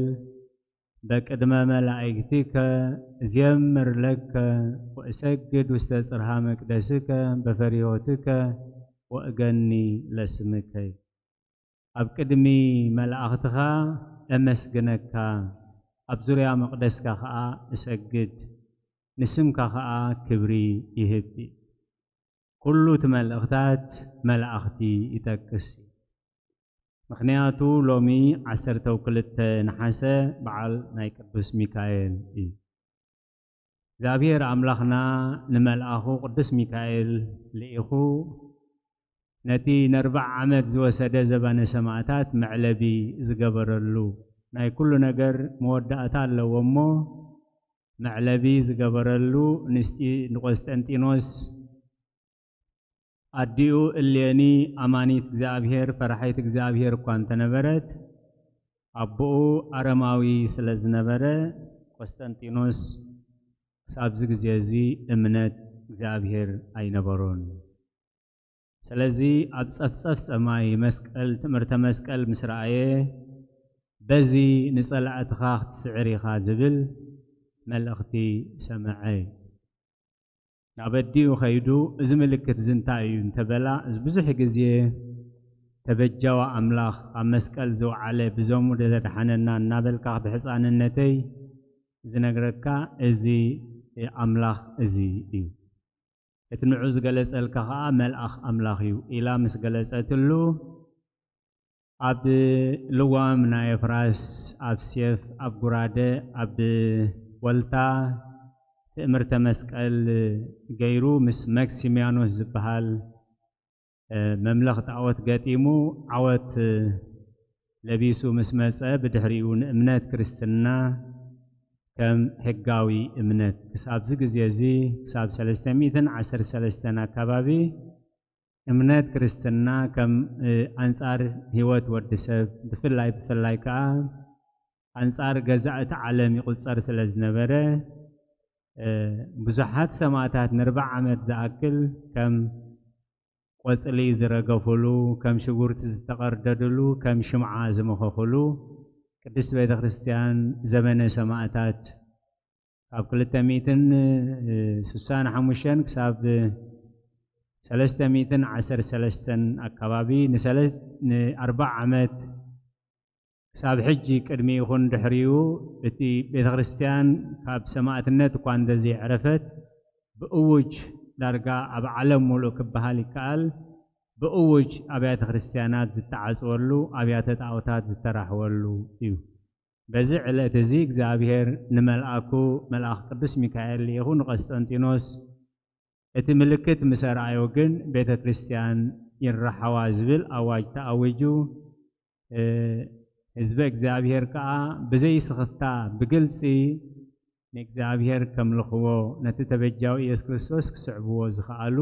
በቅድመ መላእክቲከ እዜምር ለከ ወእሰግድ ውስተ ጽርሃ መቅደስከ በፈሪሆትከ ወእገኒ ለስምከ። ኣብ ቅድሚ መላእኽትኻ እመስግነካ፣ ኣብ ዙርያ መቕደስካ ኸኣ እሰግድ፣ ንስምካ ኸኣ ክብሪ ይህብ። ኩሉ እቲ መልእኽታት መላእኽቲ ይጠቅስ። ምኽንያቱ ሎሚ ዓሰርተ ክልተ ነሓሰ በዓል ናይ ቅዱስ ሚካኤል እዩ። እግዚኣብሔር ኣምላኽና ንመልኣኹ ቅዱስ ሚካኤል ልኢኹ ነቲ ነርባዕ ዓመት ዝወሰደ ዘባነ ሰማእታት መዕለቢ ዝገበረሉ፣ ናይ ኩሉ ነገር መወዳእታ ኣለዎ እሞ መዕለቢ ዝገበረሉ፣ ንስጢ-፣ ንቆስጠንጢኖስ ኣዲኡ እሌኒ ኣማኒት እግዚኣብሔር ፈራሒት እግዚኣብሔር እኳ እንተነበረት፣ ኣቦኡ ኣረማዊ ስለ ዝነበረ፣ ቆስጠንጢኖስ ክሳብዚ ግዜ እዚ እምነት እግዚኣብሔር ኣይነበሮን። ስለዚ ኣብ ጸፍጸፍ ሰማይ መስቀል፣ ትምህርተ መስቀል ምስ ረኣየ፣ በዚ ንጸላእትኻ ክትስዕር ኢኻ ዝብል መልእኽቲ ሰምዐ። ናብ ኣዲኡ ኸይዱ፣ "እዚ ምልክት እዚ እንታይ እዩ?" እንተበላ፣ እዚ ብዙሕ ግዜ ተበጃዋ ኣምላኽ ኣብ መስቀል ዝወዓለ ብዘሙ ዘድሓነና እናበልካ ብሕፃንነተይ ዝነግረካ እዚ ኣምላኽ እዚ እዩ። እቲ ንዑ ዝገለጸልካ ኸዓ መልኣኽ ኣምላኽ እዩ ኢላ ምስ ገለጸትሉ፣ ኣብ ልዋም ናይ ኣፍራስ፣ ኣብ ሴፍ፣ ኣብ ጉራደ፣ ኣብ ወልታ ትእምርተ መስቀል ገይሩ ምስ መክሲሚያኖስ ዝበሃል መምለኽ ጣዖት ገጢሙ ዓወት ለቢሱ ምስ መጸ፣ ብድሕሪኡ ንእምነት ክርስትና ከም ሕጋዊ እምነት ክሳብዚ ግዜ እዚ፣ ክሳብ ሰለስተ ሚእትን ዓሰርተ ሰለስተን ኣካባቢ፣ እምነት ክርስትና ከም ኣንጻር ህይወት ወዲ ሰብ፣ ብፍላይ ብፍላይ ከኣ ኣንጻር ገዛእቲ ዓለም ይቑጸር ስለ ዝነበረ፣ ብዙሓት ሰማእታት ንርብዓ ዓመት ዝኣክል ከም ቆጽሊ ዝረገፉሉ፣ ከም ሽጉርቲ ዝተቐርደድሉ፣ ከም ሽምዓ ዝመኸኹሉ፣ ቅድስት ቤተ ክርስቲያን ዘመነ ሰማእታት ካብ ክልተ ሚእትን ስሳን ሓሙሽተን ክሳብ ሰለስተ ሚእትን ዓሰርተ ሰለስተን ኣካባቢ ንሰለስ-፣ ንኣርብዓ ዓመት ክሳብ ሕጂ ቅድሚ ይኹን ድሕሪኡ እቲ ቤተ ክርስቲያን ካብ ሰማእትነት እኳ እንተዘይዕረፈት ብእውጅ ዳርጋ ኣብ ዓለም ሙሉእ ክበሃል ይከኣል ብእውጅ ኣብያተ ክርስቲያናት ዝተዓጽወሉ ኣብያተ ጣዖታት ዝተራሕወሉ እዩ። በዚ ዕለት እዚ እግዚኣብሔር ንመልኣኩ መልኣኽ ቅዱስ ሚካኤል ልኢኹ ንቀስጠንጢኖስ እቲ ምልክት ምስ ኣርኣዮ ግን ቤተ ክርስቲያን ይረሓዋ ዝብል ኣዋጅ ተኣዊጁ፣ ህዝበ እግዚኣብሔር ከኣ ብዘይስኽፍታ ብግልጺ ንእግዚኣብሔር ከምልኽዎ፣ ነቲ ተበጃዊ ኢየሱስ ክርስቶስ ክስዕብዎ ዝኸኣሉ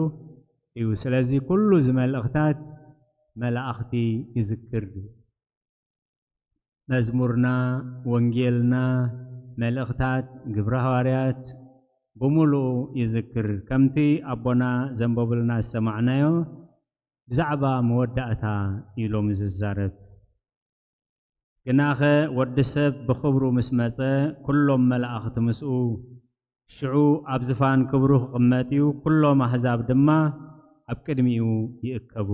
እዩ። ስለዚ ኩሉ እዚ መልእኽታት መላእኽቲ ይዝክር። መዝሙርና፣ ወንጌልና፣ መልእኽታት፣ ግብረ ሃዋርያት ብምሉኡ ይዝክር። ከምቲ ኣቦና ዘንበቡልና ዝሰማዕናዮ ብዛዕባ መወዳእታ እዩ ሎሚ ዝዛረብ። ግናኸ ወዲ ሰብ ብኽብሩ ምስ መጸ፣ ኩሎም መላእኽቲ ምስኡ፣ ሽዑ ኣብ ዝፋን ክብሩ ክቕመጥ እዩ፣ ኩሎም ኣህዛብ ድማ ኣብ ቅድሚኡ ይእከቡ።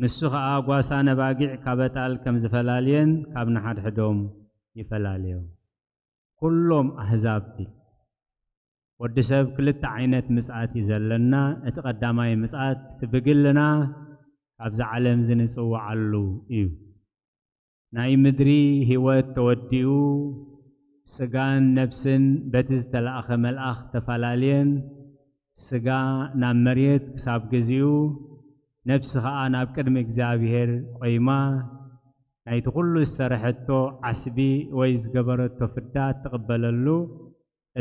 ንሱ ኸኣ ጓሳ ነባጊዕ ካብ ኣጣል ከም ዝፈላልየን ካብ ንሓድሕዶም ይፈላልዮም። ኩሎም ኣህዛብ ቢል። ወዲ ሰብ ክልተ ዓይነት ምጽኣት እዩ ዘለና። እቲ ቀዳማይ ምጽኣት እቲ ብግልና ካብዛ ዓለም እዚ ንጽውዓሉ እዩ። ናይ ምድሪ ህይወት ተወዲኡ፣ ስጋን ነፍስን በቲ ዝተላእኸ መልኣኽ ተፈላለየን፣ ስጋ ናብ መሬት ክሳብ ግዚኡ፣ ነፍሲ ኸኣ ናብ ቅድሚ እግዚኣብሔር ቆይማ፣ ናይቲ ኩሉ ዝሰረሐቶ ዓስቢ ወይ ዝገበረቶ ፍዳ እትቕበለሉ፣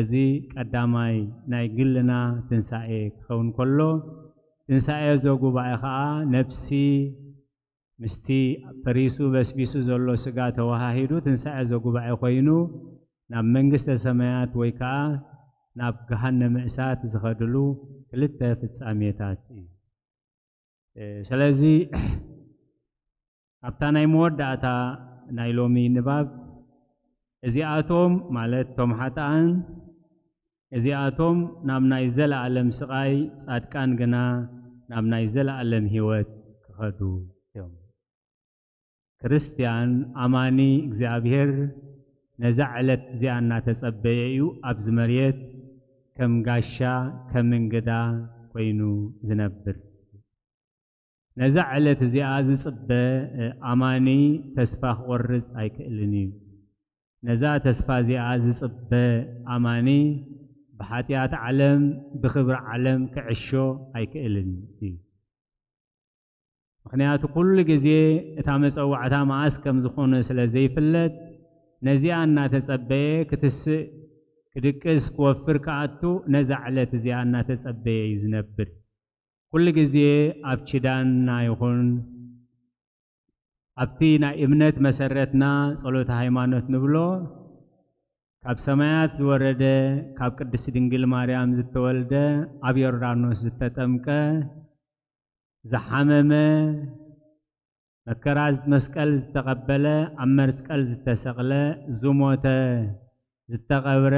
እዚ ቀዳማይ ናይ ግልና ትንሳኤ ክኸውን ከሎ፣ ትንሳኤ ዘጉባኤ ኸኣ ነፍሲ ምስቲ ፈሪሱ በስቢሱ ዘሎ ስጋ ተወሃሂዱ ትንሳኤ ዘጉባኤ ኮይኑ፣ ናብ መንግስተ ሰማያት ወይ ከኣ ናብ ገሃነመ እሳት ዝኸድሉ ክልተ ፍጻሜታት እዩ። እ፣ ስለዚ ኣብታ ናይ መወዳእታ ናይ ሎሚ ንባብ፣ እዚኣቶም ማለት እቶም ሓጥኣን፣ እዚኣቶም ናብ ናይ ዘለኣለም ስቓይ፣ ጻድቃን ግና ናብ ናይ ዘለኣለም ህይወት ክኸዱ እዮም። ክርስትያን ኣማኒ እግዚኣብሔር ነዛ ዕለት እዚኣ እናተጸበየ እዩ ኣብዚ መሬት ከም ጋሻ፣ ከም እንግዳ ኮይኑ ዝነብር። ነዛ ዕለት እዚኣ ዝጽበ ኣማኒ ተስፋ ክቖርጽ ኣይክእልን እዩ። ነዛ ተስፋ እዚኣ ዝጽበ ኣማኒ ብሓጢኣት ዓለም፣ ብኽብሪ ዓለም ክዕሾ ኣይክእልን እዩ። ምኽንያቱ ኩሉ ግዜ እታ መጸዋዕታ መዓስ ከም ዝኾነ ስለ ዘይፍለጥ፣ ነዚኣ እናተጸበየ ክትስእ፣ ክድቅስ፣ ክወፍር፣ ክኣቱ ነዛ ዕለት እዚኣ እናተጸበየ እዩ ዝነብር። ኩሉ ግዜ ኣብ ኪዳንና ይኹን ኣብቲ ናይ እምነት መሰረትና ጸሎተ ሃይማኖት ንብሎ፣ ካብ ሰማያት ዝወረደ፣ ካብ ቅድስቲ ድንግል ማርያም ዝተወልደ፣ ኣብ ዮርዳኖስ ዝተጠምቀ፣ ዝሓመመ፣ መከራ መስቀል ዝተቐበለ፣ ኣብ መስቀል ዝተሰቕለ፣ ዝሞተ፣ ዝተቐብረ፣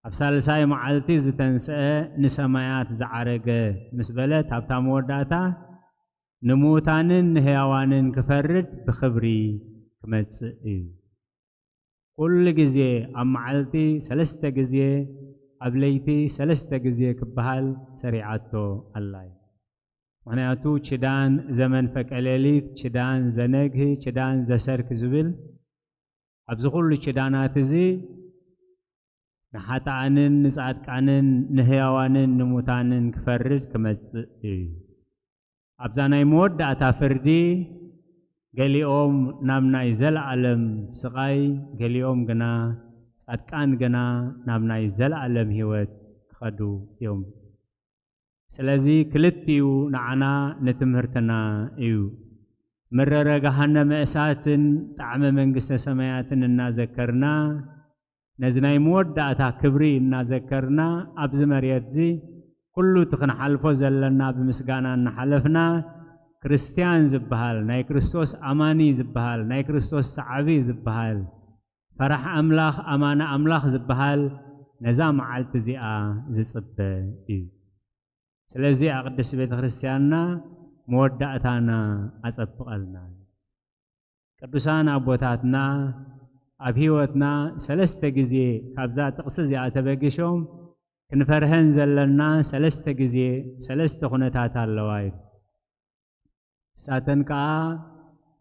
ኣብ ሳልሳይ መዓልቲ ዝተንስአ፣ ንሰማያት ዝዓረገ ምስ በለት፣ ኣብታ መወዳእታ ንምዉታንን ንህያዋንን ክፈርድ ብኽብሪ ክመጽእ እዩ። ኩሉ ግዜ ኣብ መዓልቲ ሰለስተ ግዜ፣ ኣብ ለይቲ ሰለስተ ግዜ ክበሃል ሰሪዓቶ ኣላ እዩ። ምኽንያቱ ችዳን ዘመን ፈቀሌሊት፣ ችዳን ዘነግህ፣ ችዳን ዘሰርክ ዝብል ኣብዚ ኩሉ ችዳናት እዚ ንሓጥኣንን ንጻድቃንን ንህያዋንን ንሙታንን ክፈርድ ክመጽእ እዩ። ኣብዛ ናይ መወዳእታ ፍርዲ ገሊኦም ናብ ናይ ዘለኣለም ስቓይ፣ ገሊኦም ግና፣ ጻድቃን ግና ናብ ናይ ዘለኣለም ህይወት ክኸዱ እዮም። ስለዚ ክልቲኡ ንዓና ንትምህርትና እዩ። መረረ ገሃነመ እሳትን ጣዕመ መንግስተ ሰማያትን እናዘከርና፣ ነዚ ናይ መወዳእታ ክብሪ እናዘከርና፣ ኣብዚ መሬትዚ ኩሉ እቲ ክንሓልፎ ዘለና ብምስጋና እናሓለፍና፣ ክርስትያን ዝበሃል፣ ናይ ክርስቶስ ኣማኒ ዝበሃል፣ ናይ ክርስቶስ ሰዓቢ ዝበሃል፣ ፈራሕ ኣምላኽ፣ ኣማኒ ኣምላኽ ዝበሃል ነዛ መዓልቲ እዚኣ ዝጽበ እዩ። ስለዚ እያ ቅድስቲ ቤተ ክርስቲያንና መወዳእታና ኣጸብቐልና። ቅዱሳን ኣቦታትና ኣብ ህይወትና ሰለስተ ግዜ ካብዛ ጥቕሲ እዚኣ ተበጊሾም ክንፈርሀን ዘለና ሰለስተ ግዜ ሰለስተ ኩነታት ኣለዋ እዩ። ንሳተን ከኣ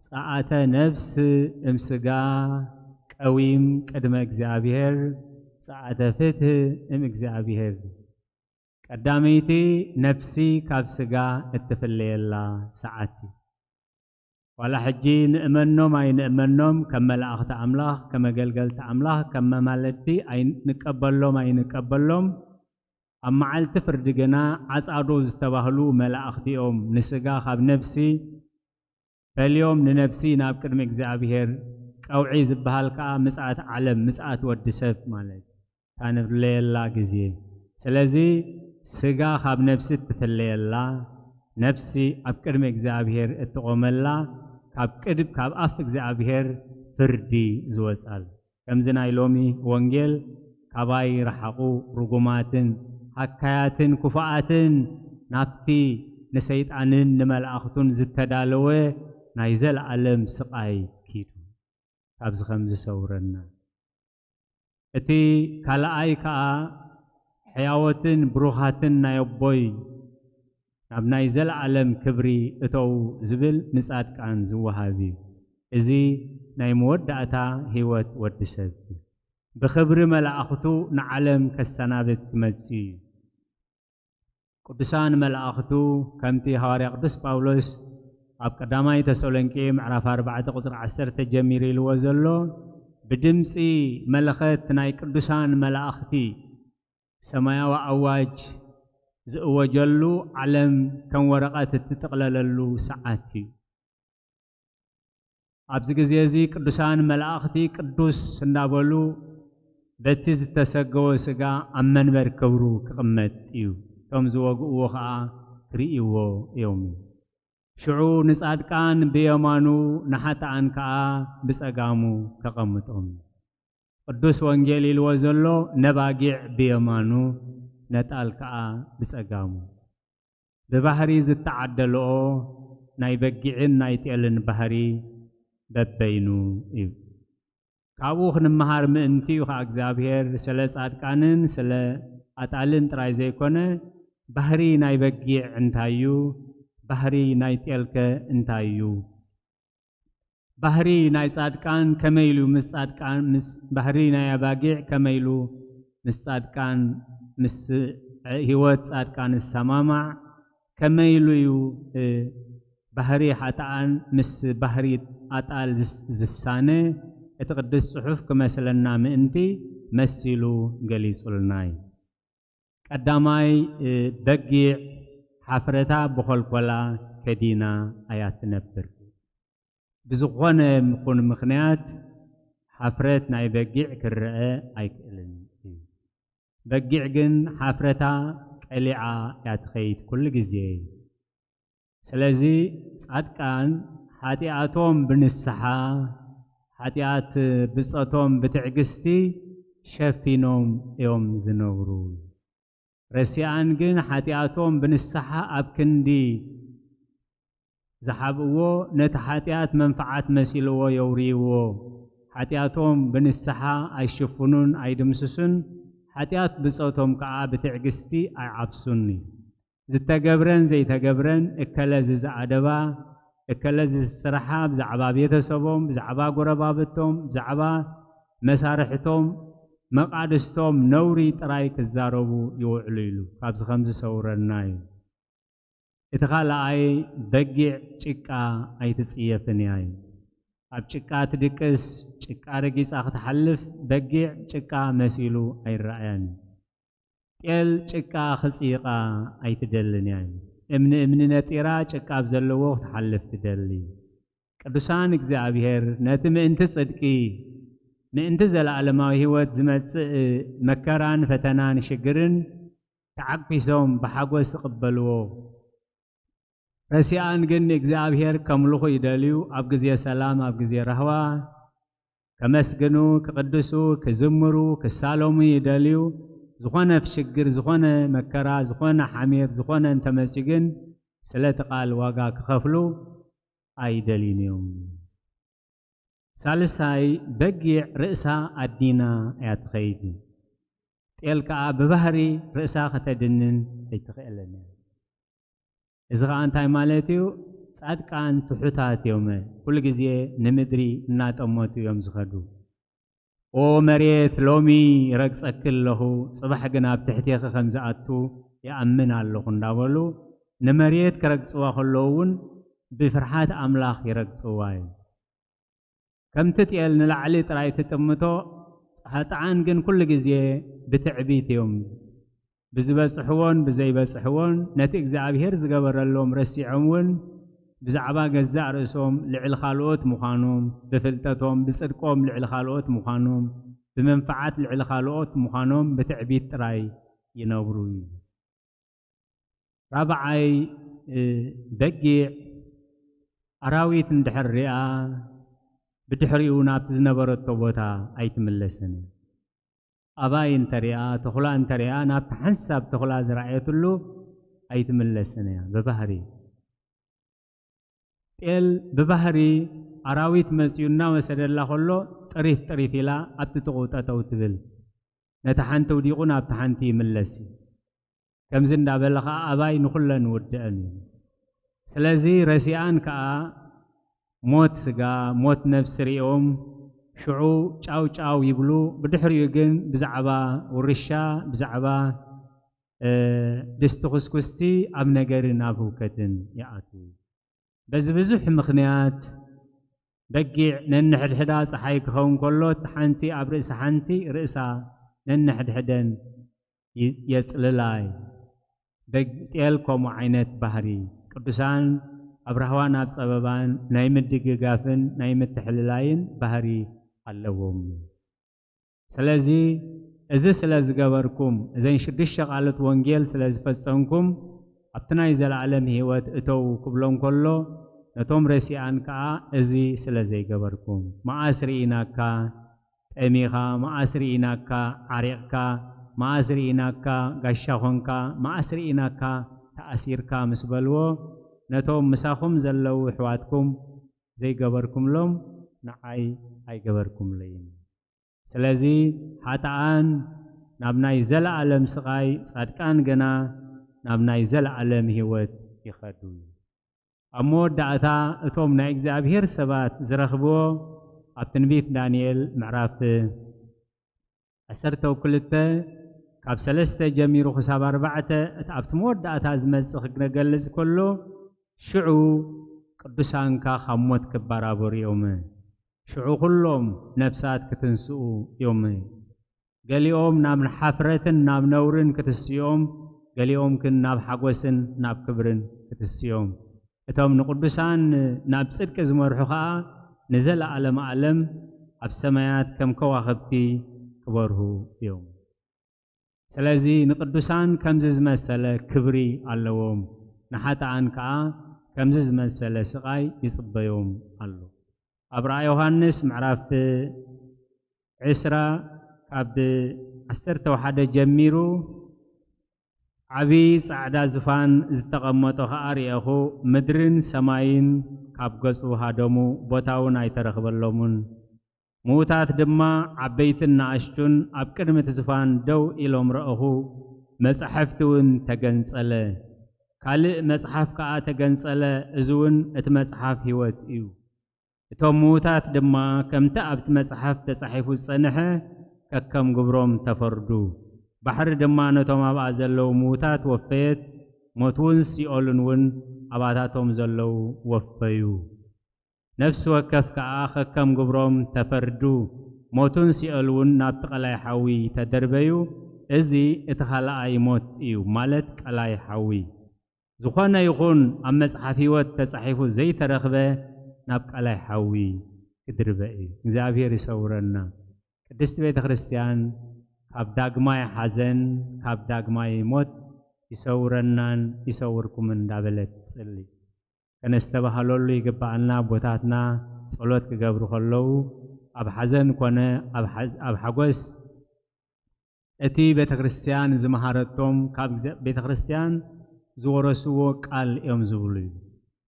ጸኣተ ነፍስ እም ስጋ ቀዊም ቅድመ እግዚኣብሔር፣ ጸኣተ ፍትህ እም እግዚኣብሔር። ቀዳመይቲ ነፍሲ ካብ ስጋ እትፍለየላ ሰዓት እዩ። ዋላ ሕጂ ንእመኖም ኣይንእመኖም፣ ከም መላእኽቲ ኣምላኽ፣ ከም ኣገልገልቲ ኣምላኽ፣ ከም መማለድቲ ኣይንቀበሎም ኣይንቀበሎም፣ ኣብ መዓልቲ ፍርዲ ግና ዓጻዶ ዝተባህሉ መላእኽቲ እዮም ንስጋ ካብ ነፍሲ ፈልዮም ንነፍሲ ናብ ቅድሚ እግዚኣብሔር ቀውዒ ዝበሃል ከኣ ምጽኣት ዓለም፣ ምጽኣት ወዲ ሰብ ማለት እታ ንፍለየላ ግዜ። ስለዚ ስጋ ካብ ነፍሲ እትፍለየላ፣ ነፍሲ ኣብ ቅድሚ እግዚኣብሔር እትቖመላ፣ ካብ ቅድም ካብ ኣፍ እግዚኣብሔር ፍርዲ ዝወጻል። ከምዚ ናይ ሎሚ ወንጌል ካባይ ረሓቑ ርጉማትን ሃካያትን ክፉኣትን ናብቲ ንሰይጣንን ንመላእኽቱን ዝተዳለወ ናይ ዘለኣለም ስቓይ ኪዱ። ካብዚ ከም ዝሰውረና። እቲ ካልኣይ ከኣ ሕያወትን ብሩኻትን ናይ ኣቦይ ናብ ናይ ዘለኣለም ክብሪ እተው ዝብል ንጻድቃን ዝወሃብ እዩ። እዚ ናይ መወዳእታ ህይወት ወዲ ሰብ እዩ። ብኽብሪ መላእኽቱ ንዓለም ከሰናብት ክመጽእ እዩ። ቅዱሳን መላእኽቱ ከምቲ ሃዋርያ ቅዱስ ጳውሎስ ኣብ ቀዳማይ ተሰሎንቄ ምዕራፍ ኣርባዕተ ቁጽሪ ዓሰርተ ጀሚሩ ኢልዎ ዘሎ፣ ብድምጺ መለኸት ናይ ቅዱሳን መላእኽቲ ሰማያዊ ኣዋጅ ዝእወጀሉ ዓለም ከም ወረቐት እትጥቕለለሉ ሰዓት እዩ። ኣብዚ ግዜ እዚ ቅዱሳን መላእኽቲ ቅዱስ እንዳበሉ በቲ ዝተሰገወ ስጋ ኣብ መንበር ክብሩ ክቕመጥ እዩ። እቶም ዝወግእዎ ኸኣ ክርእይዎ እዮም። ሽዑ ንጻድቃን ብየማኑ ንሓጥኣን ከኣ ብጸጋሙ ከቐምጦም። ቅዱስ ወንጌል ኢልዎ ዘሎ ነባጊዕ ብየማኑ ነጣል ከኣ ብጸጋሙ። ብባህሪ ዝተዓደልኦ ናይ በጊዕን ናይ ጤልን ባህሪ በበይኑ እዩ። ካብኡ ክንመሃር ምእንቲ እዩ ኸዓ እግዚኣብሔር ስለ ጻድቃንን ስለ ኣጣልን ጥራይ ዘይኮነ፣ ባህሪ ናይ በጊዕ እንታይ እዩ? ባህሪ ናይ ጤልከ እንታይ እዩ? ባህሪ ናይ ጻድቃን ከመይ ኢሉ ምስ ጻድቃን፣ ምስ ባህሪ ናይ ኣባጊዕ ከመይ ኢሉ ምስ ጻድቃን፣ ምስ ህይወት ጻድቃን ዝሰማማዕ፣ ከመይ ኢሉ እዩ፣ እ፣ ባህሪ ሓጥኣን ምስ ባህሪ ኣጣል ዝስ-፣ ዝሳነ? እቲ ቅዱስ ጽሑፍ ክመስለና ምእንቲ መሲሉ ገሊጹልና እዩ። ቀዳማይ፣ እ፣ በጊዕ ሓፍረታ ብኾልኮላ ከዲና እያ ትነብር። ብዝኾነ ይኹን ምኽንያት ሓፍረት ናይ በጊዕ ክረአ ኣይክእልን እዩ። በጊዕ ግን ሓፍረታ ቀሊዓ እያ ትኸይድ ኩሉ ግዜ። ስለዚ ጻድቃን ሓጢኣቶም ብንስሓ፣ ሓጢኣት ብጾቶም ብትዕግስቲ ሸፊኖም እዮም ዝነብሩ። ረሲኣን ግን ሓጢኣቶም ብንስሓ ኣብ ክንዲ ዝሓብእዎ፣ ነቲ ሓጢኣት መንፍዓት መሲልዎ የውርይዎ። ሓጢኣቶም ብንስሓ ኣይሽፍኑን ኣይድምስሱን፣ ሓጢኣት ብጾቶም ከኣ ብትዕግስቲ ኣይዓብሱን እዩ። ዝተገብረን ዘይተገብረን፣ እከለ እዚ ዝኣደባ፣ እከለ እዚ ዝስርሓ፣ ብዛዕባ ቤተሰቦም፣ ብዛዕባ ጎረባብቶም፣ ብዛዕባ መሳርሕቶም፣ መቓድስቶም ነውሪ ጥራይ ክዛረቡ ይውዕሉ ኢሉ። ካብዚ ከምዚ ሰውረና እዩ። እቲ ካልኣይ፣ በጊዕ ጭቃ ኣይትጽየፍን እያ እዩ። ኣብ ጭቃ ትድቅስ፣ ጭቃ ረጊጻ ክትሓልፍ፣ በጊዕ ጭቃ መሲሉ ኣይረኣያን እዩ። ጤል ጭቃ ክጽይቓ ኣይትደልን እያ እዩ። እምኒ እምኒ ነጢራ፣ ጭቃ ኣብ ዘለዎ ክትሓልፍ ትደሊ። ቅዱሳን እግዚኣብሔር ነቲ ምእንቲ ጽድቂ፣ ምእንቲ ዘለዓለማዊ ህይወት ዝመጽእ መከራን ፈተናን ሽግርን ተዓኪሶም ብሓጎስ ይቕበልዎ። ረሲኣን ግን ንእግዚኣብሔር ከምልኹ ይደልዩ። ኣብ ግዜ ሰላም፣ ኣብ ግዜ ራህዋ ከመስግኑ፣ ክቕድሱ፣ ክዝምሩ፣ ክሳለሙ ይደልዩ። ዝኾነ ሽግር፣ ዝኾነ መከራ፣ ዝኾነ ሓሜት፣ ዝኾነ እንተመጽዩ ግን ስለቲ ቃል ዋጋ ክኸፍሉ ኣይደልዩን እዮም። ሳልሳይ፣ በጊዕ ርእሳ ኣዲና እያ ትኸይድ። ጤል ከኣ ብባህሪ ርእሳ ከተድንን ኣይትኽእልን እያ። እዚ ኸኣ እንታይ ማለት እዩ? ጻድቃን ትሑታት እዮም። ኩሉ ግዜ ንምድሪ እናጠመቱ እዮም ዝኸዱ። "ኦ መሬት፣ ሎሚ ረግጸኪ ኣለኹ፣ ጽባሕ ግን ኣብ ትሕቴኺ ከም ዝኣቱ ይኣምን ኣለኹ" እንዳበሉ ንመሬት ክረግጽዋ ከለዉ እውን ብፍርሃት ኣምላኽ ይረግጽዋ እዩ። ከምቲ ጤል ንላዕሊ ጥራይ ትጥምቶ፣ ኃጥኣን ግን ኩሉ ግዜ ብትዕቢት እዮም። ብዝበጽሕዎን ብዘይበጽሕዎን ነቲ እግዚኣብሔር ዝገበረሎም ረሲዖም እውን ብዛዕባ ገዛእ ርእሶም ልዕሊ ካልኦት ምዃኖም፣ ብፍልጠቶም ብጽድቆም ልዕሊ ካልኦት ምዃኖም፣ ብመንፍዓት ልዕሊ ካልኦት ምዃኖም ብትዕቢት ጥራይ ይነብሩ እዩ። ራብዓይ፣ እ፣ በጊዕ ኣራዊት እንድሕር ሪኣ ብድሕሪኡ ናብቲ ዝነበረቶ ቦታ ኣይትምለስን እያ። ኣባይ እንተሪኣ፣ ተኹላ እንተሪኣ፣ ናብቲ ሓንሳብ ተኹላ ዝረኣየትሉ ኣይትምለስን እያ ብባህሪ። ጤል ብባህሪ ኣራዊት መጺኡ እናወሰደላ ከሎ ጥሪፍ ጥሪፍ ኢላ ኣብቲ ጥቕኡ ጠጠው ትብል። ነቲ ሓንቲ ውዲቑ ናብቲ ሓንቲ ይምለስ እዩ። ከምዚ እንዳበለ ኸዓ ኣባይ ንኹለን ይውድአን እዩ። ስለዚ ረሲኣን ከኣ ሞት ስጋ፣ ሞት ነፍሲ ሪኦም ሽዑ ጫው ጫው ይብሉ። ብድሕሪኡ ግን ብዛዕባ ውርሻ፣ ብዛዕባ፣ እ፣ ድስቲ ኩስኩስቲ ኣብ ነገርን ኣብ ህውከትን ይኣትዉ። በዚ ብዙሕ ምኽንያት በጊዕ ነንሕድሕዳ ጸሓይ ክኸውን ከሎ፣ እቲ ሓንቲ ኣብ ርእሲ ሓንቲ፣ ርእሳ ነንሕድሕደን ይ-፣ የጽልላ እዩ። በግ-፣ ጤል ከምኡ ዓይነት ባህሪ፣ ቅዱሳን ኣብ ራህዋን ኣብ ጸበባን ናይ ምድግጋፍን ናይ ምትሕልላይን ባህሪ ኣለዎም። ስለዚ፣ እዚ ስለ ዝገበርኩም፣ እዘን ሽዱሽተ ቃልት ወንጌል ስለ ዝፈጸምኩም፣ ኣብቲ ናይ ዘለኣለም ህይወት እተዉ ክብሎም ከሎ፣ ነቶም ረሲኣን ከኣ እዚ ስለ ዘይገበርኩም፣ መኣስ ርኢናካ ጠሚኻ፣ መኣስ ርኢናካ ዓሪቕካ፣ መኣስ ርኢናካ ጋሻ ኾንካ፣ መኣስ ርኢናካ ተኣሲርካ ምስ በልዎ፣ ነቶም ምሳኹም ዘለዉ ኣሕዋትኩም ዘይገበርኩምሎም፣ ንዓይ ኣይገበርኩምለይን። ስለዚ፣ ኃጥኣን ናብ ናይ ዘለዓለም ስቓይ፣ ጻድቃን ግና ናብ ናይ ዘለዓለም ህይወት ይኸዱ። ኣብ መወዳእታ፣ እቶም ናይ እግዚኣብሔር ሰባት ዝረኽብዎ፣ ኣብ ትንቢት ዳንኤል ምዕራፍ ዓሰርተ ክልተ ካብ ሰለስተ ጀሚሩ ክሳብ ኣርባዕተ፣ እቲ ኣብቲ መወዳእታ ዝመጽእ ክገልጽ ከሎ፣ ሽዑ ቅዱሳንካ ካብ ሞት ክበራበሩ እዮም። ሽዑ ኩሎም ነፍሳት ክትንስኡ እዮም። ገሊኦም ናብ ሓፍረትን ናብ ነውርን ክትስኦም፣ ገሊኦም ግን ናብ ሓጎስን ናብ ክብርን ክትስኦም። እቶም ንቅዱሳን ናብ ጽድቂ ዝመርሑ ኸኣ ንዘለዓለም ዓለም ኣብ ሰማያት ከም ከዋኽብቲ ክበርሁ እዮም። ስለዚ ንቅዱሳን ከምዚ ዝመሰለ ክብሪ ኣለዎም፣ ንሓጥኣን ከኣ ከምዚ ዝመሰለ ስቓይ ይጽበዮም ኣሎ። ኣብ ራእይ ዮሃንስ ምዕራፍ ዕስራ ካብ ዓሰርተ ሓደ ጀሚሩ፣ ዓቢ ጻዕዳ ዝፋን ዝተቐመጦ ኸኣ ርኤኹ፣ ምድርን ሰማይን ካብ ገጹ ሃደሙ፣ ቦታ እውን ኣይተረኽበሎምን። ምዉታት ድማ ዓበይትን ንኣሽቱን ኣብ ቅድሚ እቲ ዝፋን ደው ኢሎም ረእኹ፣ መጻሕፍቲ እውን ተገንጸለ። ካልእ መጽሓፍ ከኣ ተገንጸለ፣ እዚ እውን እቲ መጽሓፍ ህይወት እዩ። እቶም ምዉታት ድማ ከምቲ ኣብቲ መጽሓፍ ተጻሒፉ ዝጸንሐ ከከም ግብሮም ተፈርዱ። ባሕሪ ድማ ነቶም ኣብኣ ዘለዉ ምዉታት ወፈየት፣ ሞት እውን ሲኦልን እውን ኣባታቶም ዘለዉ ወፈዩ። ነፍሲ ወከፍ ከኣ ከከም ግብሮም ተፈርዱ። ሞትን ሲኦል እውን ናብቲ ቀላይ ሓዊ ተደርበዩ። እዚ እቲ ኻልኣይ ሞት እዩ፣ ማለት ቀላይ ሓዊ። ዝኾነ ይኹን ኣብ መጽሓፍ ህይወት ተጻሒፉ ዘይተረኽበ ናብ ቀላይ ሓዊ ክድርበ እዩ። እግዚኣብሔር ይሰውረና። ቅድስቲ ቤተ ክርስቲያን ካብ ዳግማይ ሓዘን፣ ካብ ዳግማይ ሞት ይሰውረናን ይሰውርኩምን እንዳበለት ትጽሊ። ከነስተባህለሉ ይግብኣና። ኣቦታትና ጸሎት ክገብሩ ከለዉ ኣብ ሓዘን ኮነ ኣብ ሓዝ-፣ ኣብ ሓጎስ እቲ ቤተ ክርስቲያን ዝመሃረቶም ካብ ግዜ-፣ ቤተ ክርስቲያን ዝወረስዎ ቃል እዮም ዝብሉ እዩ።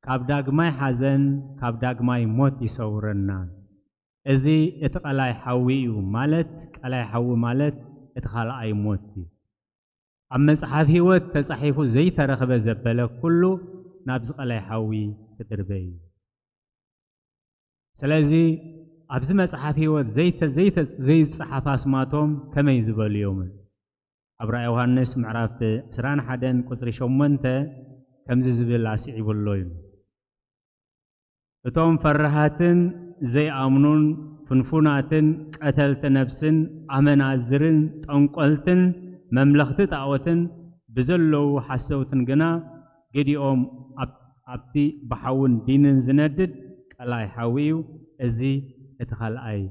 ካብ ዳግማይ ሓዘን፣ ካብ ዳግማይ ሞት ይሰውረና። እዚ እቲ ቀላይ ሓዊ እዩ፣ ማለት ቀላይ ሓዊ ማለት እቲ ካልኣይ ሞት እዩ። ኣብ መጽሓፍ ህይወት ተጻሒፉ ዘይተረኽበ ዘበለ ኩሉ ናብዚ ቀላይ ሓዊ ክድርበ እዩ። ስለዚ ኣብዚ መጽሓፍ ህይወት ዘይተ-፣ ዘይተ-፣ ዘይጸሓፍ ኣስማቶም ከመይ ዝበሉ እዮም? ኣብ ራእይ ዮሃንስ ምዕራፍ ዕስራን ሓደን ቁጽሪ ሸሞንተ ከምዚ ዝብል ኣስዒቡ ኣሎ እዩ። እቶም ፈራሃትን ዘይኣምኑን ፍንፉናትን ቀተልቲ ነፍስን ኣመናዝርን ጠንቆልትን መምለኽቲ ጣዖትን ብዘለዉ ሓሰውትን ግና ገዲኦም ኣብ-፣ ኣብቲ ብሓውን ዲንን ዝነድድ ቀላይ ሓዊ እዩ። እዚ እቲ ካልኣይ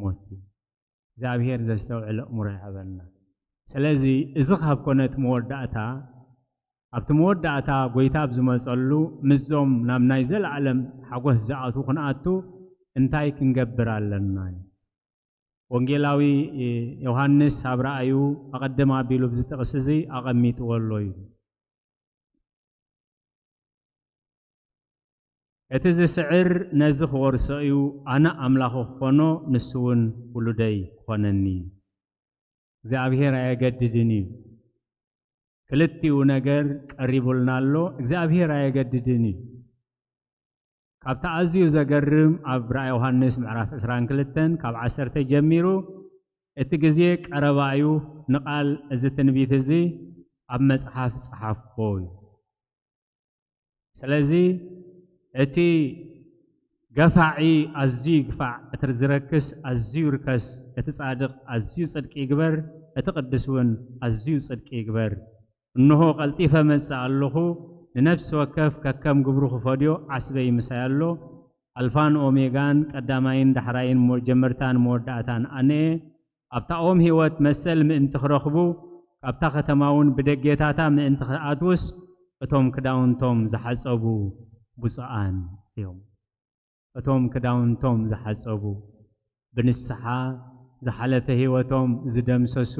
ሞት እዩ። እግዚኣብሔር ዘስተውዕል ኣእምሮ ይሃበና። ስለዚ እዚ ካብ ኮነ እቲ መወዳእታ፣ ኣብቲ መወዳእታ ጎይታ ኣብ ዝመጸሉ ምስዞም ናብ ናይ ዘለኣለም ሓጎስ ዝኣትዉ ክንኣቱ እንታይ ክንገብር ኣለና? ወንጌላዊ ዮሃንስ ኣብ ራእዩ ኣቐድም ኣቢሉ ኣብዚ ጥቕሲ እዚ ኣቐሚጥዎ ኣሎ እዩ። እቲ ዝስዕር ነዚ ክወርሶ እዩ፣ ኣነ ኣምላኹ ክኾኖ፣ ንሱ እውን ውሉደይ ክኾነኒ እዩ። እግዚኣብሔር ኣየገድድን እዩ። ክልቲኡ ነገር ቀሪቡልና ኣሎ። እግዚኣብሔር ኣየገድድን እዩ። ካብቲ ኣዝዩ ዘገርም ኣብ ራእይ ዮሃንስ ምዕራፍ ዕስራን ክልተን ካብ ዓሰርተ ጀሚሩ እቲ ግዜ ቀረባ እዩ፣ ንቓል እዚ ትንቢት እዚ ኣብ መጽሓፍ ጸሓፍዎ እዩ። ስለዚ እቲ ገፋዒ ኣዝዩ ይግፋዕ፣ እቲ ዝረክስ ኣዝዩ ይርከስ፣ እቲ ጻድቕ ኣዝዩ ጽድቂ ይግበር፣ እቲ ቅዱስ እውን ኣዝዩ ጽድቂ ይግበር። እንሆ ቀልጢፈ እመጽእ ኣለኹ፣ ንነፍሲ ወከፍ ከከም ግብሩ ክፈድዮ ዓስበይ ምሳይ ኣሎ። ኣልፋን ኦሜጋን ቀዳማይን ዳሕራይን ሞ-፣ ጀመርታን መወዳእታን ኣነ እየ። ኣብታ ኦም ህይወት መሰል ምእንቲ ክረኽቡ፣ ካብታ ከተማ እውን ብደጌታታ ምእንቲ ክኣትዉስ፣ እቶም ክዳውንቶም ዝሓጸቡ ብፁዓን እዮም። እቶም ክዳውንቶም ዝሓጸቡ፣ ብንስሓ ዝሓለፈ ህይወቶም ዝደምሰሱ፣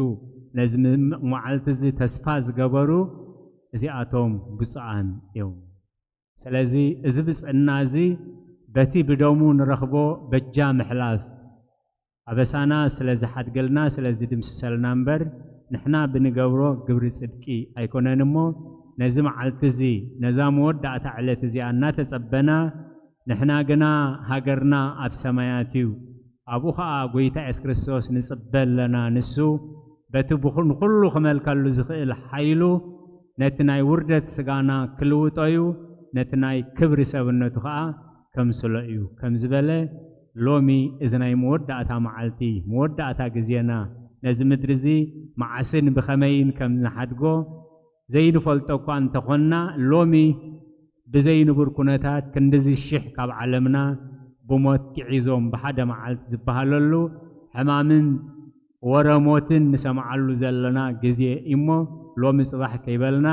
ነዚ ም-፣ መዓልቲ እዚ ተስፋ ዝገበሩ፣ እዚኣቶም ብፁዓን እዮም። ስለዚ እዚ ብፅዕና እዚ በቲ ብደሙ ንረኽቦ በጃ ምሕላፍ፣ ኣበሳና ስለ ዝሓድገልና፣ ስለ ዝድምስሰልና እምበር፣ ንሕና ብንገብሮ ግብሪ ጽድቂ ኣይኮነን እሞ፣ ነዚ መዓልቲ እዚ፣ ነዛ መወዳእታ ዕለት እዚኣ እናተጸበና፣ ንሕና ግና ሃገርና ኣብ ሰማያት እዩ። ኣብኡ ኸኣ ጐይታ የሱስ ክርስቶስ ንጽበ ኣለና። ንሱ በቲ ብኹ-፣ ንኹሉ ክመልከሉ ዝኽእል ሓይሉ ነቲ ናይ ውርደት ስጋና ክልውጦ እዩ፣ ነቲ ናይ ክብሪ ሰብነቱ ኸኣ ከምስሎ እዩ። ከም ዝበለ፣ ሎሚ እዚ ናይ መወዳእታ መዓልቲ፣ መወዳእታ ግዜና፣ ነዚ ምድሪ እዚ መዓስን ብኸመይን ከም ንሓድጎ ዘይንፈልጦ እኳ እንተኾንና፣ ሎሚ ብዘይ ንቡር ኩነታት ክንድዚ ሽሕ ካብ ዓለምና ብሞት ግዒዞም ብሓደ መዓልቲ ዝበሃለሉ ሕማምን ወረ ሞትን ንሰምዓሉ ዘለና ግዜ እሞ፣ ሎሚ ጽባሕ ከይበልና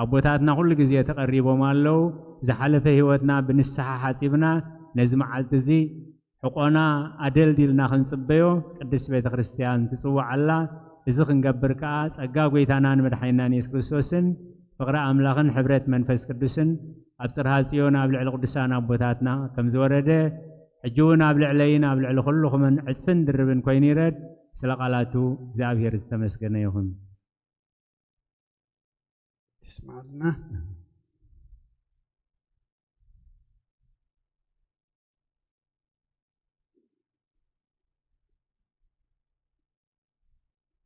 ኣቦታትና ኩሉ ግዜ ተቐሪቦም ኣለዉ። ዝሓለፈ ህይወትና ብንስሓ ሓጺብና ነዚ መዓልቲ እዚ ሕቆና ኣደልዲልና ክንጽበዮ ቅድስት ቤተ ክርስቲያን ትጽውዕ ኣላ። እዚ ክንገብር ከኣ ጸጋ ጐይታናን መድሓኒናን የሱስ ክርስቶስን ፍቕሪ ኣምላኽን ሕብረት መንፈስ ቅዱስን ኣብ ጽርሃ ጽዮን ኣብ ልዕሊ ቅዱሳን ኣቦታትና ከም ዝወረደ፣ ሕጂ እውን ኣብ ልዕለይን ኣብ ልዕሊ ኩልኹምን ዕጽፍን ድርብን ኮይኑ ይረድ። ስለ ቃላቱ እግዚኣብሔር ዝተመስገነ ይኹን። ትስማልና።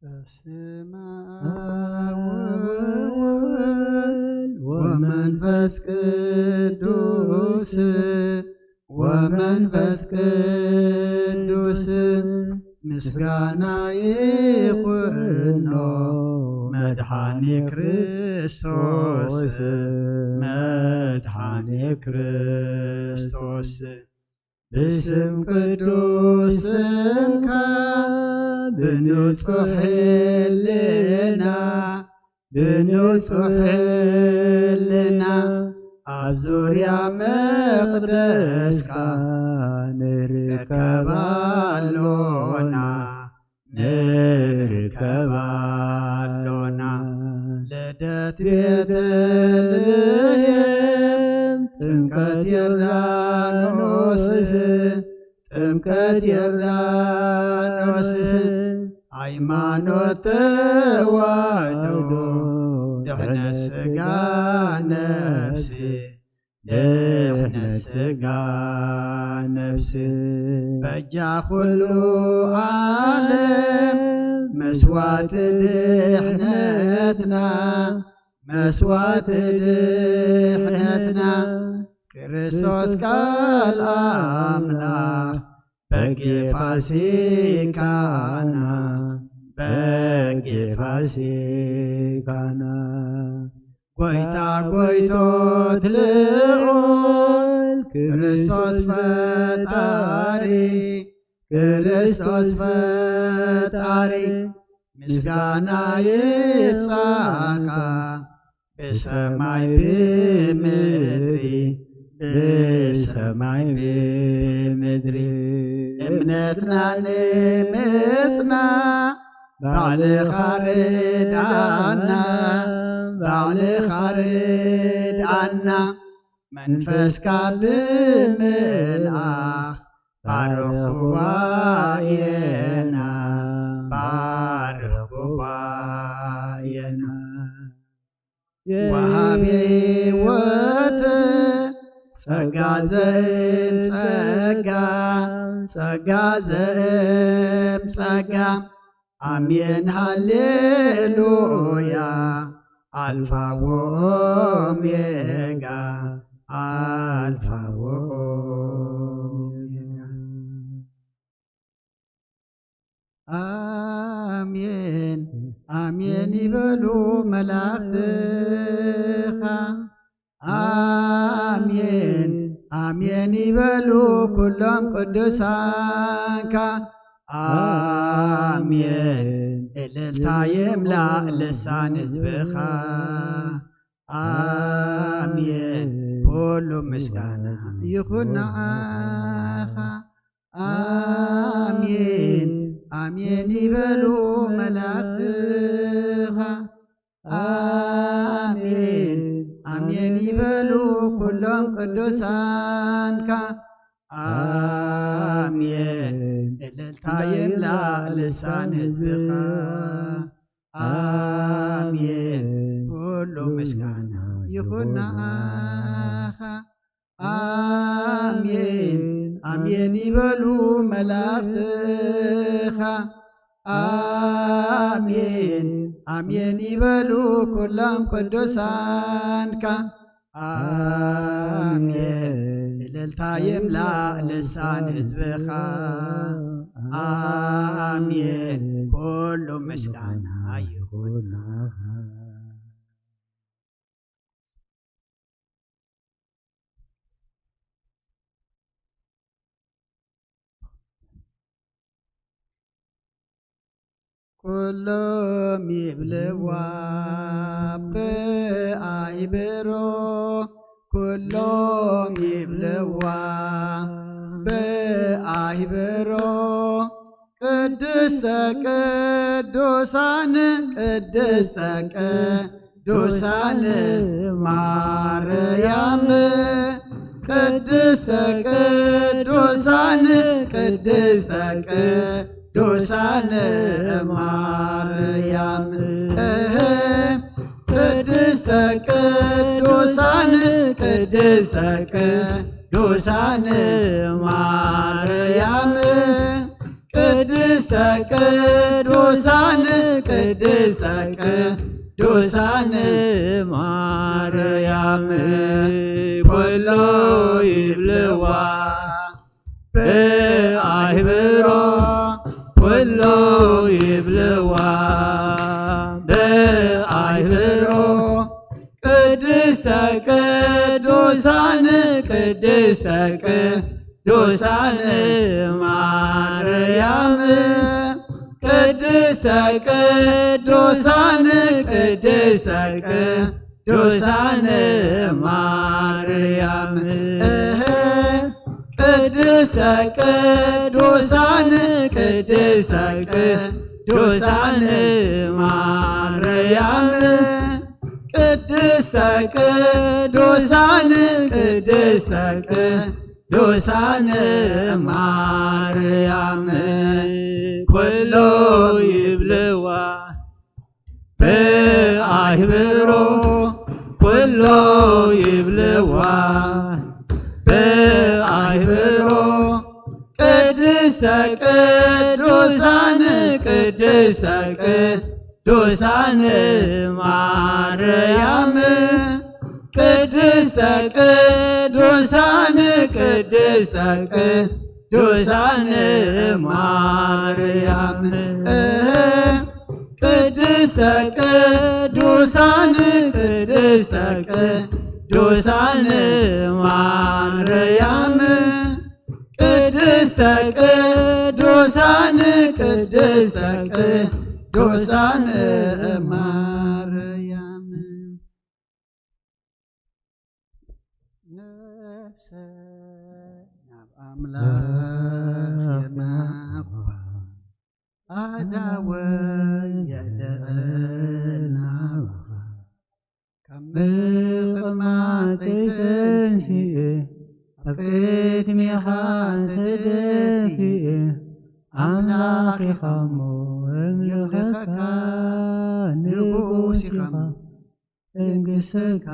በስመ አብ ወወልድ ወመንፈስ ቅዱስ፣ ወመንፈስ ቅዱስ ምስጋና ይኹኖ መድኃኒ ክርስቶስ፣ መድኃኒ ክርስቶስ። ብስም ቅዱስ ስምካ ብንጹሕ ሕልና፣ ብንጹሕ ሕልና ኣብ ዙርያ መቕደስካ ንርከብ ኣሎና፣ ንርከብ ኣሎና። ልደት ቤተልሔም፣ ጥምቀት ዮርዳኖስ፣ ጥምቀት ዮርዳኖስ፣ ሃይማኖት ተዋህዶ፣ ድሕነት ሥጋ ነፍሲ፣ ድሕነት ሥጋ ነፍሲ። በጃ ኩሉ ዓለም መስዋዕቲ ድሕነትና፣ መስዋዕቲ ድሕነትና፣ ክርስቶስ ቃል ኣምላኽ በጊዕ ፋሲካና፣ በጊዕ ፋሲካና። ጐይታ ጐይቶት ልዑል ክርስቶስ ፈጣሪ፣ ክርስቶስ ፈጣሪ፣ ምስጋና ይብጻሕካ ብሰማይ ብምድሪ፣ ብሰማይ ብምድሪ። እምነትና ንምጽና ባዕልኻ ርድኣና፣ ባዕልኻ ርድኣና። መንፈስካ ብምልኣኽ ባርኽ ጉባኤና፣ ባርኽ ጉባኤና። ወሃቢ ሕይወት ጸጋ ዘእም ጸጋ፣ ጸጋ ዘእም ጸጋ። ኣሜን ሃሌሉያ፣ ኣልፋ ወኦሜጋ፣ ኣልፋ ወኦሜጋ። ኣሜን ኣሜን ይበሉ መላእኽትኻ። ኣሜን ኣሜን ይበሉ ኩሎም ቅዱሳንካ። ኣሜን እልልታ ይምላእ ልሳን ህዝብኻ። ኣሜን ኩሉ ምስጋና ይኹን ንዓኻ። ኣሜን ኣሜን ይበሉ መላእኽትኻ። ኣሜን ኣሜን ይበሉ ኩሎም ቅዱሳንካ። ኣሜን እልልታ ይምላእ ልሳን ህዝብኻ። ኣሜን ኩሉ ምስጋና ይኹን ንዓኻ። ኣሜን ኣሜን ይበሉ መላእኽትኻ። ኣሜን ኣሜን ይበሉ ኩሎም ቅዱሳንካ። ኣሜን እልልታ ይምላእ ልሳን ህዝብኻ። ኣሜን ኩሉ ምስጋና ይኹን ንዓኻ። ኩሎም ይብልዋ ብኣይብሮ፣ ኩሎም ይብልዋ ብኣይብሮ፣ ቅድስተ ቅዱሳን፣ ቅድስተ ቅዱሳን ማርያም፣ ቅድስተ ቅዱሳን፣ ቅድስተ ቅዱሳን ማርያም፣ እህ፣ ቅድስተ ቅዱሳን፣ ቅድስተ ቅዱሳን ማርያም፣ ቅድስተ ቅዱሳን፣ ቅድስተ ቅዱሳን ማርያም ኩሉ ይብልዋ ብኣይብሮ ኩሉ ይብልዋ ብኣይብሮ ቅድስተ ቅዱሳን ቅድስተ ቅዱሳን ማርያም ቅድስተ ቅዱሳን ቅድስተ ቅዱሳን ማርያም እህ ቅድስተ ቅዱሳን ቅድስተ ቅዱሳን ማርያም ቅድስተ ቅዱሳን ቅድስተ ቅዱሳን ማርያም ኩሉ ይብልዋ ብኣይብሮ ኩሉ ይብልዋ ብኣይብሮ ቅድስተ ቅዱሳን ቅድስተ ቅዱሳን ማርያም ቅድስተ ቅዱሳን ቅድስተ ቅዱሳን ማርያም እህ ቅድስተ ቅዱሳን ቅድስተ ቅዱሳን ማርያም ቅድስተ ቅዱሳን ቅድስተ ቅዱሳን ማርያም ነፍሰ ናብ ኣምላኽ የማቕባ ኣዳወ የደዕልና ካብ ምቕማጠይ ተንሲኤ ኣብ ቅድሜኻ ተደፊኤ ኣምላኽ ኢኻ እሞ እምልኸካ ንጉስ ኢኻ እሞ እንግሰካ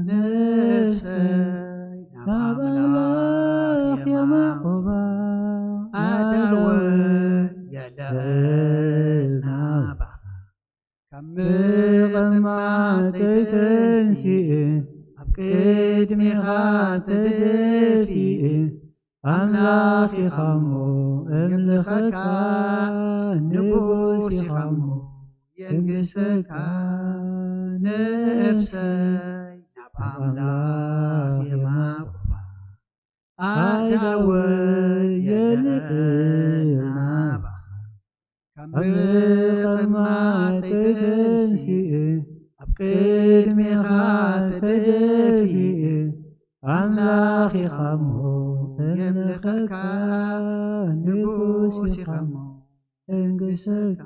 ነፍሰይ ናብ ኣምላኽ የማቕባ ኣዳወ የደዕልና ባኻ ካብ ምቕማጠይ ተንሲኤ ኣብ ቅድሜኻ ተደፊኤ ኣምላኽ ኢኻ እሞ እምልኸካ ንጉስ ኢኻ እሞ የንግሰካ ነፍሰይ ናብ ኣምላኽ የማቕባ ኣዳወ የልእና ባኻ ካብ ምቕማጠይ ተንሲኤ ኣብ ቅድሜኻ ተደፊኤ ኣምላኽ ኢኻ እሞ የምልኸካ ንጉስ ኢኻ እሞ እንግሰካ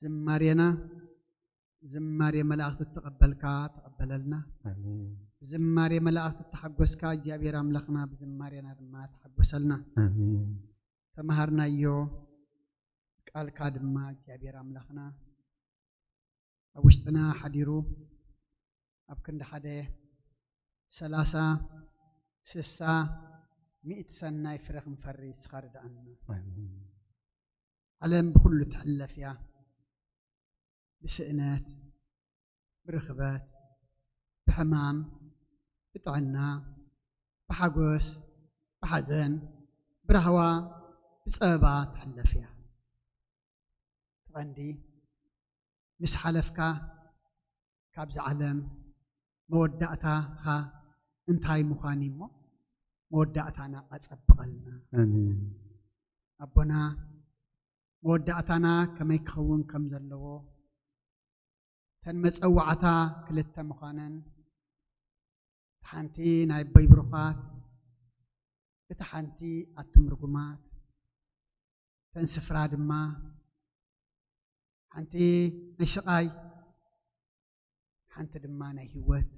ዝማሬና ዝማሬ መላእኽቲ እተቐበልካ ተቐበለልና። ኣሜን። ብዝማሬ መላእኽቲ እተሓጎስካ እግዚኣብሔር ኣምላኽና ብዝማሬና ድማ ተሓጎሰልና። ኣሜን። ተምሃርናዮ ቃልካ ድማ እግዚኣብሔር ኣምላኽና ኣብ ውሽጥና ሓዲሩ ኣብ ክንዲ ሓደ ሰላሳ ስሳ ሚእቲ ሰናይ ፍረ ክንፈሪ ንስኻ ርድኣና። ኣሜን። ዓለም ብኹሉ ትሕለፍ እያ። ብስእነት፣ ብርኽበት፣ ብሕማም፣ ብጥዕና፣ ብሓጎስ፣ ብሓዘን፣ ብራህዋ፣ ብጸበባ ትሕለፍ እያ። እቲ ቀንዲ ምስ ሓለፍካ ካብዛ ዓለም መወዳእታኻ እንታይ ምዃን እዩ እሞ መወዳእታና ኣጸብቐልና። ኣሜን። ኣቦና መወዳእታና ከመይ ክኸውን ከም ዘለዎ እተን መጸዋዕታ ክልተ ምዃነን እታ ሓንቲ ናይ ኣቦይ ብሩኻት እታ ሓንቲ ኣቱም ርጉማት እተን ስፍራ ድማ ሓንቲ ናይ ስቓይ ሓንቲ ድማ ናይ ህይወት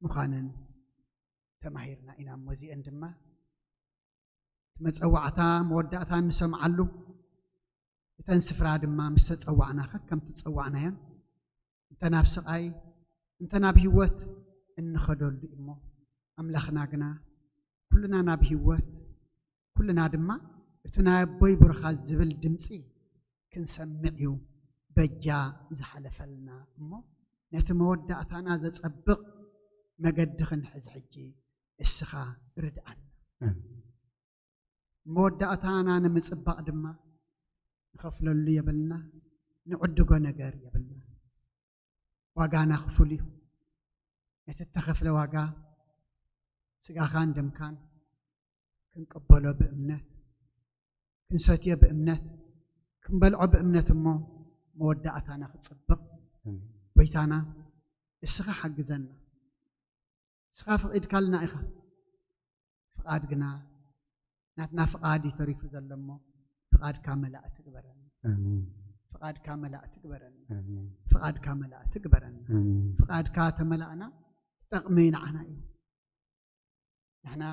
ምዃነን ተማሂርና ኢና እሞ እዚአን ድማ እቲ መጸዋዕታ መወዳእታ እንሰምዓሉ እተን ስፍራ ድማ ምስ ተጸዋዕና ከከም ትጸዋዕናዮን እንተ ናብ ስቓይ እንተ ናብ ህይወት እንኸደሉ እሞ ኣምላኽና ግና ኩልና ናብ ህይወት ኩልና ድማ እቲ ናይ ኣቦይ ብሩኻት ዝብል ድምፂ ክንሰምዕ እዩ በጃ ዝሓለፈልና እሞ፣ ነቲ መወዳእታና ዘጸብቕ መገዲ ክንሕዝ ሕጂ እስኻ ርድኣና። መወዳእታና ንምጽባቕ ድማ ንኸፍለሉ የብልና፣ ንዕድጎ ነገር የብልና። ዋጋና ክፉል እዩ። ነቲ እተኸፍለ ዋጋ ስጋኻን ደምካን ክንቅበሎ ብእምነት፣ ክንሰትዮ ብእምነት፣ ክንበልዖ ብእምነት እሞ መወዳእታና ክጽብቕ፣ ጎይታና እስኻ ሓግዘና። እስኻ ፈቒድካልና ኢኻ። ፍቓድ ግና ናትና ፍቓድ እዩ ተሪፉ ዘሎ እሞ፣ ፍቓድካ መላእቲ ግበረና። ፍቓድካ መላእቲ ግበረና። ፍቓድካ መላእቲ ግበረና። ፍቓድካ ተመላእና፣ ጠቕሚ ንዓና እዩ። ንሕና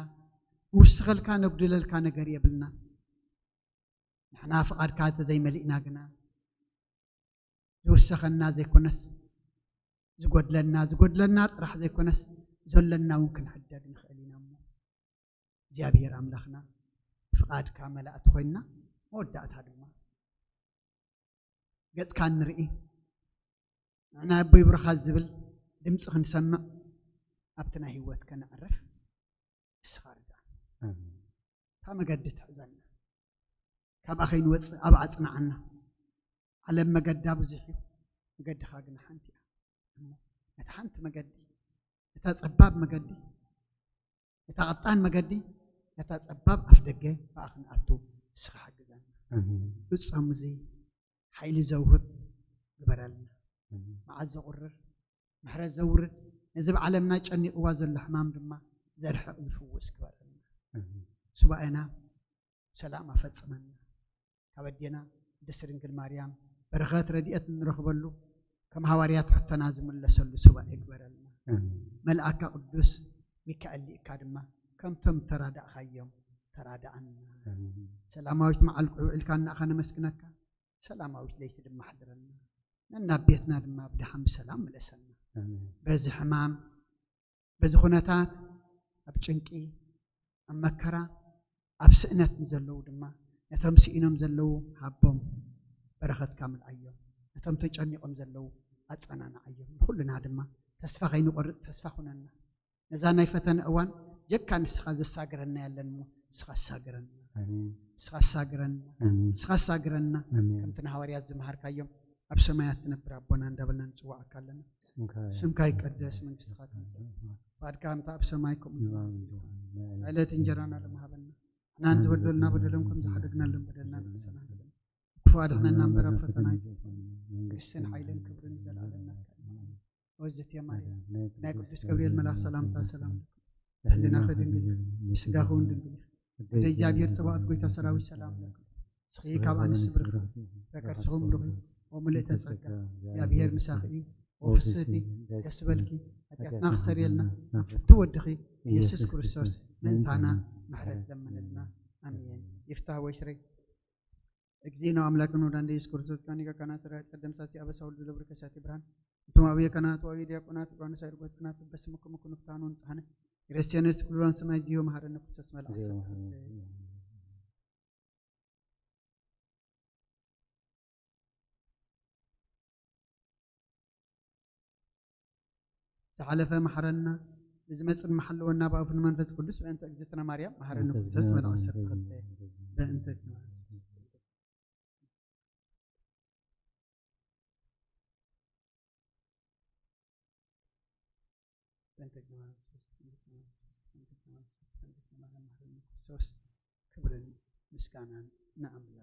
ንውስኸልካ ነጉድለልካ ነገር የብልና። ንሕና ፍቓድካ እንተዘይመሊእና ግና ዝውሰኸና ዘይኮነስ ዝጎድለና፣ ዝጎድለና ጥራሕ ዘይኮነስ ዘሎና እውን ክንሕደግ ንኽእል ኢና እሞ፣ እግዚኣብሔር ኣምላኽና ፍቓድካ መላእቲ ኮይንና፣ መወዳእታ ድማ ገጽካ ንርኢ። ንሕና ኣቦይ ብሩኻት ዝብል ድምፂ ክንሰምዕ፣ ኣብቲ ናይ ህይወት ከነዕርፍ እስኻ ርዳእ። እታ መገዲ ትሕዘና፣ ካብኣ ከይንወፅእ ኣብኣ ኣፅንዓና። ዓለም መገዳ ብዙሕ እዩ፣ መገድኻ ግና ሓንቲ እያ። እሞ ነታ ሓንቲ መገዲ፣ ነታ ፀባብ መገዲ፣ ነታ ቀጣን መገዲ፣ ነታ ፀባብ ኣፍ ደገ ብኣ ክንኣቱ እስኻ ሓግዘና። እጾም እዚ ሓይሊ ዘውህብ ግበረልና። መዓዝ ዘቑርር ምሕረት ዘውርድ፣ ነዚ ብዓለምና ጨኒቕዋ ዘሎ ሕማም ድማ ዘርሕቕ ዝፍውስ ግበረልና። ሱባኤና ሰላም ኣፈጽመና። ካብ ኣዴና ቅድስት ድንግል ማርያም በረኸት ረድኤት እንረኽበሉ፣ ከም ሃዋርያት ሕቶና ዝምለሰሉ ሱባኤ ግበረልና። መልኣካ ቅዱስ ሚካኤል ልኢካ ድማ ከምቶም ተራዳእካዮም ተራዳኣና። ሰላማዊት መዓልቲ ውዒልካና ከነመስግነካ፣ ሰላማዊት ለይቲ ድማ ኣሕድረና። ነናብ ቤትና ድማ ብደሓን ብሰላም ምለሰና። በዚ ሕማም፣ በዚ ኩነታት፣ ኣብ ጭንቂ፣ ኣብ መከራ፣ ኣብ ስእነት ንዘለዉ ድማ፣ ነቶም ስኢኖም ዘለዉ ሃቦም፣ በረኸትካ ምልኣዮም። ነቶም ተጨኒቖም ዘለዉ ኣጸናንዓዮም። ንኹልና ድማ ተስፋ ከይንቆርጽ ተስፋ ኩነና። ነዛ ናይ ፈተነ እዋን ጀካ ንስኻ ዘሳግረና የለን እሞ፣ ንስኻ ኣሳግረና። ኣሜን። ንስኻ ኣሳግረና። ኣሜን። ንስኻ ኣሳግረና። ኣሜን። ከምቲ ንሃዋርያት ዝመሃርካዮም፣ ኣብ ሰማያት ትነብር ኣቦና እንዳበልና ንጽዋዓካ ኣለና። ስምካ ስምካ ይቀደስ፣ መንግስትኻ ትምጻእ። ፍቓድካ ከምቲ ኣብ ሰማይ ከምኡ ምድሪ። ዕለት እንጀራና ሎም ሃበና። ንሕና ንዝበደሉና በደሎም ከም ዝሓደግና ሎም በደልና ንክሰና ሃበና። ክፉእ ኣድሕነና እምበር ኣብ ፈተና ኣይተእትወና። መንግስትን ሓይልን ክብርን ዘለዓለም ናትካ እዩ። ወዝት የማርያም ናይ ቅዱስ ገብርኤል መልኣኽ ሰላምታ ሰላም ለኪ። ብሕልናኺ ድንግል ኢኺ፣ ብስጋኺ እውን ድንግል ኢኺ። ወደ እግዚኣብሔር ጽባኦት ጎይታ ሰራዊት ሰላም ለኪ። ንስኺ ካብ ኣንስቲ ብርኽቲ፣ ፍረ ከርስኺ እውን ብሩኽ እዩ። ወምልእተ ጸጋ፣ እግዚኣብሔር ምሳኺ እዩ። ወፍስህቲ፣ ደስ በልኪ፣ ኃጢኣትና ክሰርየልና፣ ናብ ፍቱ ወድኺ ኢየሱስ ክርስቶስ ምእንታና ምሕረት ለምንልና። ኣሜን። ይፍታህ ወይስሬ። እግዚእነ አምላክነ ወዳንደ ኢየሱስ ክርስቶስ ካኒካ ካና ስራ ቀደም ሳቲ አበሳ ወልድ ለብር ከሳቲ ብርሃን እንቶም አብየ ካና ተዋቢ ዲያቆናት ዮሐንስ አይርጎት ክናት በስምኩም ኩኑ ፍታኑ ንጽሐነ ክርስቲያኖስ ኩሉን ሰማይ ዚዮ መሐረነ ክርስቶስ መልአክ ዝሓለፈ መሓረና፣ ንዝመጽእ ድማ ሓልወና ብኣፉን መንፈስ ቅዱስ በእንተ እግዝእትነ ማርያም መሓረኒ በእንተ ክርስቶስ እግዝእትነ መልኣክ ማርያም ሰርተኸተ በእንተ እግዝእትነ ማርያም። በእንተ እግዝእትነ ማርያም ክርስቶስ ክብርን ምስጋናን ንኣምላኽ።